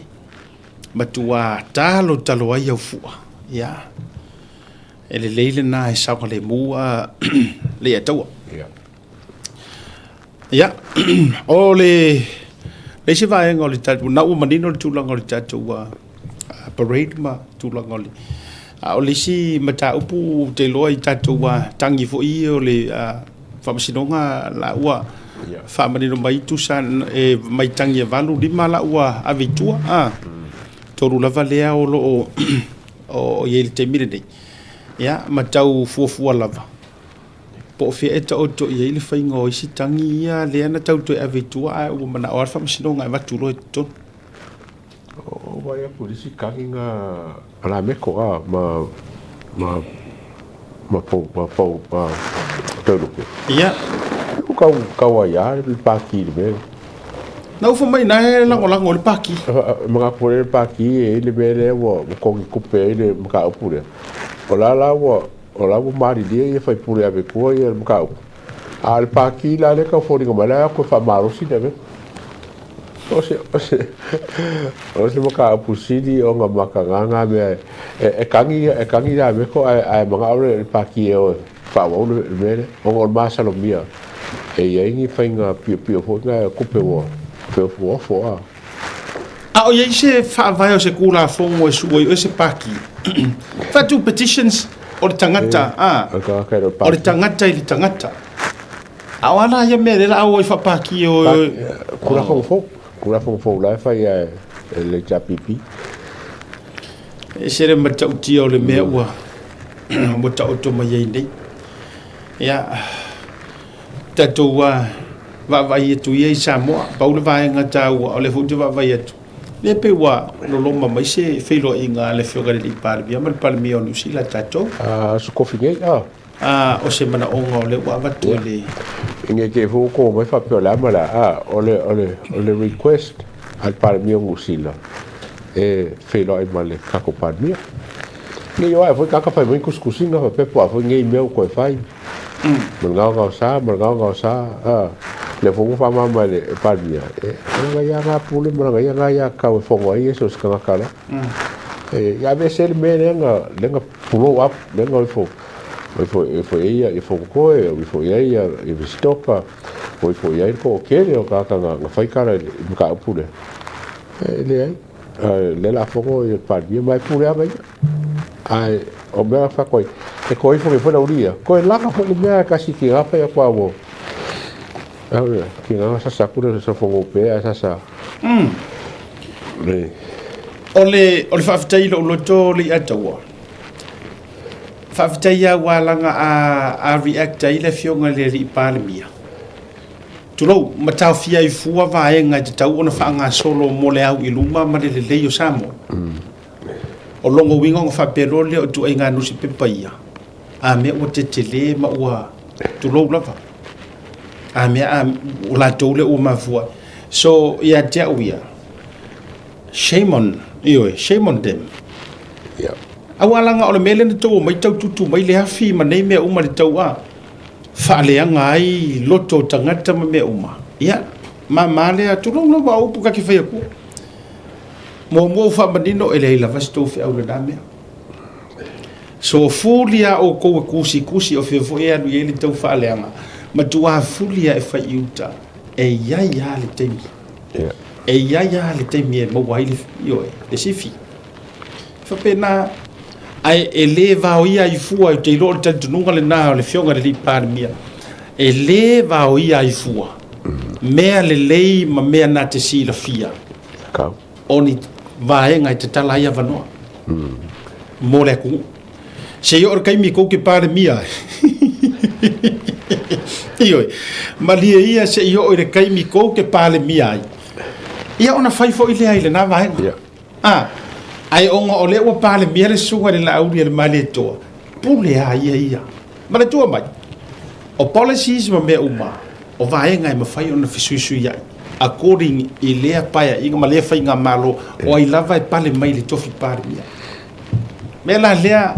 Matua talotalo ai au fua. Ia. E lelei lena e saogalemu a le Ataua. Ia. Ia, o le le isi vaega o le tatou, na ua manino le tulaga o le tatou parade ma tulaga o le a o le isi mataupu ou te iloa i tatou tagi foi ia o le Faamasinoga la ua faamanino mai tusa e mai tagi e 8, 5 la ua ave i tua a. Tolu lava lea o lo o o i ai i le taimi lenei. Ia, ma tau fuafua lava po o fea e taoto i ai le faiga o isi tagi ia lea na tau toe ave i tua ae ua manao lava le Faamasinoga e avatu loa i totonu. vaai atu i le isi kagiga a Lameko a ma ma ma pou ma pou ma Toelupe. Ia. Ua kau kau ai a le paki i le mea. Na ufo mai na e lagolago i le paki. Manatu foi le paki e i le mea lea ua kogi tupe ai le mataupu lea. O la la ua o la ua malilie ia faipule ave tua ia le mataupu. A o le paki la lea e tau foliga mai la e o atu e faamalosi le avega. O se, o se, o se mataupu sili ona mataga na mea e, e kagi, e kagi ia meko ae, ae manao le, le paki e o e faaauau le, le mea lea, ona o le masalomia e i ai ni faiga piopio foi na e tupe ua feofuofo a. A o i ai se faavae o se Tulafono e sue ai oe se paki? Faatu petitions o le tagata, a, o le tagata i le tagata. A o a la ia mea lea la au ai faapaki o... Tulafono fou, Tulafono fou la e fai e le HRPP. E ese le matautia o le mea ua ua taoto mai ai nei. Ia, tatou vaavaai atu ia i Samoa, pau le vaega taua o lea foi ou te vaavaai atu, lea pei ua loloma mai se feiloaiga a le Afioga i le Alii Palemia ma le Palemia o Niu Sila tatou. Aso kofi nei, ah. A o se manaoga o lea ua avatu e le. Ina te i foi ua koo mai faapea o le a ma le a, a, o le, o le, o le request a le Palemia o Niu Sila e feiloai ma le tatou Palemia. Nei o ae foi tagata fai mai tusitusiga faapea po o a foi nei mea ua toe fai. Ma le gaogaosa, ma le gaogaosa, a, lea foi ua faamama e le Palemia, e, o lana ia na pule ma lana ia na aiatatau e fono ai ia so o se tagata la. E, ia aveese le mea lea na, lea na blow up, lea na ifo, ifo, ifo i ai ia Fonotoe, ifo i ai ia Visitoka, ifo i ai le toatele o tagata na, na fai tala i le mataupu lea. E leai, a lea la fono ia le Palemia, ma e pule lava ia. Ae o mea na fai atu ai, e toe ifo nei foi le aualii ia, toe laga foi le mea e tasi tiga fai atu a ua, tiga na sasa atu le fono pe ae sasa. Le. O le, o le faafetai i lou loto Leiataua. Faafetai lava ua alaga a, a react ai le afioga i le alii Palemia. Tulou, ma taofia ai fua vaega e tatau ona faagasolo mo le au i luma ma le lelei o Samoa. O lona uiga ona faapea loa lea o ituaiga nusipepa ia, a mea ua tetele ma ua tulou lava. A mea a, o latou lea ua mafua. So, ia te au ia, shame on, ioe, shame on them. Yeah. Aua laga o le mea lea na tou omai tau tutu mai le afi ma nei mea uma i le tau a faaleaga ai loto o tagata ma mea uma. Ia, mama lea, tulou lava o upu ta te fai atua. Muamua ua faamanino e leai lava se tou feau i lena mea. So fuli a outou e tusitusi o fea foi e alu i ai le tau faaleaga, matua fuli a e fai i uta, e i ai lava le taimi. Yeah. E i ai lava le taimi e maua ai le, ioe, le sifi. E faapena, ae e le vaoia ai fua, ou te iloa o le talitonuga lena o le Afioga i le Alii Palemia, e le vaoia ai fua mea lelei ma mea na te silafia o ni vaega e tatala ai avanoa mo le atunuu. Se i oo le taimi tou te Palemia ai. Ioe, malie ia se i oo i le taimi tou te Palemia ai, ia ona fai foi lea i lena vaega. Yeah. A, ae ona o lea ua Palemia le susuga i le Laauli a le Malietoa, pule a ia ia. Manatua mai, o policies ma mea uma, o vaega e mafai ona fesuisuiai according i lea paeaiga ma lea faigamalo o ai lava e pale mai i le tofi Palemia. Mea la lea,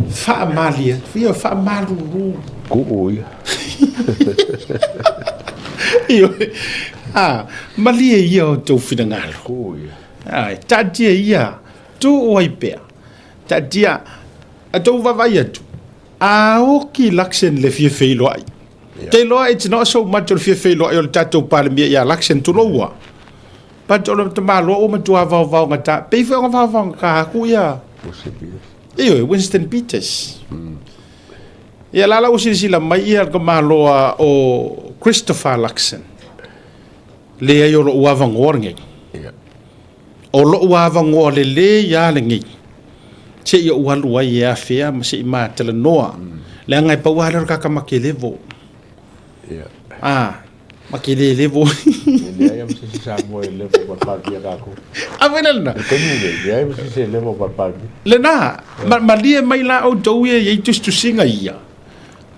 faamalie, ioe, faamalulu. Kuu ia. Ioe, a, malie ia o tou finagalo. Kuu ia. Ae, taatia ia, tuu ai pea. Taatia, a tou vaavaai atu, a oki Luxon le fia feiloai. Yeah. Te iloa it's not so much o le fia feiloai o le tatou Palemia ia Luxon, tulou ua. But o le tamaloa ua matua vaovaogata, pei foi ona vaovaogata atu ia. Ioe, Winston Peters. Ia la la ua silasila mai ia le tamaloa o Christopher Luxon. Leai o lou avanoa lenei. Yeah. O lou avanoa lelei lava lenei se i ou alu ai e afea ma se i ma talanoa. Leaga e pau lava lea o le kaka makelevo. Yeah. Ah. Ma ke le levo. E leai ma se isi Samoa e levo ma le Palemia tatou. A foi le lena. I le taimi lenei, leai ma se isi e levo ma le Palemia. Lena, ma, malie mai la outou ia e i ai tusitusiga ia.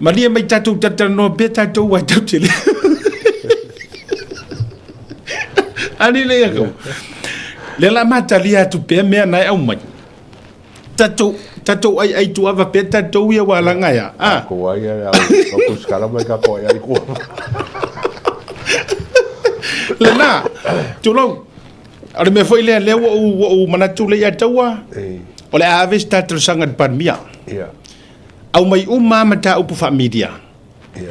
Malie mai tatou talatalanoa pea tatou aua e tatou te le. Ani le ia kau. Lea la matalia atu pea mea na e aumai. Tatou tatou ai ai tuava pea tatou ia ua langa ia. Ah. Ko ai ia au au kuskala mai ka ko ai ko. Lena, tulou. O le mea foi lea, lea ua ou, ua ou manatu lea ia taua, o le a ave se tatou saga i le Palemia. Yeah. Aumai uma lava mataupu faa-media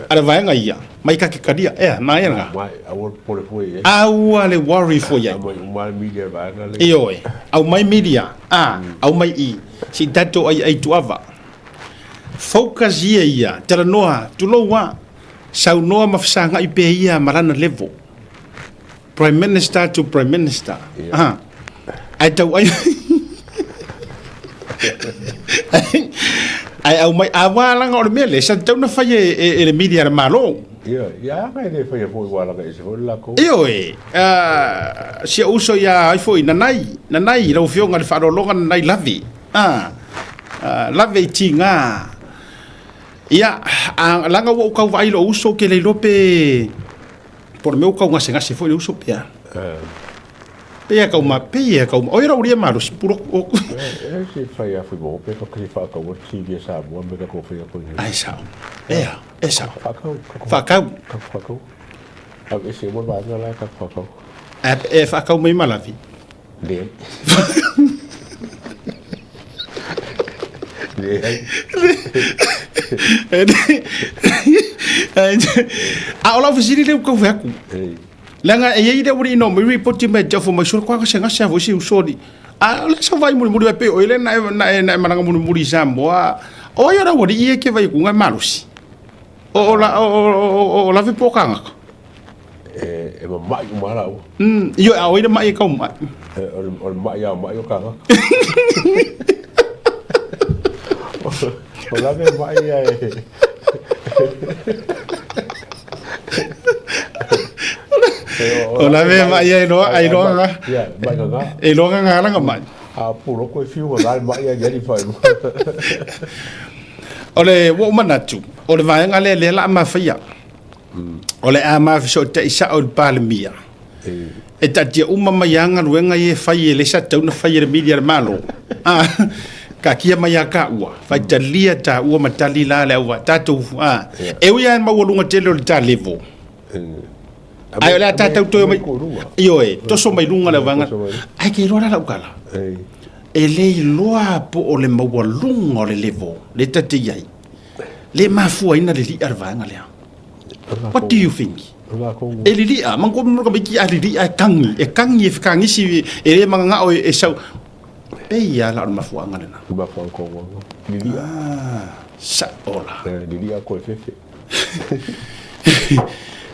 a le vaega ia, mai ka ke talia, ea, na ia lena. Mai, aua le popole fua i ai. Aua le worry fua i ai. Aumai uma le media le vaega lea. Ioe, aumai media, a, aumai i, se i tatou aiai tuava. Focus ia ia, talanoa, tulou a, saunoa ma fesagai pea ia ma lana level. Prime Minister to Prime Minister. Yeah. Ai tau ai. Ai au mai a wā langa o le mea le, sa tau na whai e, e, e le media le malo. Ia, ia anga e le whai e foi wā langa e se foi le lako. Io e, uh, si uso ia ai foi, nanai, nanai, lau fionga le whaalologa nanai lave. Ah, uh, lave i tingā. Ia, a, langa ua ukau vaai lo uso ke le iloa pe, Po o le mea ua tau gasegase foi le uso pe a. Pe a kau ma, pe ia kau ma. Oi rau ria malosi puro o. E se fai a fui mo pe ka kri whaakau o TV a Samoa me ka ko whai a koe. Ai sao. E a, e sao. Whaakau. Whaakau. Ka whaakau. A e se mo vaanga la ka whaakau. E, e whaakau mai malavi. Le. Leai. A o lau fesili lea ua tau fai atu. Leaga e i ai le aualii na omai ripoti mai ia te au fai mai, sole koa gasegase lava foi si uso alii. A o le sau vaai mulimuli mai pei o oe lea na e na e malaga mulimuli i Samoa. O ai o le aualii ia e te vaai atu e malosi? O o o o lave po o kānaka? E mama'i uma lava lāua. Ioe, a o ai le ma'i e kau ma'i? O le ma'i lava o ma'i o kānaka. O lave ma'i ia e... O lave ma'i ia e loa, ai loa nga. Ia, ma'i ngā. E loa ngā ngā langa ma'i. A puloko e fiu ngā le ma'i ia i whai. O le ua ou manatu, o le vaega lea lea la a mafaia. O le a mafesootai sao i le Palemia, e taatia uma mai lava galuega ia e fai e le sa tatau ona fai e le media a le Malo, a, taatia mai lava taua, faitalia taua ma tali la le au tatou, a, e ui lava e maualuga tele o le ta level, ae o le a tatou toe omai, ioe, toso mai luga le auvaega, ae ke iloa la lau tala, e le iloa po o le maualuga o le level lea ta te i ai, le mafuaina le li'a le vaega lea. What do you think? E lili'a, manatua mo ka maiki a lili'a e kagi, e kagi e fekagisi e le magaga'o e sau. Pei a la o le mafuaaga lena. Le mafuaaga kogoaga. Lili'a. Ah, sa'o la. Eh, lili'a koe fefe.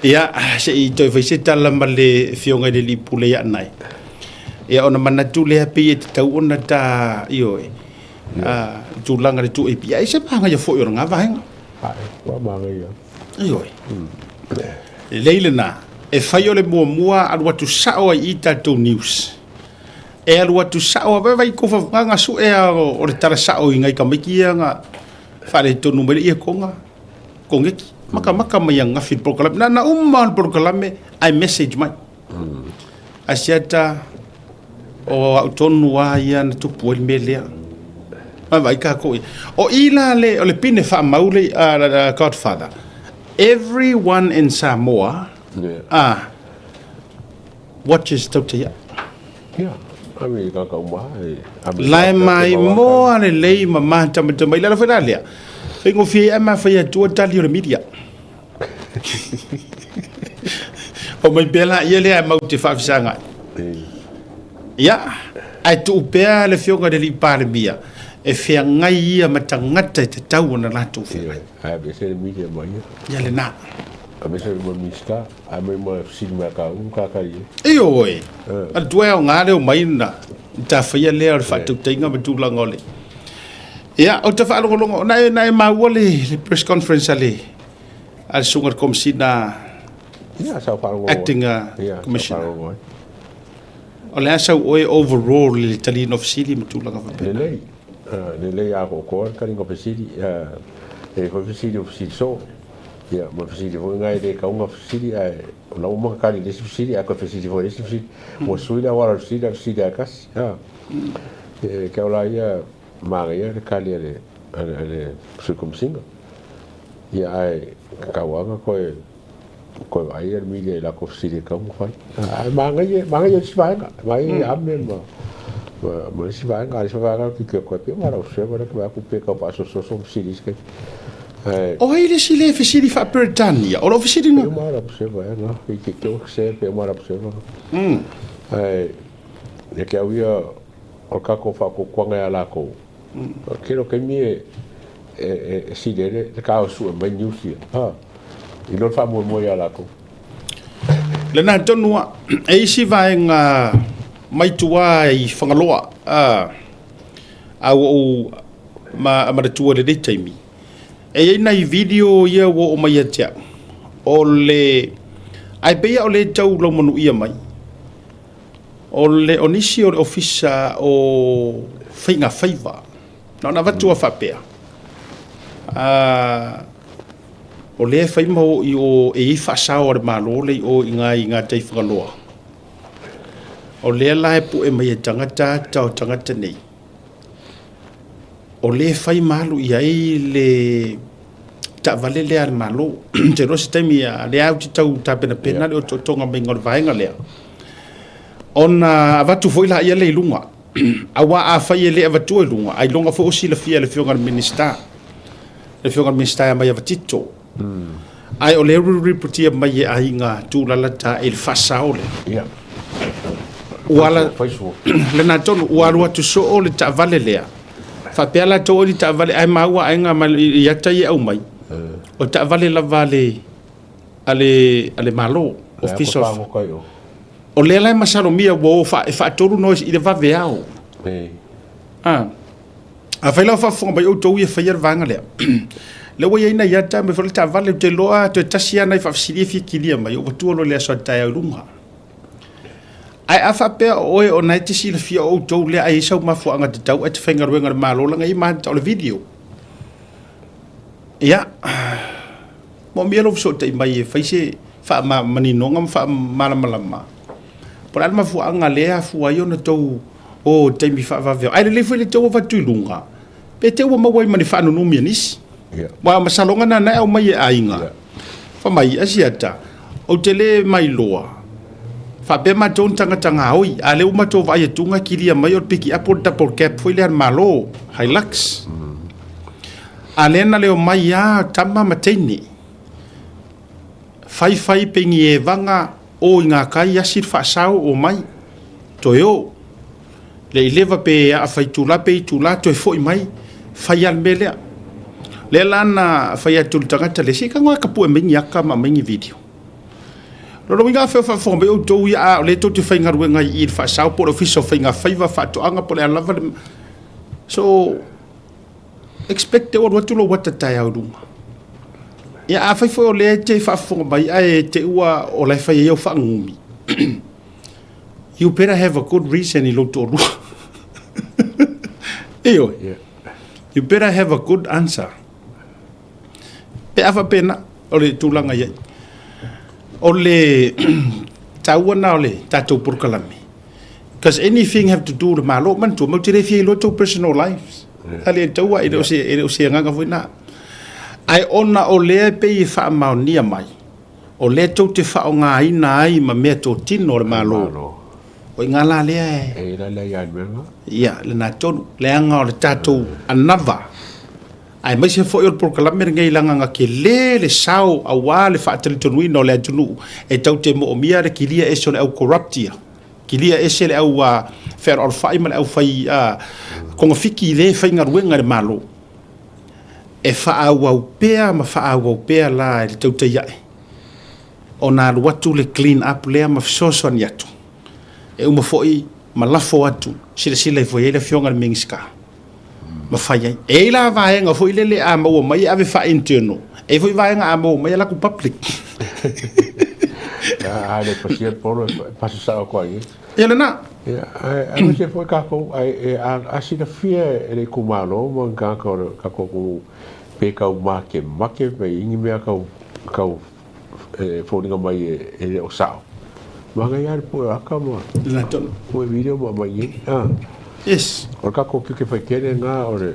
Ia, se i toe fai se tala ma le Afioga i le Alii Pule ia Anae. Ia ona manatu lea pei e tatau ona ta, ioe, ah, tulaga le tuu AP. Ai se magaia foi o lena vaega. Ae, ua magaia. Ioe. Lelei lena, e fai o le muamua alu atu sao ai i tatou news. E alu atu sao a vai ko fa sue a o le tala sao i ngai tamaiti ia na faaletonu mai le ia konga kongeki. Makamaka mai angafi le polokalame. Na na uma le polokalame ae message mai. Asiata o au tonu a ia na tupu ai le mea lea. Mai vai kākou ia. O i la le, o le pine faamau le Godfather. Everyone in Samoa Yeah. ah, watches Tauta Ia. Yeah. I mean, ka ka uma e. Lae mai moa lelei ma mātamatama i le ala foi la lea. Faigofie ai ae mafai atua tali o le media. O mai pea la ia lea e mau te faafesagai. Ia, ae tuu pea le Afioga i le Alii Palemia e feagai ia ma tagata e tatau ona latou feagai. Ae aveese le media ma ia. Ia lena. Aveese ma Minista, ae mai ma fesili mai a kāu, kākā ia. Ioe, a le tuai aoga lea o mai na tafaia lea o le faatautaiga ma tulaga o le. Ia, ou te faalogologo, na e, na e maua le, le press conference a le, a le susuga i le Komesina. Ia, sa ou faalogologo ai. Acting Ia, sa ou Commissioner. faalogologo ai. O le a sau oe overall i le taliina o fesili ma tulaga faapena? Lelei, lelei atoatoa le taliga o fesili. E i ai foi fesili o fesili soo, ia ma fesili foi na e le tatau ona fesili ae o la ua uma ona tali i le isi fesili ae toe fesili foi i le isi fesili. Ua sui le auala o le fesili ae fesili lava e tasi. E te au la ia manaia le tali a le, a le, a le Sui Komesina. Ia ae tatau lava ona toe toe vaai le media i latou fesili e tatau ona fai. Ae manaia, manaia isi vaega, manaia Ame ma ma isi vaega, a le isi vaega ou te toe pei o lau server lea vaai atu pe tau faasososo fesili isi taimi. Ae O ai le isi le fesili faa-Peretania? O lau fesili na. Pe uma lau server ea na, i te teo se pe uma lau server. Ae ia te au ia o le tatou faatuatuaga ia latou. O le tele o taimi e e sili ai le tao e sue mai news ia, ha, i lo le faamoemoe ia latou. Lena tonu a, e isi vaega mai tua i Fagaloa, a, a ua ou ma, manatua i lenei taimi, e i ai nai video ia ua oo mai ia te au, o le, ae pei lava o lea e tau laumanuia mai, O le o nisi o le Ofisa o Faiga Faiva, na ona avatu a faapea, o lea e fai ma o i o e i ai faasao a le Malo le i o i ina i gatai Fagaloa. O lea la e pue mai e tagata ata o tagata nei, o lea e fai ma alu i ai le taavale lea a le Malo. Ou te iloa se taimi a lea ou te tau tapenapena le otootoga maiga o le vaega lea, ona avatu foi laia lea i luga. Aua afai e le avatua i luga, ailoga foi o silafia e le Afioga i le Minisita, le Afioga i le Minisita e Amaia Tito. Ae o lea ua ripotia mai e aiga tulalata i le faasao lea. Ua ala, lena tonu, ua alu atu soo le taavale lea. Faapea latou o ni taavale, ae maua aiga ma i ata ia e aumai, o taavale lava a le, a le, a le Malo, Office of. O lea la e masalomia ua o e faatolu noise i le vaveao. Ah. Afai la o faafofoga mai outou ia faia le vaega lea, lea ua i ai nai ata aumai foi le taavale, ou te iloa toe tasi lava nai faafesili e fia kilia mai, ou avatua loa i le aso a taeao i luga. Ae a faapea o oe o na e te silafia o outou lea ae i ai sau mafuaaga tatau ae te faigaluega i le Malo leaga e i ai ma ata o le video. Ia, moomia lou fesootai mai e fai se faamaninoga ma faamalamalama po o le a le mafuaaga lea e afua ai ona tou o i taimi faavaveao. Ae lelei foi le tou avatu i luga, pe te i ua maua ai ma ni faanunumi a nisi. Aua o masaloga na na e aumai e aiga. Fai mai, Asiata, ou te le mailoa, faapea matou ni tagata gaoi, a o lea ua matou vaai atuga e kilia mai o le pikiapu o le double cab foi lea a le Malo, Hilux. A lea na leo mai lava tama ma teine, fai fai pei ni evaga o i ngā kai asi le faasao omai, toe o. Le i leva pe aa fai itula pe itula toe foi mai, fai lava le mea lea. Lea la na fai atu i le tagata lea, se i tago lava e tapue mai ni ata ma aumai ni video. Lona uiga afai o faafofoga mai outou ia, a o lea tou te faigaluega i i i le faasao po o le Ofisa o Faiga Faiva, Faatoaga po o le a lava le... So, expect te ua alu atu lou ata taeao i luga. Ia afai foi o lea e te faafofoga mai ae te ua o la e fai ai au faanumi, you better have a good reason i lou toalua. Ioe. Yeah. You better have a good answer. Pe a faapena, o le tulaga i ai. O le taua na o le tatou polokalame. Because anything have to do le Malo, manatua, matou te le fia iloa tou personal lives. A le taua, e le o se, e le o se agaga foi na. Ae ona o lea e pei e faamaonia mai, o lea tou te faaaogaina ai ma mea totino o le Malo. O i ina la lea e... E i la ia mea. Ia, lena tonu. Leaga o le tatou anava aemaise foi o le polokalame lenei leaga na tele le sao aua le faatalitonuina o le atunuu e tatou te moomia le kilia ese o le au corrupt ia, kilia ese le au fealoalofai ma le au fai kogafiti le faigaluega i le Malo e faaauau pea ma faaauau pea la i le tautai ae ona alu atu le clean up lea ma fesoasoani atu e uma foi ma lafo atu silasila ifo i ai le Afioga i le Minisita. ma fai ai. E i ai la vaega foi lele a maua mai e ave faa-internal, e i ai foi vaega a maua mai e alu atu public. A le pasia le polo e pasi sao atu ai. Ia lena. Ia, aemaise foi tatou, a silafia e le itumalo ma ni tagata o le tatou atunuu pe tau makemake pe i ai ni mea tau tau e foliga mai e le o sao. Manaia lava le pue o aka ma pue video ma aumai nei. Ah. Yes. O le tatou tiute faitele lena o le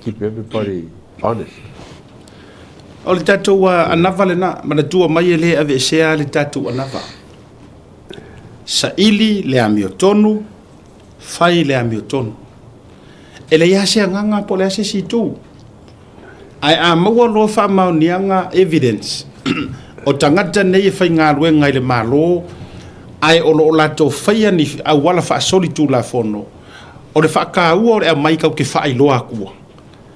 keep everybody honest. O le tatou anava lena, manatua mai e le aveesea le tatou anava. Saili le amiotonu, fai le amiotonu. E leai lava se agaga po o le a se isi itu. Ae a maua loa faamaoniaga, evidence, o tagata nei e faigaluega i le Malo ae o lo o latou faia ni auala faasolitulafono, o le faataua o le aumai tatou te faailoa atua,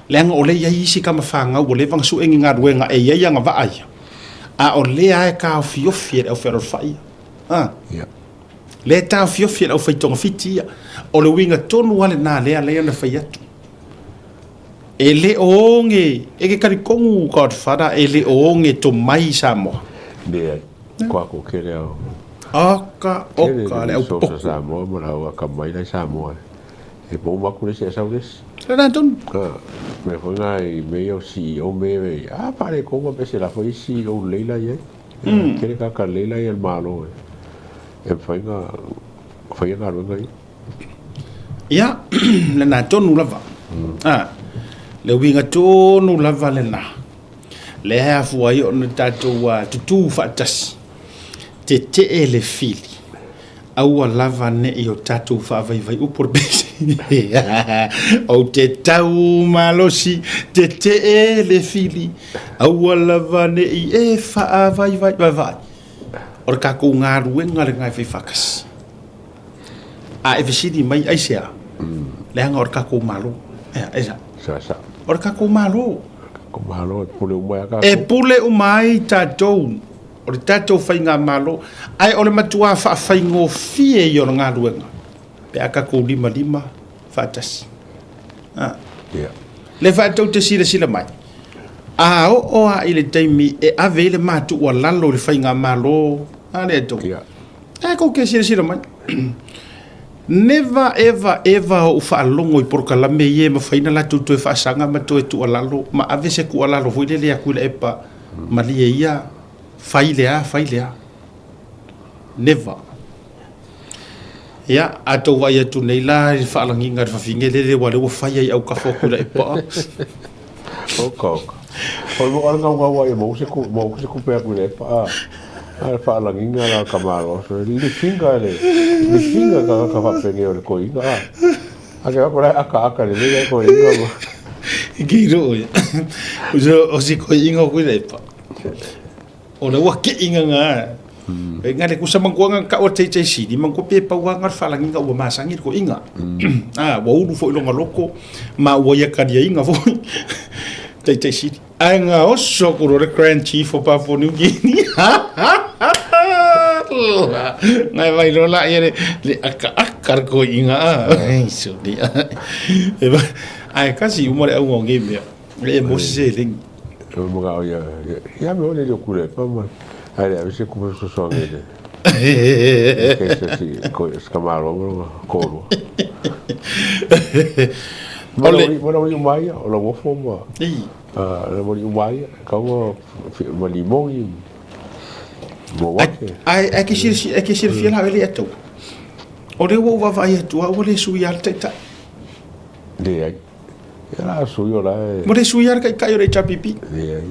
leaga o lea e i ai isi tama fanau ua leva ona sue ni galuega e i ai agavaa ia, a o lea lava e taofiofi e le aufealolofai ia. A? Yeah. Lea e taofiofi e le aufaitogafiti ia. O le uiga tonu lava lena lea e ala ai ona fai atu. E le o oge, e ke talitonu Godfather e le o oge tomai i Samoa. Leai, ko aku kele au. Oka, oka, le au poku. Samoa ma lau akamai la i Samoa. E pou maku le isi e sau le isi. Le na tonu. Mea foi nga i mea ia o CEO mea ia, a pare konga pe se la foi CEO lelei la i ai. Kele kaka lelei la i ai le Malo e mafai na faia galuega ia. Ia, lena tonu lava. A, le uiga tonu lava lena. Lea e afua ai ona tatou tutū faatasi, tetee le fili, aua lava ne i o tatou faavaivai upu o le pese. Ou te tau malosi, tetee le fili, aua lava ne i e faavaivai. Vaavaai, o le tatou galuega lena e fai faatasi. A e fesili mai aisea? Leaga o le tatou Malo. Ea, aisea? Sa, sa. O le tatou Malo. Tatou Malo e pule uma ai a tatou. E pule uma ai tatou. O le tatou faigamalo. Ae o le matuā faafaigofie ia o le galuega pe a tatou limalima faatasi. A. Yeah. Le fatou te silasila mai, a oo lava i le taimi e ave ai le matuualalo i le faigamalo a le Atua. Yeah. E kou ke silasila mai. Never ever ever ou faalogo i polokalame ia e mafai ona latou toe faasaga ma toe tuualalo ma ave se tuualalo foi lele atu i le epa malie ia fai le a fai le a. Never. Ia, a tou vaai atu nei la i le faalagiga i le fafine lele ua lea ua fai ai autafa o Tuilaepa. Oka oka. O le o le gaugau ai mo se ku mo se kupe atu i le epa a. A le faalagiga la ka malo. So le finga le le finga ka ka faapenge o le koiga a. A ke ko la aka aka le le koiga ma. Ki ro ia. O si koiga o Tuilaepa. O le ua keʻi nga E nga le kusa mangua nga ka o te te sini mangua pe pau nga falangi nga ua masangi ko inga. Ah, ua ulu foi longa loko ma ua ia karia inga foi. Te te sini. Ai nga oso ku le Grand Chief o Papua New Guinea. Ngai vai lola ia le le aka aka ko inga. Ai so ni. E ba ai kasi uma le au ngi mea. E mo se lengi. E mga o ia, ia me ole le kule pa ma. Ai le se ku so so nge le. Ke se si ko skamaro mo ko ro. Ole mo la mai o la wofo ma. I. Ah, la mo mai ka mo ma limongi. Mo wake. Ai ai ke sir ai ke sir fiala ele atu. O le ua vaavaai atu ua le sui al taitai. Le ai. Ia la sui o la e. Mo le sui ala taitai o le HRPP. Leai.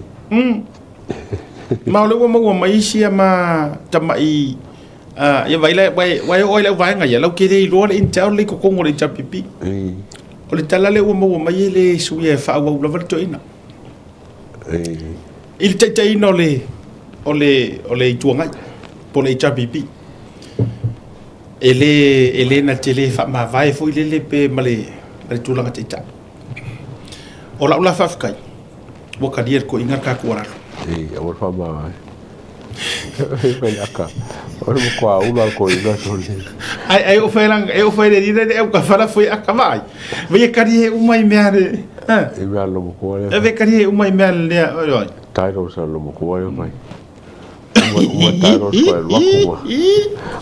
Ma o le ua maua mai isi a ma tama'i ia vai la vai vai o ai lau vaega ia lau ke le iloa le intel le i totonu o le HRPP. O le tala lea ua maua mai e le sui e faaauau lava le toeaina. I le taitaiina o le o le o le Itu Agai po o le HRPP. E le, e le na te le faamavae foi lele pe ma le, ma le tulaga taitai. O lau la faafetai, ua talia le toeaina le tatou alalo. Ei, aua le faamavae. Fai aka. O le matua ula le toeaina sole. Ai, ai o fai lang, e o fai le rira le au ka whala foi aka vai. Vai e kari he uma i mea le, ha? I mea lo matua le. E ve kari he uma i mea le, oi oi. Titles a lo matua le vai. Uma taero soa e luaku ma.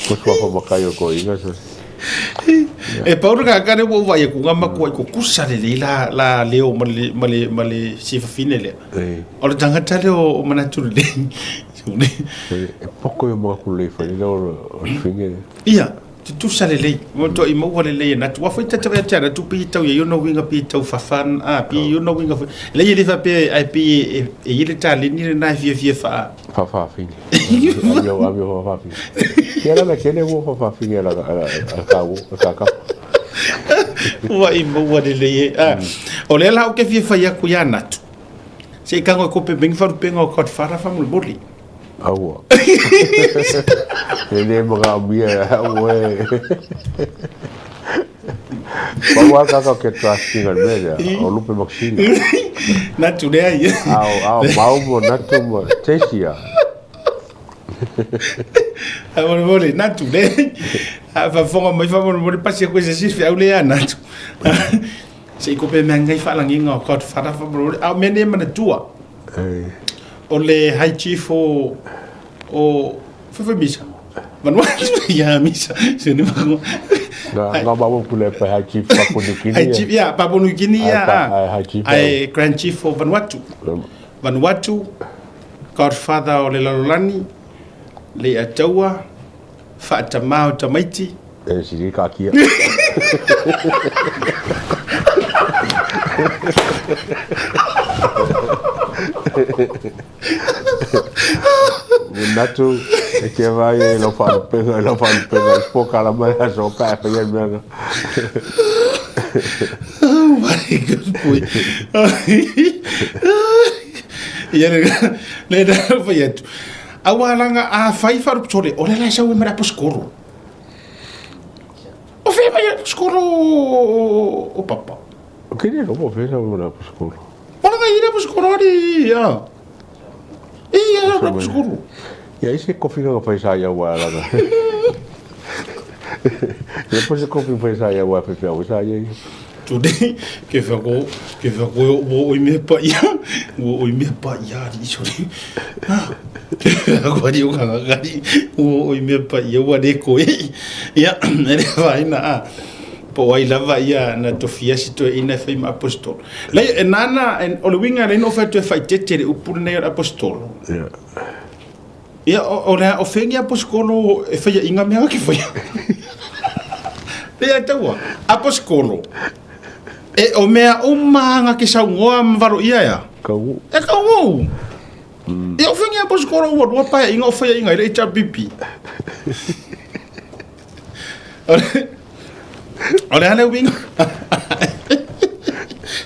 Ko soa fa makai o toeina so. E pau le kaka lea ua ou vaai atu nga matua i kukusa lelei la la leo ma le ma le ma le sifafine lea. O le tagata lea o manatu lelei. E poko ia manatu lelei fai lea o le fine lea. Ia, tutusa lelei. Mo to i maua lelei e natu. Wa foi tata vai tia natu pi tau ia ona winga pi tau fafa a pi ona winga foi. Le ia le fa pe ai pi e e ile taleni le na fia fia fa. Fafa fine. Amio amio fafa fine. Ia la la kele wo fafa fine la la ka wo ka ka. Ua i maua lelei e. A, o lea la ou te fia fai atu ia natu. Se i kango e kope mengi farupenga o Godfather faamolemole. Aua. E le manaomia au e. Pau a kaka ke trusting al mea lea, o Lupe Maxina. Natu lea ia. Ao, ao, mau mo natu mo tesia. Faamolemole, natu lea. A faafofoga mai faamolemole pasi aku e se isi feau lea natu. Se i kope mea ngai faalagiga o Godfather faamolemole. A o mea nei e manatua. O le high chief o o Fefe Misa. Vanuatu ia Misa. Se ni ma. Nga nga ba pule pa high chief Papua New Guinea. High chief ya Papua New Guinea ya. High chief. Ai Grand Chief o Vanuatu. Vanuatu Godfather o le lalolani le ataua faatamā o tamaiti. E sili ka kia. Natu, e ke vai e lau whaalupenga, e lau whaalupenga, i po ka lama e aso pa e whai mea na. Oh my God, boy. Ia le, le na whai atu. Aua langa a whai wharuputore, o le lai sau e mara poskoro. O whea mai a poskoro o papa? O kene no po whea sau e mara poskoro. O langa i le poskoro ari, ia. Ia, ia, poskoro. Ia, ise kofi nga whai sa ia wā langa. Ia po se kofi whai sa ia wā whai whai sa ia. Today, ke whako, ke whako o oi mea pa ia, o oi mea pa ia ari sorry. Ke whako ari o kangakari, o oi mea pa ia ua le koe. Ia, e le whaina a. Po ai lava ia na tofia si toe ina e whai ma apostolo. Lei, e nana, e, o le winga le no whai toe whai tete le upuru nei o le apostolo. Yeah. Ia, o, o le o whengi aposkolo e whaia inga mea ke whaia. Lea taua, aposkolo. E o mea uma nga ke saungoa mawaro ia ia. Kau. E kau. Mm. E o whengi aposkolo ua rua paia inga o whaia inga i le HRBP. O le ale winga.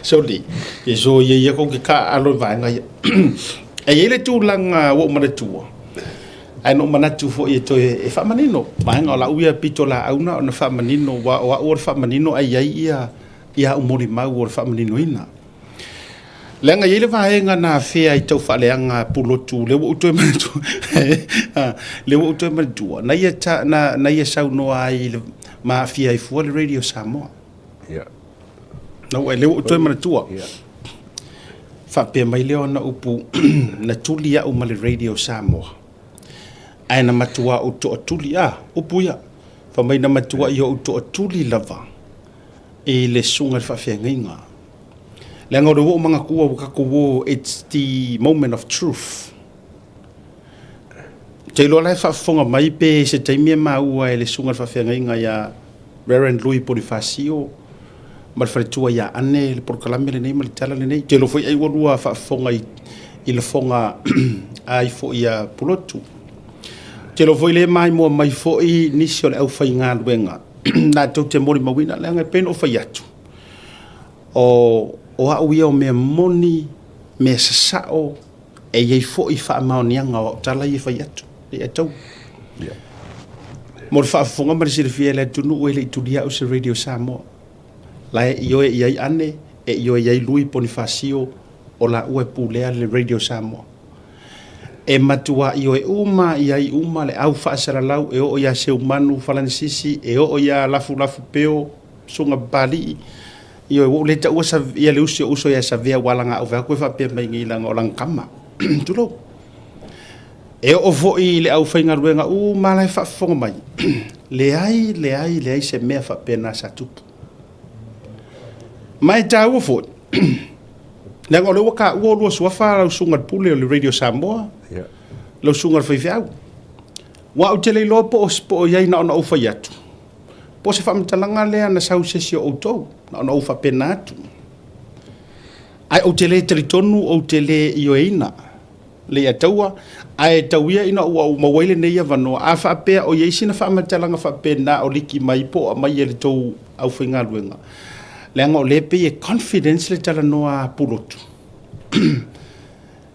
Sorry. E so ia ia ko ke ka alo vaenga ia. E i le tulaga ua ou manatua, ae na ou manatu foi e toe e faamanino vaega o lau ia pitolaau na ona faamanino, aua o au o le faamanino ae i ai ia ia au molimau o le faamaninoina. Leaga e i ai le vaega na afea i tau faaleaga pulotu, lea ua ou toe manatua, lea ua ou toe manatua, na ia, ta, na, na ia saunoa ai i le, ma aafia ai fua le Radio Samoa. Yeah. Na ua, lea ua ou toe manatua. Yeah. Faapea mai lea ona upu, na tuli au ma le Radio Samoa. Ae na matua ou toatuli, a, upu ia. Fai mai na matua i ou toatuli lava i le susuga i le faafeagaiga. Leaga o le ua ou manatua ua tatou o, it's the moment of truth. Ou te iloa la e faafofoga mai pe se taimi e maua e le susuga i le faafeagaiga ia Reverend Louis Bonifacio ma le faletua ia Anne le polokalame lenei ma le tala lenei. Ou te iloa foi ai ua lua faafofoga i, i lafoga ai foi ia Pulotu. Ou te iloa foi le maimoa mai foi nisi o le aufaigaluega latou te molimauina leaga e pei ona ou fai atu. O, o au ia o mea moni, mea sasao, e i ai foi faamaoniaga o au tala ia e fai atu, le i tau. Yeah. Mo le faafofoga ma le silafia e le atunuu e le i tulia au se Radio Samoa. La e ioe i ai Ane, e ioe i ai Lui Ponifasio, o laua e pulea le Radio Samoa. E matua ioe uma i ai uma le au faasalalau e oo iā Seumanu Falanisisi, e oo iā Lafulafu Peo, Susuga Papalii, Ioe, ua ou le taua sa, ia le usi o uso ia Savea ua alaga au fai atu e faapea mai nei leaga o lana tama. Tulou. E oo foi i le aufaigaluega uma la e faafofoga mai, leai, leai, leai se mea faapena sa tupu. Ma e taua foi, leaga o lea ua taua oulua suafa lau susuga i le Pule o le Radio Samoa, lau susuga i le faifeau. Aua ou te le iloa po o, po o i ai na ona ou fai atu, po o se faamatalaga lea na sau i se isi o outou, na ona ou faapena atu. Ae ou te le talitonu ou te le ioeina Leiataua, ae tau ia ina ua ou maua ai lenei avanoa, a faapea o i ai sina faamatalaga faapena o liki mai po o aumai e le tou aufaigaluega, leaga o lea e pei e confidence le talanoa a Pulotu.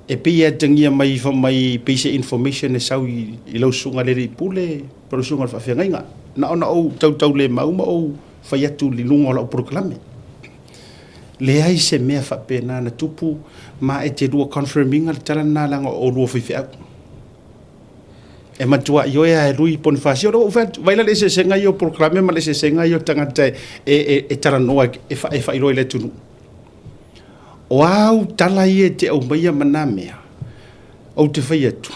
E pei e atagia mai fai mai pei se information e sau i lau susuga i le alii pule po o lau susuga i le faafeagaiga. Na ona ou tautaulemau ma ou fai atu i luga o lau polokalame. Leai se mea faapena na tupu ma e te lua confirm ina le tala lena leaga o oulua faifeau. E matua ioe a e Lui Ponifasio. O lea ua ou fai atu, vaai la le eseesega ia o polokalame ma le eseesega ia o tagata e, e, e, e talanoa e, fa, e faailoa i le atunuu. O au tala ia e te aumaia ma nā mea, ou te fai atu,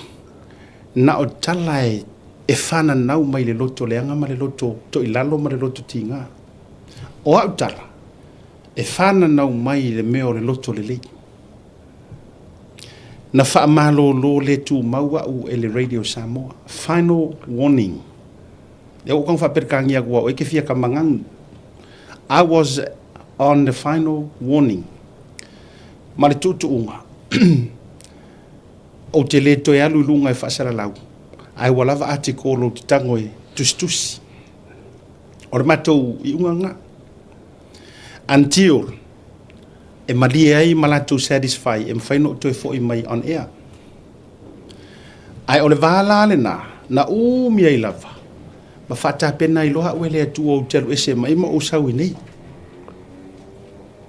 na o tala e, e fananau mai le loto leaga ma le loto toilalo ma le loto tiga. O au tala, e fananau mai i le mea o le loto lelei. Na faamalolo le tumau au e le Radio Samoa. Final warning. Lea ua ou tago faaperekania atu au e te fia kamaganu. I was on the final warning. Ma le tuutuuga, ou te le toe alu i luga e faasalalau, ae ua lava article ou te tago e tusitusi. O le matou iuga lena. Until e malie ai ma latou satisfy e mafai ona ou toe foi mai on air. Ae o le va la lena, na umi ai lava ma faatapena ai loa au e le Atua ou te alu ese mai ma ou sau i nei.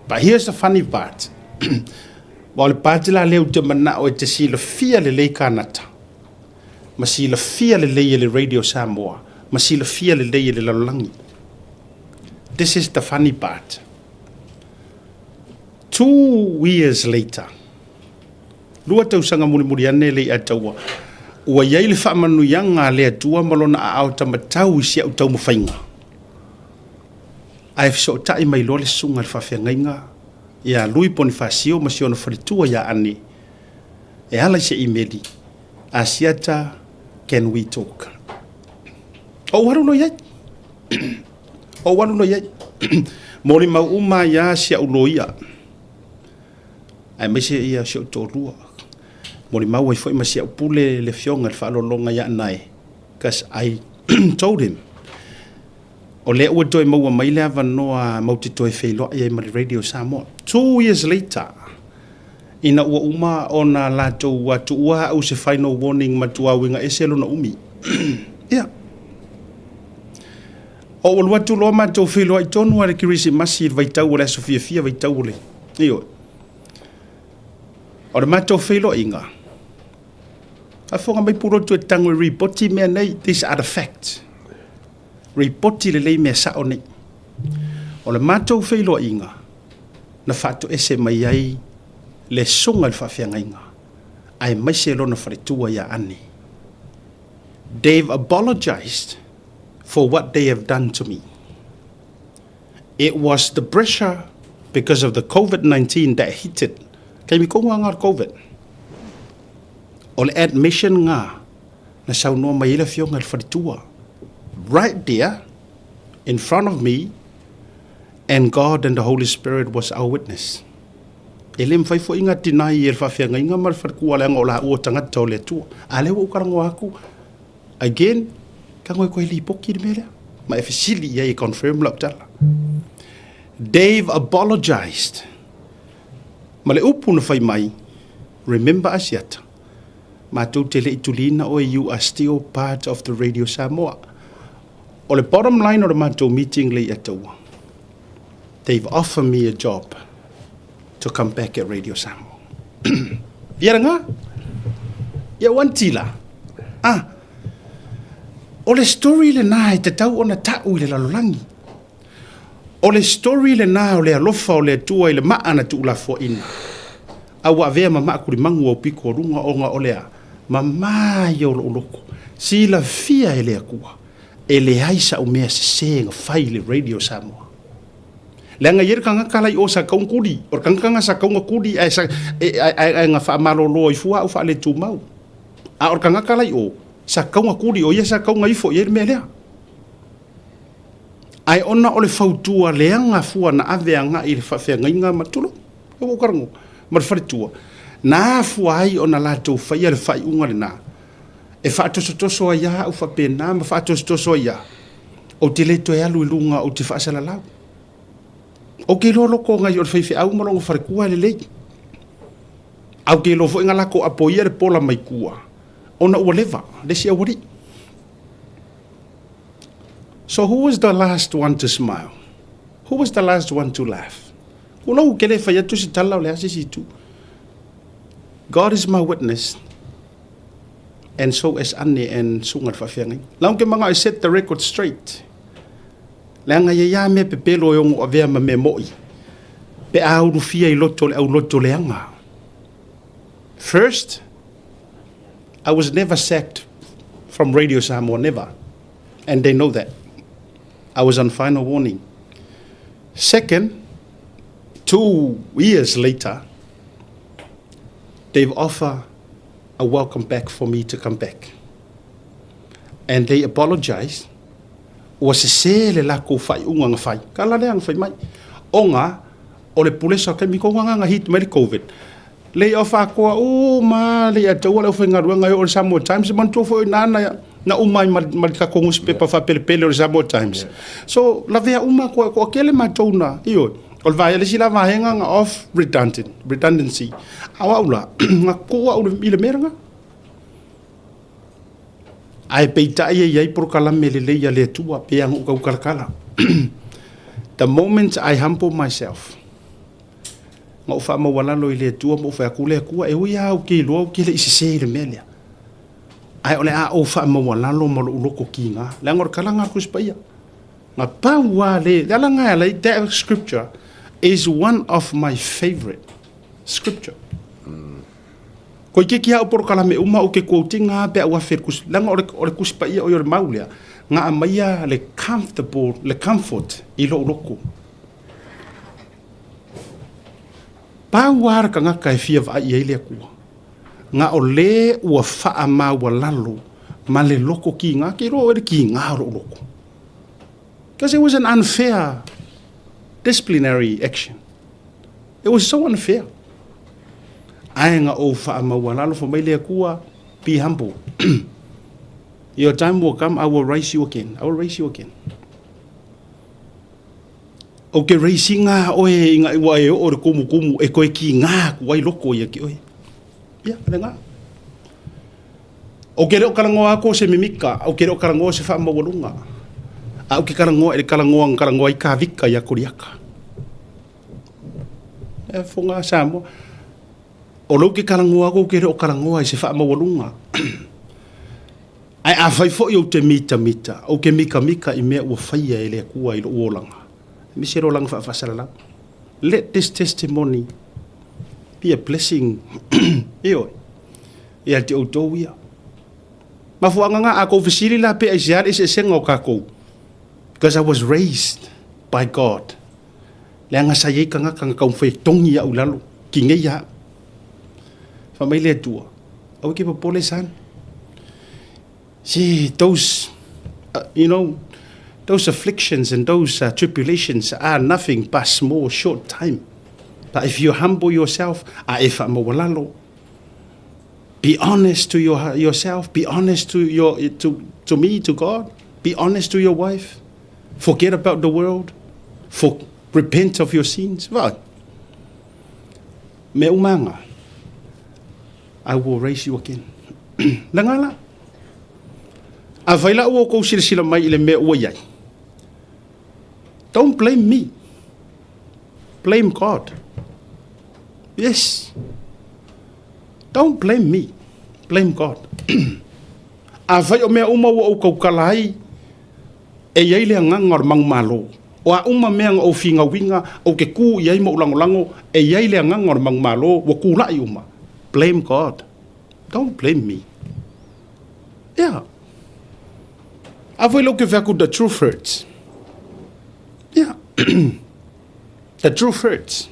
But here's the funny part. Aua o le part la lea ou te manao e te silafia lelei kānata. ma silafia lelei e le Radio Samoa, ma silafia lelei e le lalolagi. This is the funny part. 2 years later, 2 tausaga mulimuli ane le Ataua, ua i ai le faamanuiaga a le Atua ma lona aao tamatau i si au taumafaiga. Ae fesootai mai loa le susuga i le faafeagaiga ia Lui Ponifasio ma si ona faletua ia Ane e ala i se imeli, Asiata can we talk? Ou alu loa i ai. Ou alu loa i ai. Molimau uma ai lava si au loia, aemaise ia si ou toalua. Molimau ai foi ma si au pule le afioga i le faaaloaloga ia Anae, because I told him, o lea ua toe maua mai le avanoa matou te toe feiloai ai ma le Radio Samoa. 2 years later, ina ua uma ona latou tuua au se final warning matua uiga ese lona umi. Ia. O ua alu atu loa matou feiloai tonu a le Kerisimasi i le vaitau o le aso fiafia vaitau o le. Ioe. O le matou feiloaiga, faafofoga mai Pulotu e tago e ripoti mea nei, these are the facts. Ripoti lelei mea sao nei. O le matou feiloaiga, na faatoese mai ai le susuga i le faafeagaiga, aemaise lona faletua ia Anne. They've apologized for what they have done to me. It was the pressure because of the COVID-19 that hit it. Taimi tonu lava lena o le COVID. O le admission lena na saunoa mai ai le afioga i le faletua. Right there in front of me and God and the Holy Spirit was our witness. E le mafai foi ona deny e le faafeagaiga ma le faletua leaga o laua o tagata o le Atua. A lea ua ou talanoa atu again, tago e koe lipoti le mea lea. Ma e fesili i ai e confirm lau tala. They've apologized. Ma le upu na fai mai, remember Asiata, matou te le i tuliina oe, you are still part of the Radio Samoa. O le bottom line o le matou meeting le i Ataua, they've offered me a job to come back at Radio Samoa. Ia lena? Ia ua tila. Ah, o le story lena e tatau ona ta'u i le lalolagi. O le story lena o le alofa o le Atua i le maa na tuulafoaina. A ua avea ma maa kulimagu au piko o luga ona o le a. Mamā ia o lou loto, silafia e le Atua, e leai sa'u mea sesē na fai i le Radio Samoa. Leaga e i ai le tagata la i o sa tatau ona tuli, o le tagata lena sa tatau ona tuli ae sa, e, ae, ae, ae na faamalolo ai fua au faaletumau. A o le tagata la i o, sa tatau ona tuli, o ia sa tatau ona ifo i ai le mea lea. Ae ona o le fautua leaga fua na ave agai i le faafeagaiga ma, tulou, ua ou talanoa, ma le faletua, na afua ai ona latou faia le faaiuga lena, e faatosotoso ai lava au faapena ma faatosotoso ai lava, ou te le toe alu i luga ou te faasalalau. Ou te iloa loko nai o le faifeau ma lona faletua e lelei. Ae ou te iloa foi na latou apoia le pola mai tua, ona ua leva le isi aualii. So who was the last one to smile? Who was the last one to laugh? Tulou, ou te le fai atu se tala o le a se isi itu. God is my witness and so is Anne and Susuga le Faafeagaiga. Leaga ou te manao e set the record straight. Leaga e i ai lava mea pepelo e ono avea ma mea moi pe a ulufia i loto o le auloto leaga. First, I was never sacked from Radio Samoa, never. And they know that. I was on final warning. Second, 2 years later, they've offered a welcome back for me to come back. And they apologized. Ua sesē le lakou faaiuga na fai. Kala lea na fai mai. Ona o le pulesa o taimi kou na hit mai le Covid. Lei off atoa uma lei ataua le aufaigaluega e oo i le Samoa Times. E manatua foi o i ina na uma ai ma le tatou nusipepa faapelepele o le Samoa Times. So lavea uma atoa e toatele matou na, ioe. O le vaega, le isi la vaega na off redundant, redundancy. A o au la, na tuu au i le mea lena. Ae peitai e i ai polokalame lelei a le Atua pei lava ona ou tautalatala. The moment I humble myself, na ou faamaualalo i le Atua ma ou fai atu, Le Atua, e ui lava ou te iloa ou te le i sese i le mea lea, ae o le a ou faamaualalo ma lou loto kiga. Leaga o le tala lena a le Tusi Paia. Na pau lava le, le ala lena e ala ai, that scripture is one of my favourite scripture. Koe kiki a'u polokalame uma ou ke quote ina pe a ua afe i le Tusi, leaga o le, o le Tusi Paia o ia o le mau lea, na aumaia le comfortable, le comfort i lo'u loto. Pau lava le tagata e fia vaai i ai le Atua, na o le ua faamaualalo ma le loto kiga, ke iloa oe le kiga o lo'u loto. Because it was an unfair disciplinary action. It was so unfair. Ae na ou faamaualalo fai mai le Atua, be humble. Your time will come, I will raise you again. I will raise you again. Ou ke raise ina oe ina ua e oo i le kumukumu e toe kiga aku ai loko ia ki oe. Ia, lena. Ou ke le o talanoa aku o se mimika, ou ke le o talanoa o se faamaualuga, a ou ke talanoa i le talanoa na talanoa ai Kavika ia Koliata. E fofoga a Samoa. O lou ke talanoa aku, ou ke le o talanoa i se faamaualuga. Ae afai foi ou te mitamita, ou ke mikamika i mea ua faia e le Atua i lou olaga, aemaise le olaga faafaasalalau. Let this testimony be a blessing. Ioe. Ia te outou ia. Mafuaaga na, a kou fesili la pe aisea le eseesega o kakou. Because I was raised by God. Leaga sa i ai tagata na taumafai e togi au i lalo, kinei au. Fai mai le Atua, aua e te popole son. See, those, you know, those afflictions and those tribulations are nothing but small short time. But if you humble yourself, a e faamaualalo, Be honest to your, yourself. Be honest to, your, to, to me, to God. Be honest to your wife. Forget about the world. For, repent of your sins. Vaai. Mea uma nga. I will raise you again. Langa la. Afai la ua outou silasila mai i le mea ua i ai. Don't blame me. Blame God. Yes. Don't blame me, blame God. Afai o mea uma ua ou tautala ai, e i ai le agaga o le manumalo. O a uma mea na ou finauina, ou te kū i ai ma ou lagolago, e i ai le agaga o le manumalo, ua kulaʻi uma. Blame God. Don't blame me. Ia. A foi lou ke fai atu the truth hurts. Ia. The truth hurts.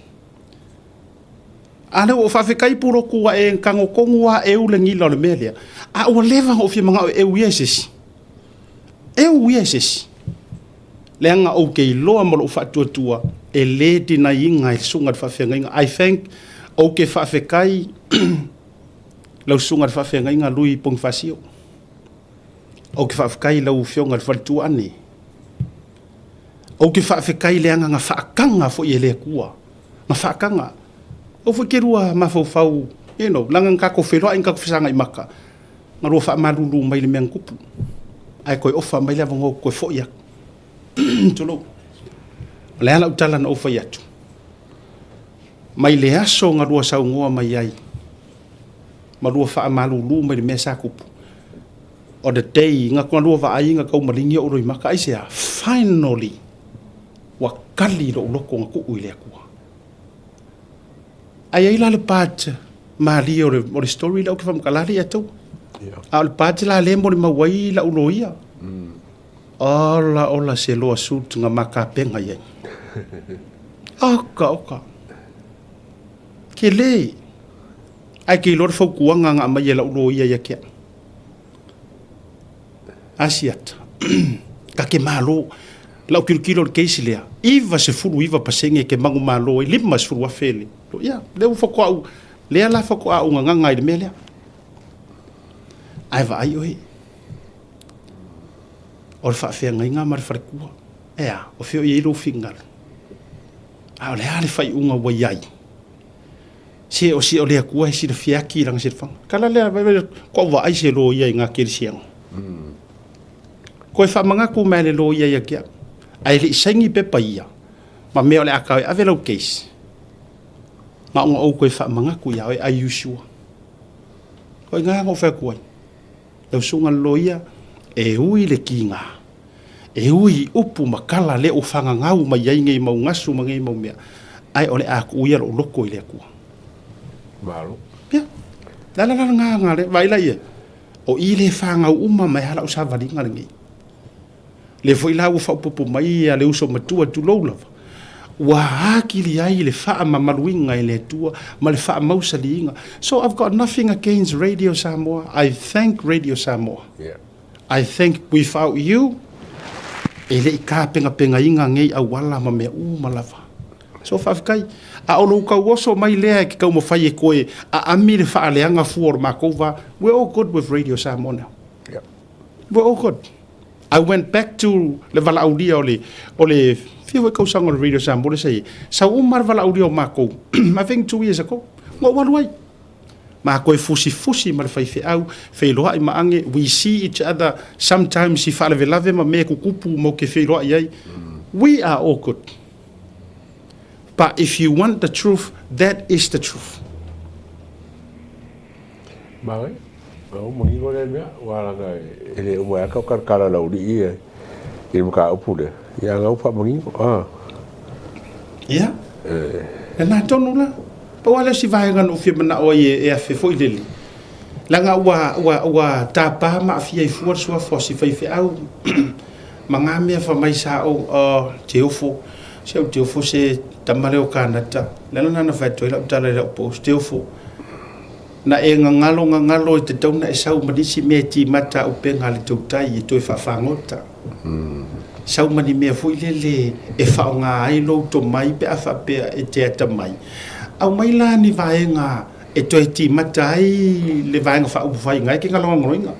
A lea ua ou faafetai Puloku ua e tagotogu lava eu le gila o le mea lea. A ua leva ona ou fia manao e eu ia e se isi. Eu ia e se isi. Leaga ou te iloa ma lou faatuatua e le deny-ina e le susuga i le faafeagaiga. I thank, ou te faafetai lau susuga i le faafeagaiga Lui Ponifasio. Ou te faafetai i lau Afioga i le faletua Ane. Ou te faafetai leaga na faataga foi e le Atua. Na faataga. Aua foi te lua mafaufau, you know, leaga na tatou feiloai na tatou fesagai maka, na lua faamalulu mai i le mea na tupu. Ae toe ofa mai le avanoa ou te toe foi atu. Tulou. O le a lau tala na ou fai atu? Mai le aso na lua saunoa mai ai, ma lua faamalulu mai i le mea sa tupu, o the day na lua vaai na tau maligi ou loimata, aisea? Finally! Ua kali lou loto na tuu i le Atua. Ae i ai la le part malie o le, o le story lea ou te faamatala alii ia taua. A o le part la lea e molimau ai lau loia. Ola ola se loa suit na ma kapena i ai. Oka oka. Tele. Ae ke iloa le fautuaga na aumai e lau loia ia te au. Asiata. Ka ke malo. Lau tilotilo i le case lea, 99% e ke manumalo ai, 50,000 le. Ia, lea ua faatoa ou, lea la faatoa ou gagaga i le mea lea. Ae vaai oe, o le faafeagaiga ma le faletua, e a, o fea o i ai lou finagalo? A o le a le faaiuga ua i ai? Se o si o le Atua e silafia atu i lana silafaga. Kala lea, vai vai, koʻu vaai se loia i ngā kerisiano. Koe faamanatu mai le loia ia te au. Ae le i saini pepa ia, ma mea o le a tau e ave lau case, na ona ou toe faamanatu ia oe, are you sure? O i ngā na ou fai atu ai. Lau susuga le loia, e ui le kiga, e ui i upu ma tala lea ua fagagau mai ai nei mau gasu ma nei mau mea, ae o le a tuu ia lou loto i le Atua. Malo. Ia, le ala la lena na le, vaai la ia, o i le fanau uma mai lava lau savaliga lenei. Lea foi la ua faaopoopo mai ia le uso matua, tulou lava, ua atili ai le faamamaluina e le Atua ma le faamausaliina. So I've got nothing against Radio Samoa, I thank Radio Samoa. Yeah. I thank without you, e le i tapenapenaina nei auala ma mea uma lava. So faafetai. A o lou tauoso mai lea e te taumafai e toe aami le faaleaga fua o le matou va, we're all good with Radio Samoa now. Yeah. We're all good. I went back to le valaaulia o le, o le fia foi tausaga o le Radio Samoa le sa i ai. Sau uma le valaaulia o makou, I think 2 years ago, na ou alu ai. Matou e fusifusi ma le faifeau, feiloai ma age, we see each other sometimes i faalavelave ma mea e tutupu matou te feiloai ai. We are all good. But if you want the truth, that is the truth. Maui, ua manino lea mea, ua laga e le uma ai lava kau kalakala laulii i le mataupu lea, ia na ua faamanino. Ah. Ia, lena tonu la. Pau lava lea o si vaega na ou fia manao ai e afe foi lele, leaga ua, ua, ua tapa ma aafia ai fua le suafa o si faifeau ma ngā mea fai mai sa ou, oh, te ofo, se au te ofo se tama lea o Kānata. Le ala lena na fai atu ai lau tala i lau post, te ofo. Na e gagalo gagalo e tatau na e sau ma nisi mea e timata a upega a le tautai e toe faafagota. Sau ma ni mea foi lele e faaaoga ai lou tomai pe a faapea e te atamai. Aumai la ni vaega e toe timata ai le vaega faaupufai ina e ke galogagaloina.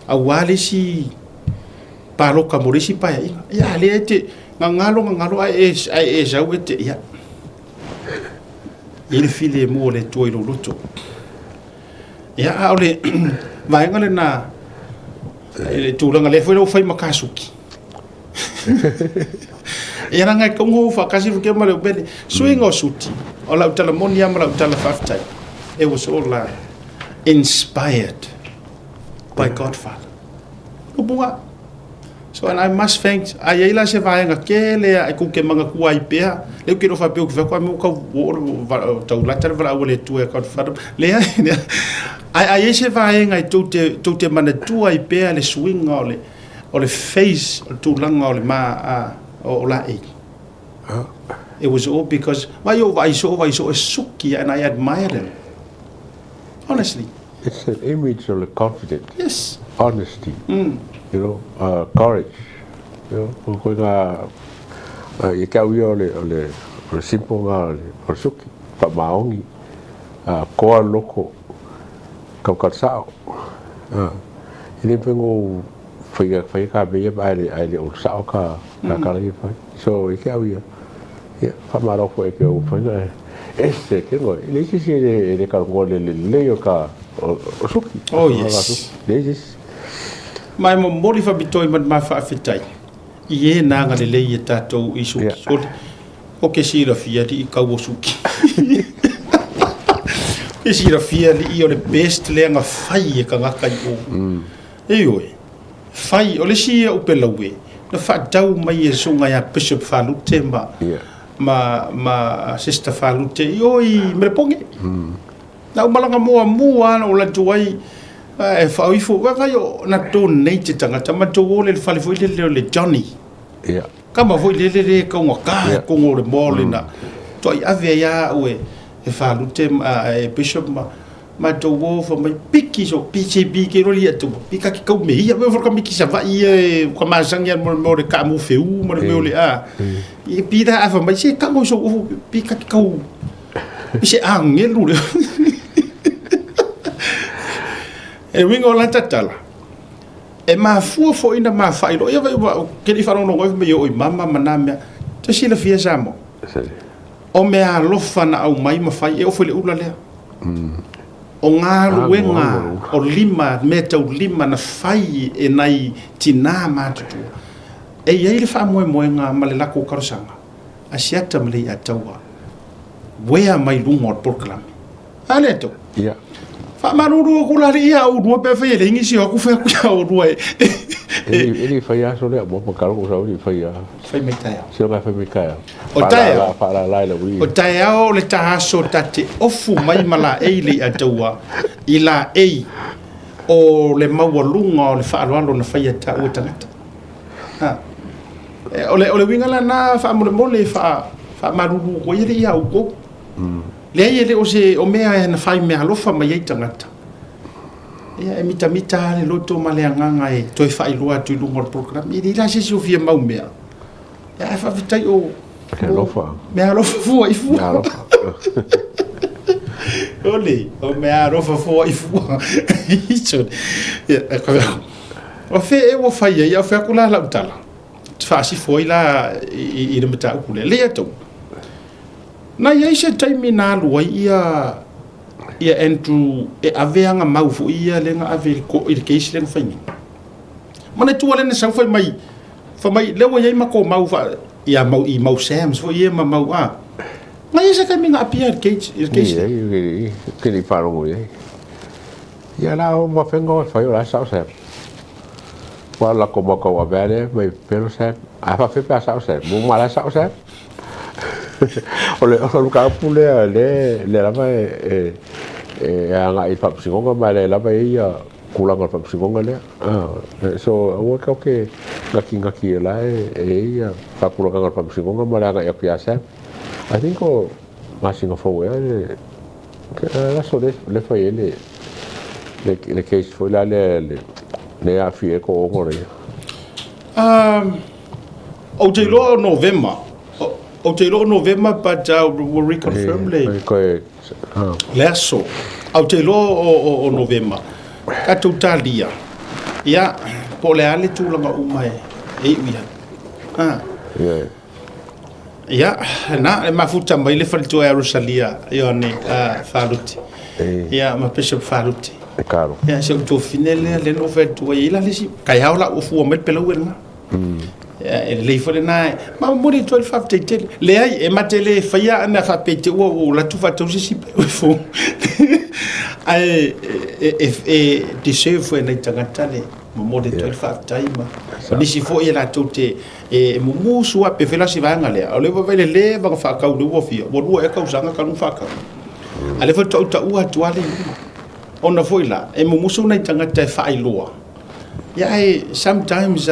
Aua le isi paloka mo le isi paeaiga. Ia a lea e te gagalo gagalo ae e, ae e sau e te, ia. I le filemu o le Atua i lou loto. Ia, a o le vaega lena, i le tulaga lea foi la ua fai ma kasuki. Ia leaga e taunga ou faatasi fuke ma le upele. Suiga o suti, o lau tala moni lava ma lau tala faafetai. It was all inspired by Godfather. Upu nga. So and I must thank, a i ai la se vaega tele a e kou te manatua ai pea, lea ou te le o faapea ou te fai atu, ai me ua tau oo le tau lata le valaau a le Atua e God Father. Leai, leai. Ae a i ai se vaega e tou te, tou te manatua ai pea le suiga o le, o le face, o le tulaga o le ma, a, o, o laei. It was all because, vai ou vaai soo, vaai soo e suki and I admire them. Honestly. It's an image of the confidence. Yes. Honesty. You know, courage. You know, ko koe ngā, i ke au ia o le, o le, o le simple ngā o le, o le suki, whaamaongi, koa loko, kaukau sao. E le mawhai ngō whaia, whaia ka mea ma ae le, ae le o sao ka, ka kara ia whai. So, i ke au ia, ia, whaamaro koe ke au whainga e, ese ke ngoi. E le isi e le, e le karangoa le, le lei o ka, o, o suki. Oh, yes. Le isi. Ma e momoli faapitoa i ma le ma faafetai i e na agalelei e tatou i suki. Yeah. Sole, o ke silafia alii kau o suki. Ke silafia alii o le best lea na fai e tagata i o. Ioe, fai, o le isi ia upe laue, na faatau mai e susuga ia Bishop Falute ma, Yeah. ma, ma Sister Falute i o i Meleponge. Na ou malaga muamua lava na ou alu atu ai e faaoifo, vaai o na donate te tagata, matou o le fale foi lele o le Johnny. Yeah. Kama foi lele le kaugata e kogo o le mall ina. Toai ave ai lava au e e Falute ma e Bishop ma matou o fai mai piki so PCB ke roli atu pika ki kau me ia me ka miki Savaii ia e ka masani mo le mea o le kaamu feu ma le mea o le a. I pira a fai mai se tango so pika ki kau I se agelu le. E uiga o la tatala, e mafua foi na ma faailoa. Ia vai ua ke le i faalogologo ai fai mai e oo i mama ma na mea. Te silafia Samoa, o mea alofa na aumai ma fai, e oo foi i le ula lea. O galuega o lima, mea tau lima na fai e nai tinā matutua. E i ai le faamoemoega ma le latou talosaga. A siata ma le i'a taua uea mai luga o le polokalame. A lea tou. Ia. Faamalulu atu la alii ia oulua pe afai e leai nisi o atu fai atu ia oulua e. E le i fai aso lea mo makalo ko sau le fai a. Fai mai taeao. Se o fai mai taeao. O taeao. Faalala i le ui. O taeao o le ta aso ta te ofu mai ma laei le i'a taua i laei o le maualuga o le faaaloalo na faia e taua tagata. Ha. O le, o le uiga lena faamolemole faa, faamalulu atu ai alii ia outou. Leai e le o se, o mea na fai meaalofa mai ai tagata. Ia e mitamita lava le loto ma le agaga e toe faailoa atu i luga o le polokalame. E leai la se isi o fia mau mea. Ia ae faafetai o... Meaalofa. Meaalofa fua i fua. Meaalofa. Ole, o meaalofa fua i fua. Ia, e kawea. O fea ea ua fai ai, a o fea atu la lau tala, te faasifo ai la i le mataupu lea. Leai atu, na i ai se taimi na alu ai ia, ia Andrew e ave ana mau foi ia lea na ave i le case lea na fai nei. Manatua lea na sau fai mai, fai mai, lea ua i ai matou mau fa, ia mau, i mau Sams foi ia ma mau a. Na i ai se taimi na apia i le case, i le case lea. Leai, ke le i faalogo i ai. Ia la o mafenga o e fai o la e sao Sam. Ua lako mau kau avea lea mai pelo Sam. A fa fepe a sao Sam. Mo ma la sao Sam. O le o le mataupu lea le le lava e e e agai i le faamasinoga ma le lava e ia tulaga o le faamasinoga lea. So aua tatou te gatigati o la e e ia faatulagaga o le faamasinoga ma le agai atu ia Sam. I think o masina fou ea le Le aso lea fai ai le case foi la lea e aafia ai ko ogo lea. Ou te iloa o Novema. Ou te iloa o Novema but we'll reconfirm le le aso. Ou te iloa o Novema. Tatou talia. Ia, po o le a le tulaga uma e iu i ai. Yeah. Ia, na, e mafuta mai le faletua ia Rosalia Ioane Faluti. Ia, ma Bishop Faluti. E karo. Ia, si ou tuafine lea, lea na ou fai atu ai, la le isi, kai ao la ua fua mai le pelau e lena. Ia, e lelei foi lena, ma momoli atu ai le faafetai tele. Leai, e ma te le faia ana faapea te ua ua alu atu faatau se isi pelau e fou. Ae, e deserve foi e nai tagata le. Momoli atu ai le faafetai ma nisi foi e latou te e mumusu lava pe fai la si vaega lea. O lea ua vaai i le leva ona faatau lea ua fia, ua lua ea tausaga talu ona faatau. A o lea faatoa ou taua atu lava lea i luga. Ona foi la, e mumusu nai tagata e faailoa, ia ae sometimes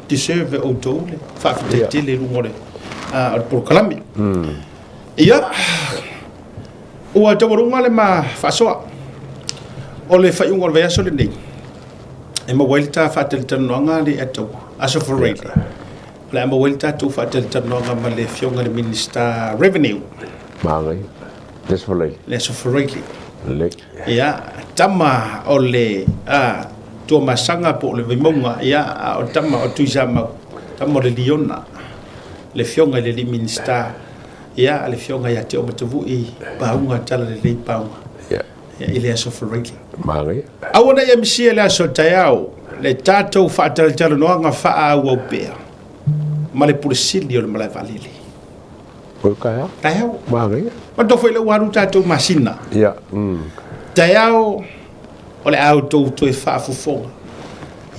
deserve e outou le faafetai tele i luga o le polokalame. Ia, ua taualuga le ma faasoa o le faaiuga o le vaiaso lenei e maua ai le ta faatalatalanoaga le Ataua, Aso Faraile. O le a maua ai le tatou faatalatalanoaga ma le Afioga i le Minisita Revenue. Manaia. Le Aso Faraile. Le Aso Faraile. Lelei. Ia, tama o le a, Tuamasaga po o le Vaimauga, ia, a o tama o Tuisamau, tama o le Liona, le Afioga i le alii Minisita, ia, le Afioga ia Teomatavui Pauga Talalelei Pauga. Ia. Ia, i le Aso Faraile. Manaia. Aua ne i e misia le aso taeao le tatou faatalatalanoaga faaauau pea ma le Pule Sili o le Malae Vaalele. Oi taeao. Taeao. Manaia. Manatua foi lea ua alu tatou masina. Ia. Taeao o le a outou toe faafofoga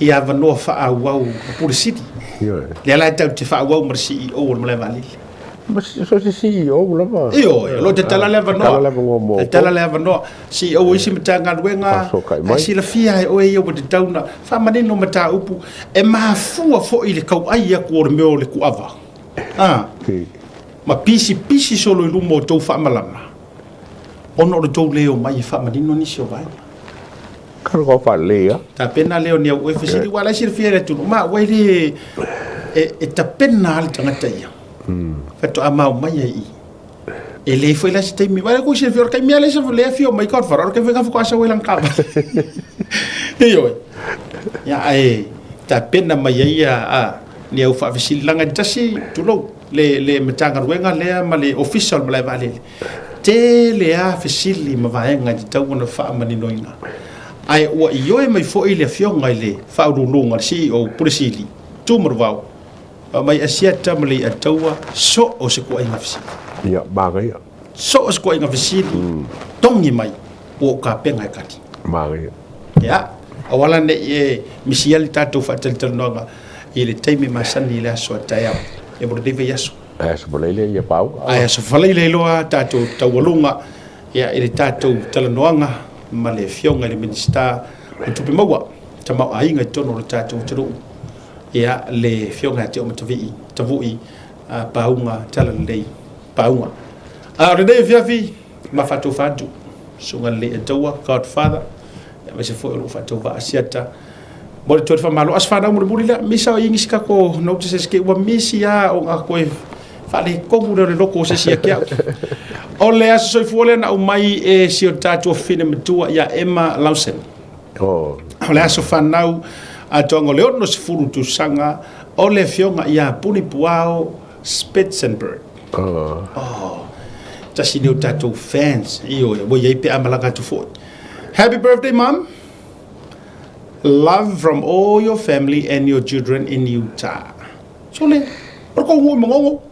i avanoa faaauau a Pule Sili. Ioe. Lea la e tatou te faaauau ma le CEO o le Malae Vaalele. Ma so se CEO lava. Ioe, o lo o tatala le avanoa. Tatala le avanoa mo outou. Tatala le avanoa. CEO o isi Matagaluega, Faafesootai mai. ae silafia e oe ia ua tatau ona faamanino mataupu e mafua foi i le tauai atu o le mea o le kuava. A, ma pisipisi solo i luma o tou faamalama, ona o le tou le omai e faamanino nisi o vaega. Kalo kau faalelei a. Tapena lea o ni au e fesili, ua la e silafia e le atunuu, ma ua e le, e tapena lava le tagata ia. Faatoa mao mai ai i. E le foi la se taimi, wala ko silafia, o le taimi lava lea sa le afio mai ka o le fara, o le taimi foi lena faatoa sau ai lana taavale. Ioe. Ia, ae tapena mai ai ia, a, ni au faafesili leaga e tasi, tulou, le, le Matagaluega lea ma le Ofisa o le Malae Vaalele, tele lava fesili ma vaega e tatau ona faamaninoina. Ae ua ioe mai foi le Afioga i le Faauluuluga, le CEO, Pule Sili, Tumaluau, mai Asiata ma Leiataua, so o se kuaiga fesili. Ia, manaia. So o se kuaiga fesili, togi mai, ua ou tapena e tali. Manaia. Ia, aua la ne i e misia le tatou faatalatalanoaga i le taimi masani i le aso a taeao, ia mo lenei vaiaso. Ae aso falaile ia pauga. Ae aso falaile loa tatou taualuga ia i le tatou talanoaga ma le Afioga i le Minisita o Tupe Maua, Tamaoaiga i totonu o le tatou atunuu, ia le Afioga ia Teomatavii Tavui Pauga Talalelei Pauga. A o lenei afiafi, ma faatofa atu, Susuga i le Leiataua, Godfather, aemaise foi o lou faatauvaa Asiata. Mo le toe faamalo, aso fanau mulimuli lea, misa o i nisi kako notices ke ua misi a o ngā koe faaletonu lea o le loto o se isi ia te au. O le aso soifua lea na aumai e si o tatou afafine matua ia Emma Lawson. Oh. O le aso fanau atoaga o le 60 tausaga o le afioga ia Punipuao Spitzenberg. Oh. Oh. Tasi lea o tatou fans. Ioe, ua i ai pe a malaga atu foi. Happy birthday, Mom. Love from all your family and your children in Utah. Sole, o le kou i Mangogo.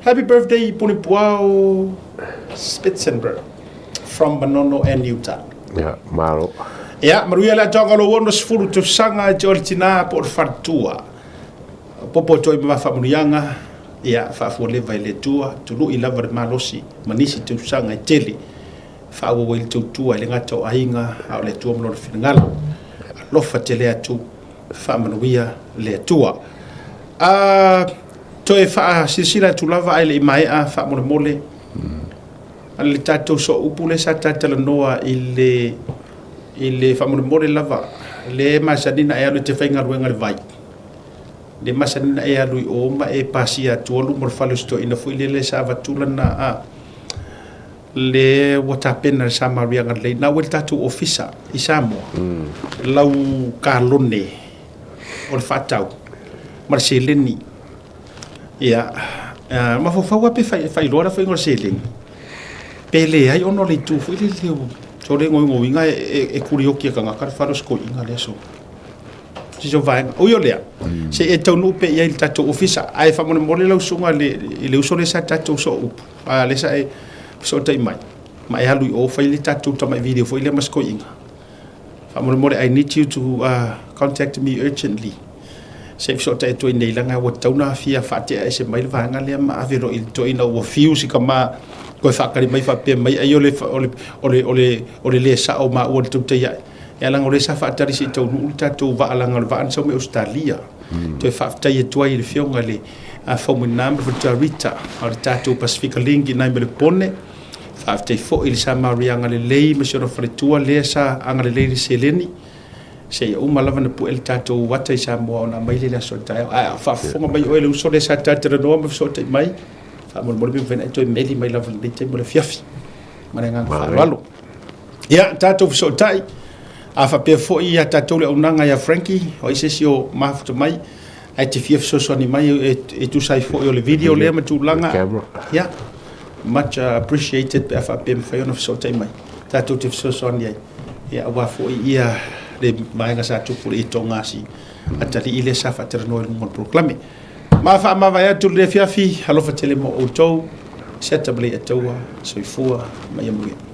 Happy birthday, Punipuao Spitzenberg from Manono and Utah. Ia, malo. Ia, manuia le atoaga o lou 60 tausaga e te o le tinā po o le faletua. Popo atu ai ma faamanuiaga, ia, faafualeva i le Atua, tului lava le malosi ma nisi tausaga e tele. Faaauau ai le tautua e le gata o aiga, a o le Atua ma Lona finagalo. Alofa tele atu, faamanuia le Atua. A toe faasilasila atu lava ae le i maea faamolemole le tatou sooupu lea sa talatalanoa i le i le faamolemole lava le masani na e alu e te faigaluega i le vai le masani na e alu i o ma e pasia atua luma o le fale o si toeaina foi lele sa avatu lana a le ua tapena le Samariaga lelei na ua i le tatou ofisa i Samoa lau kalone o le faatau ma le seleni. Ia, mafaufau lava pe faailoa le faiga o le seleni, pe leai ona o le itu foi lele o so le goigoiga e kurioki e tagata le fale o si toeaina lea so se o vaega. Ui o lea, se i e taunuu pea i ai i le tatou ofisa, ae faamolemole lau susuga i le uso lea sa tatou sooupu, lea sa e fesootai mai, ma e alu i o fai le tatou tamai video foi lea ma si toeaina. Faamolemole I need you to contact me urgently se i fesootai atu ai nei leaga ua tatau ona fia faatea ese mai le vaega lea ma ave loa i le toeaina ua fiu si tama toe faatali mai faapea mai ai o le o le o le o le o le le sao o maua i le tautai ae ia leaga o lea sa faatali se i taunuu le tatou vaa leaga o le vaa na sau mai Ausetalia. Toe faafetai atu ai i le afioga i le Faumuina ma le faletua Rita o le tatou Pasifika Link i nai Melepone. Faafetai foi i le Samaria agalelei ma si ona faletua lea sa agalelei i le seleni seia uma lava ona pue le tatou ata i Samoa ona aumai lea i le aso a taeao. Ae a faafofoga mai oe le uso lea sa talatalanoa ma fesootai mai, faamolemole pe mafai ona e toe meli mai lava i lenei taimi o le afiafi. Ma le agaga faaaloalo. Ia, tatou fesootai, a faapea foi ia tatou le auaunaga ia Frankie, o ai se isi o mafuta mai, ae te fia fesoasoani mai e, e tusa ai foi o le video lea ma tulaga. Ia, much appreciated pe a faapea mafai ona fesootai mai. Tatou te fesoasoani ai. Ia, aua foi ia le vaega sa tupu i le togasi atalii lea sa faatalanoa i luga o le polokalame. Ma faamavae atu lenei afiafi, alofa tele mo outou, se ata ma le iataua, soifua ma ia manuia.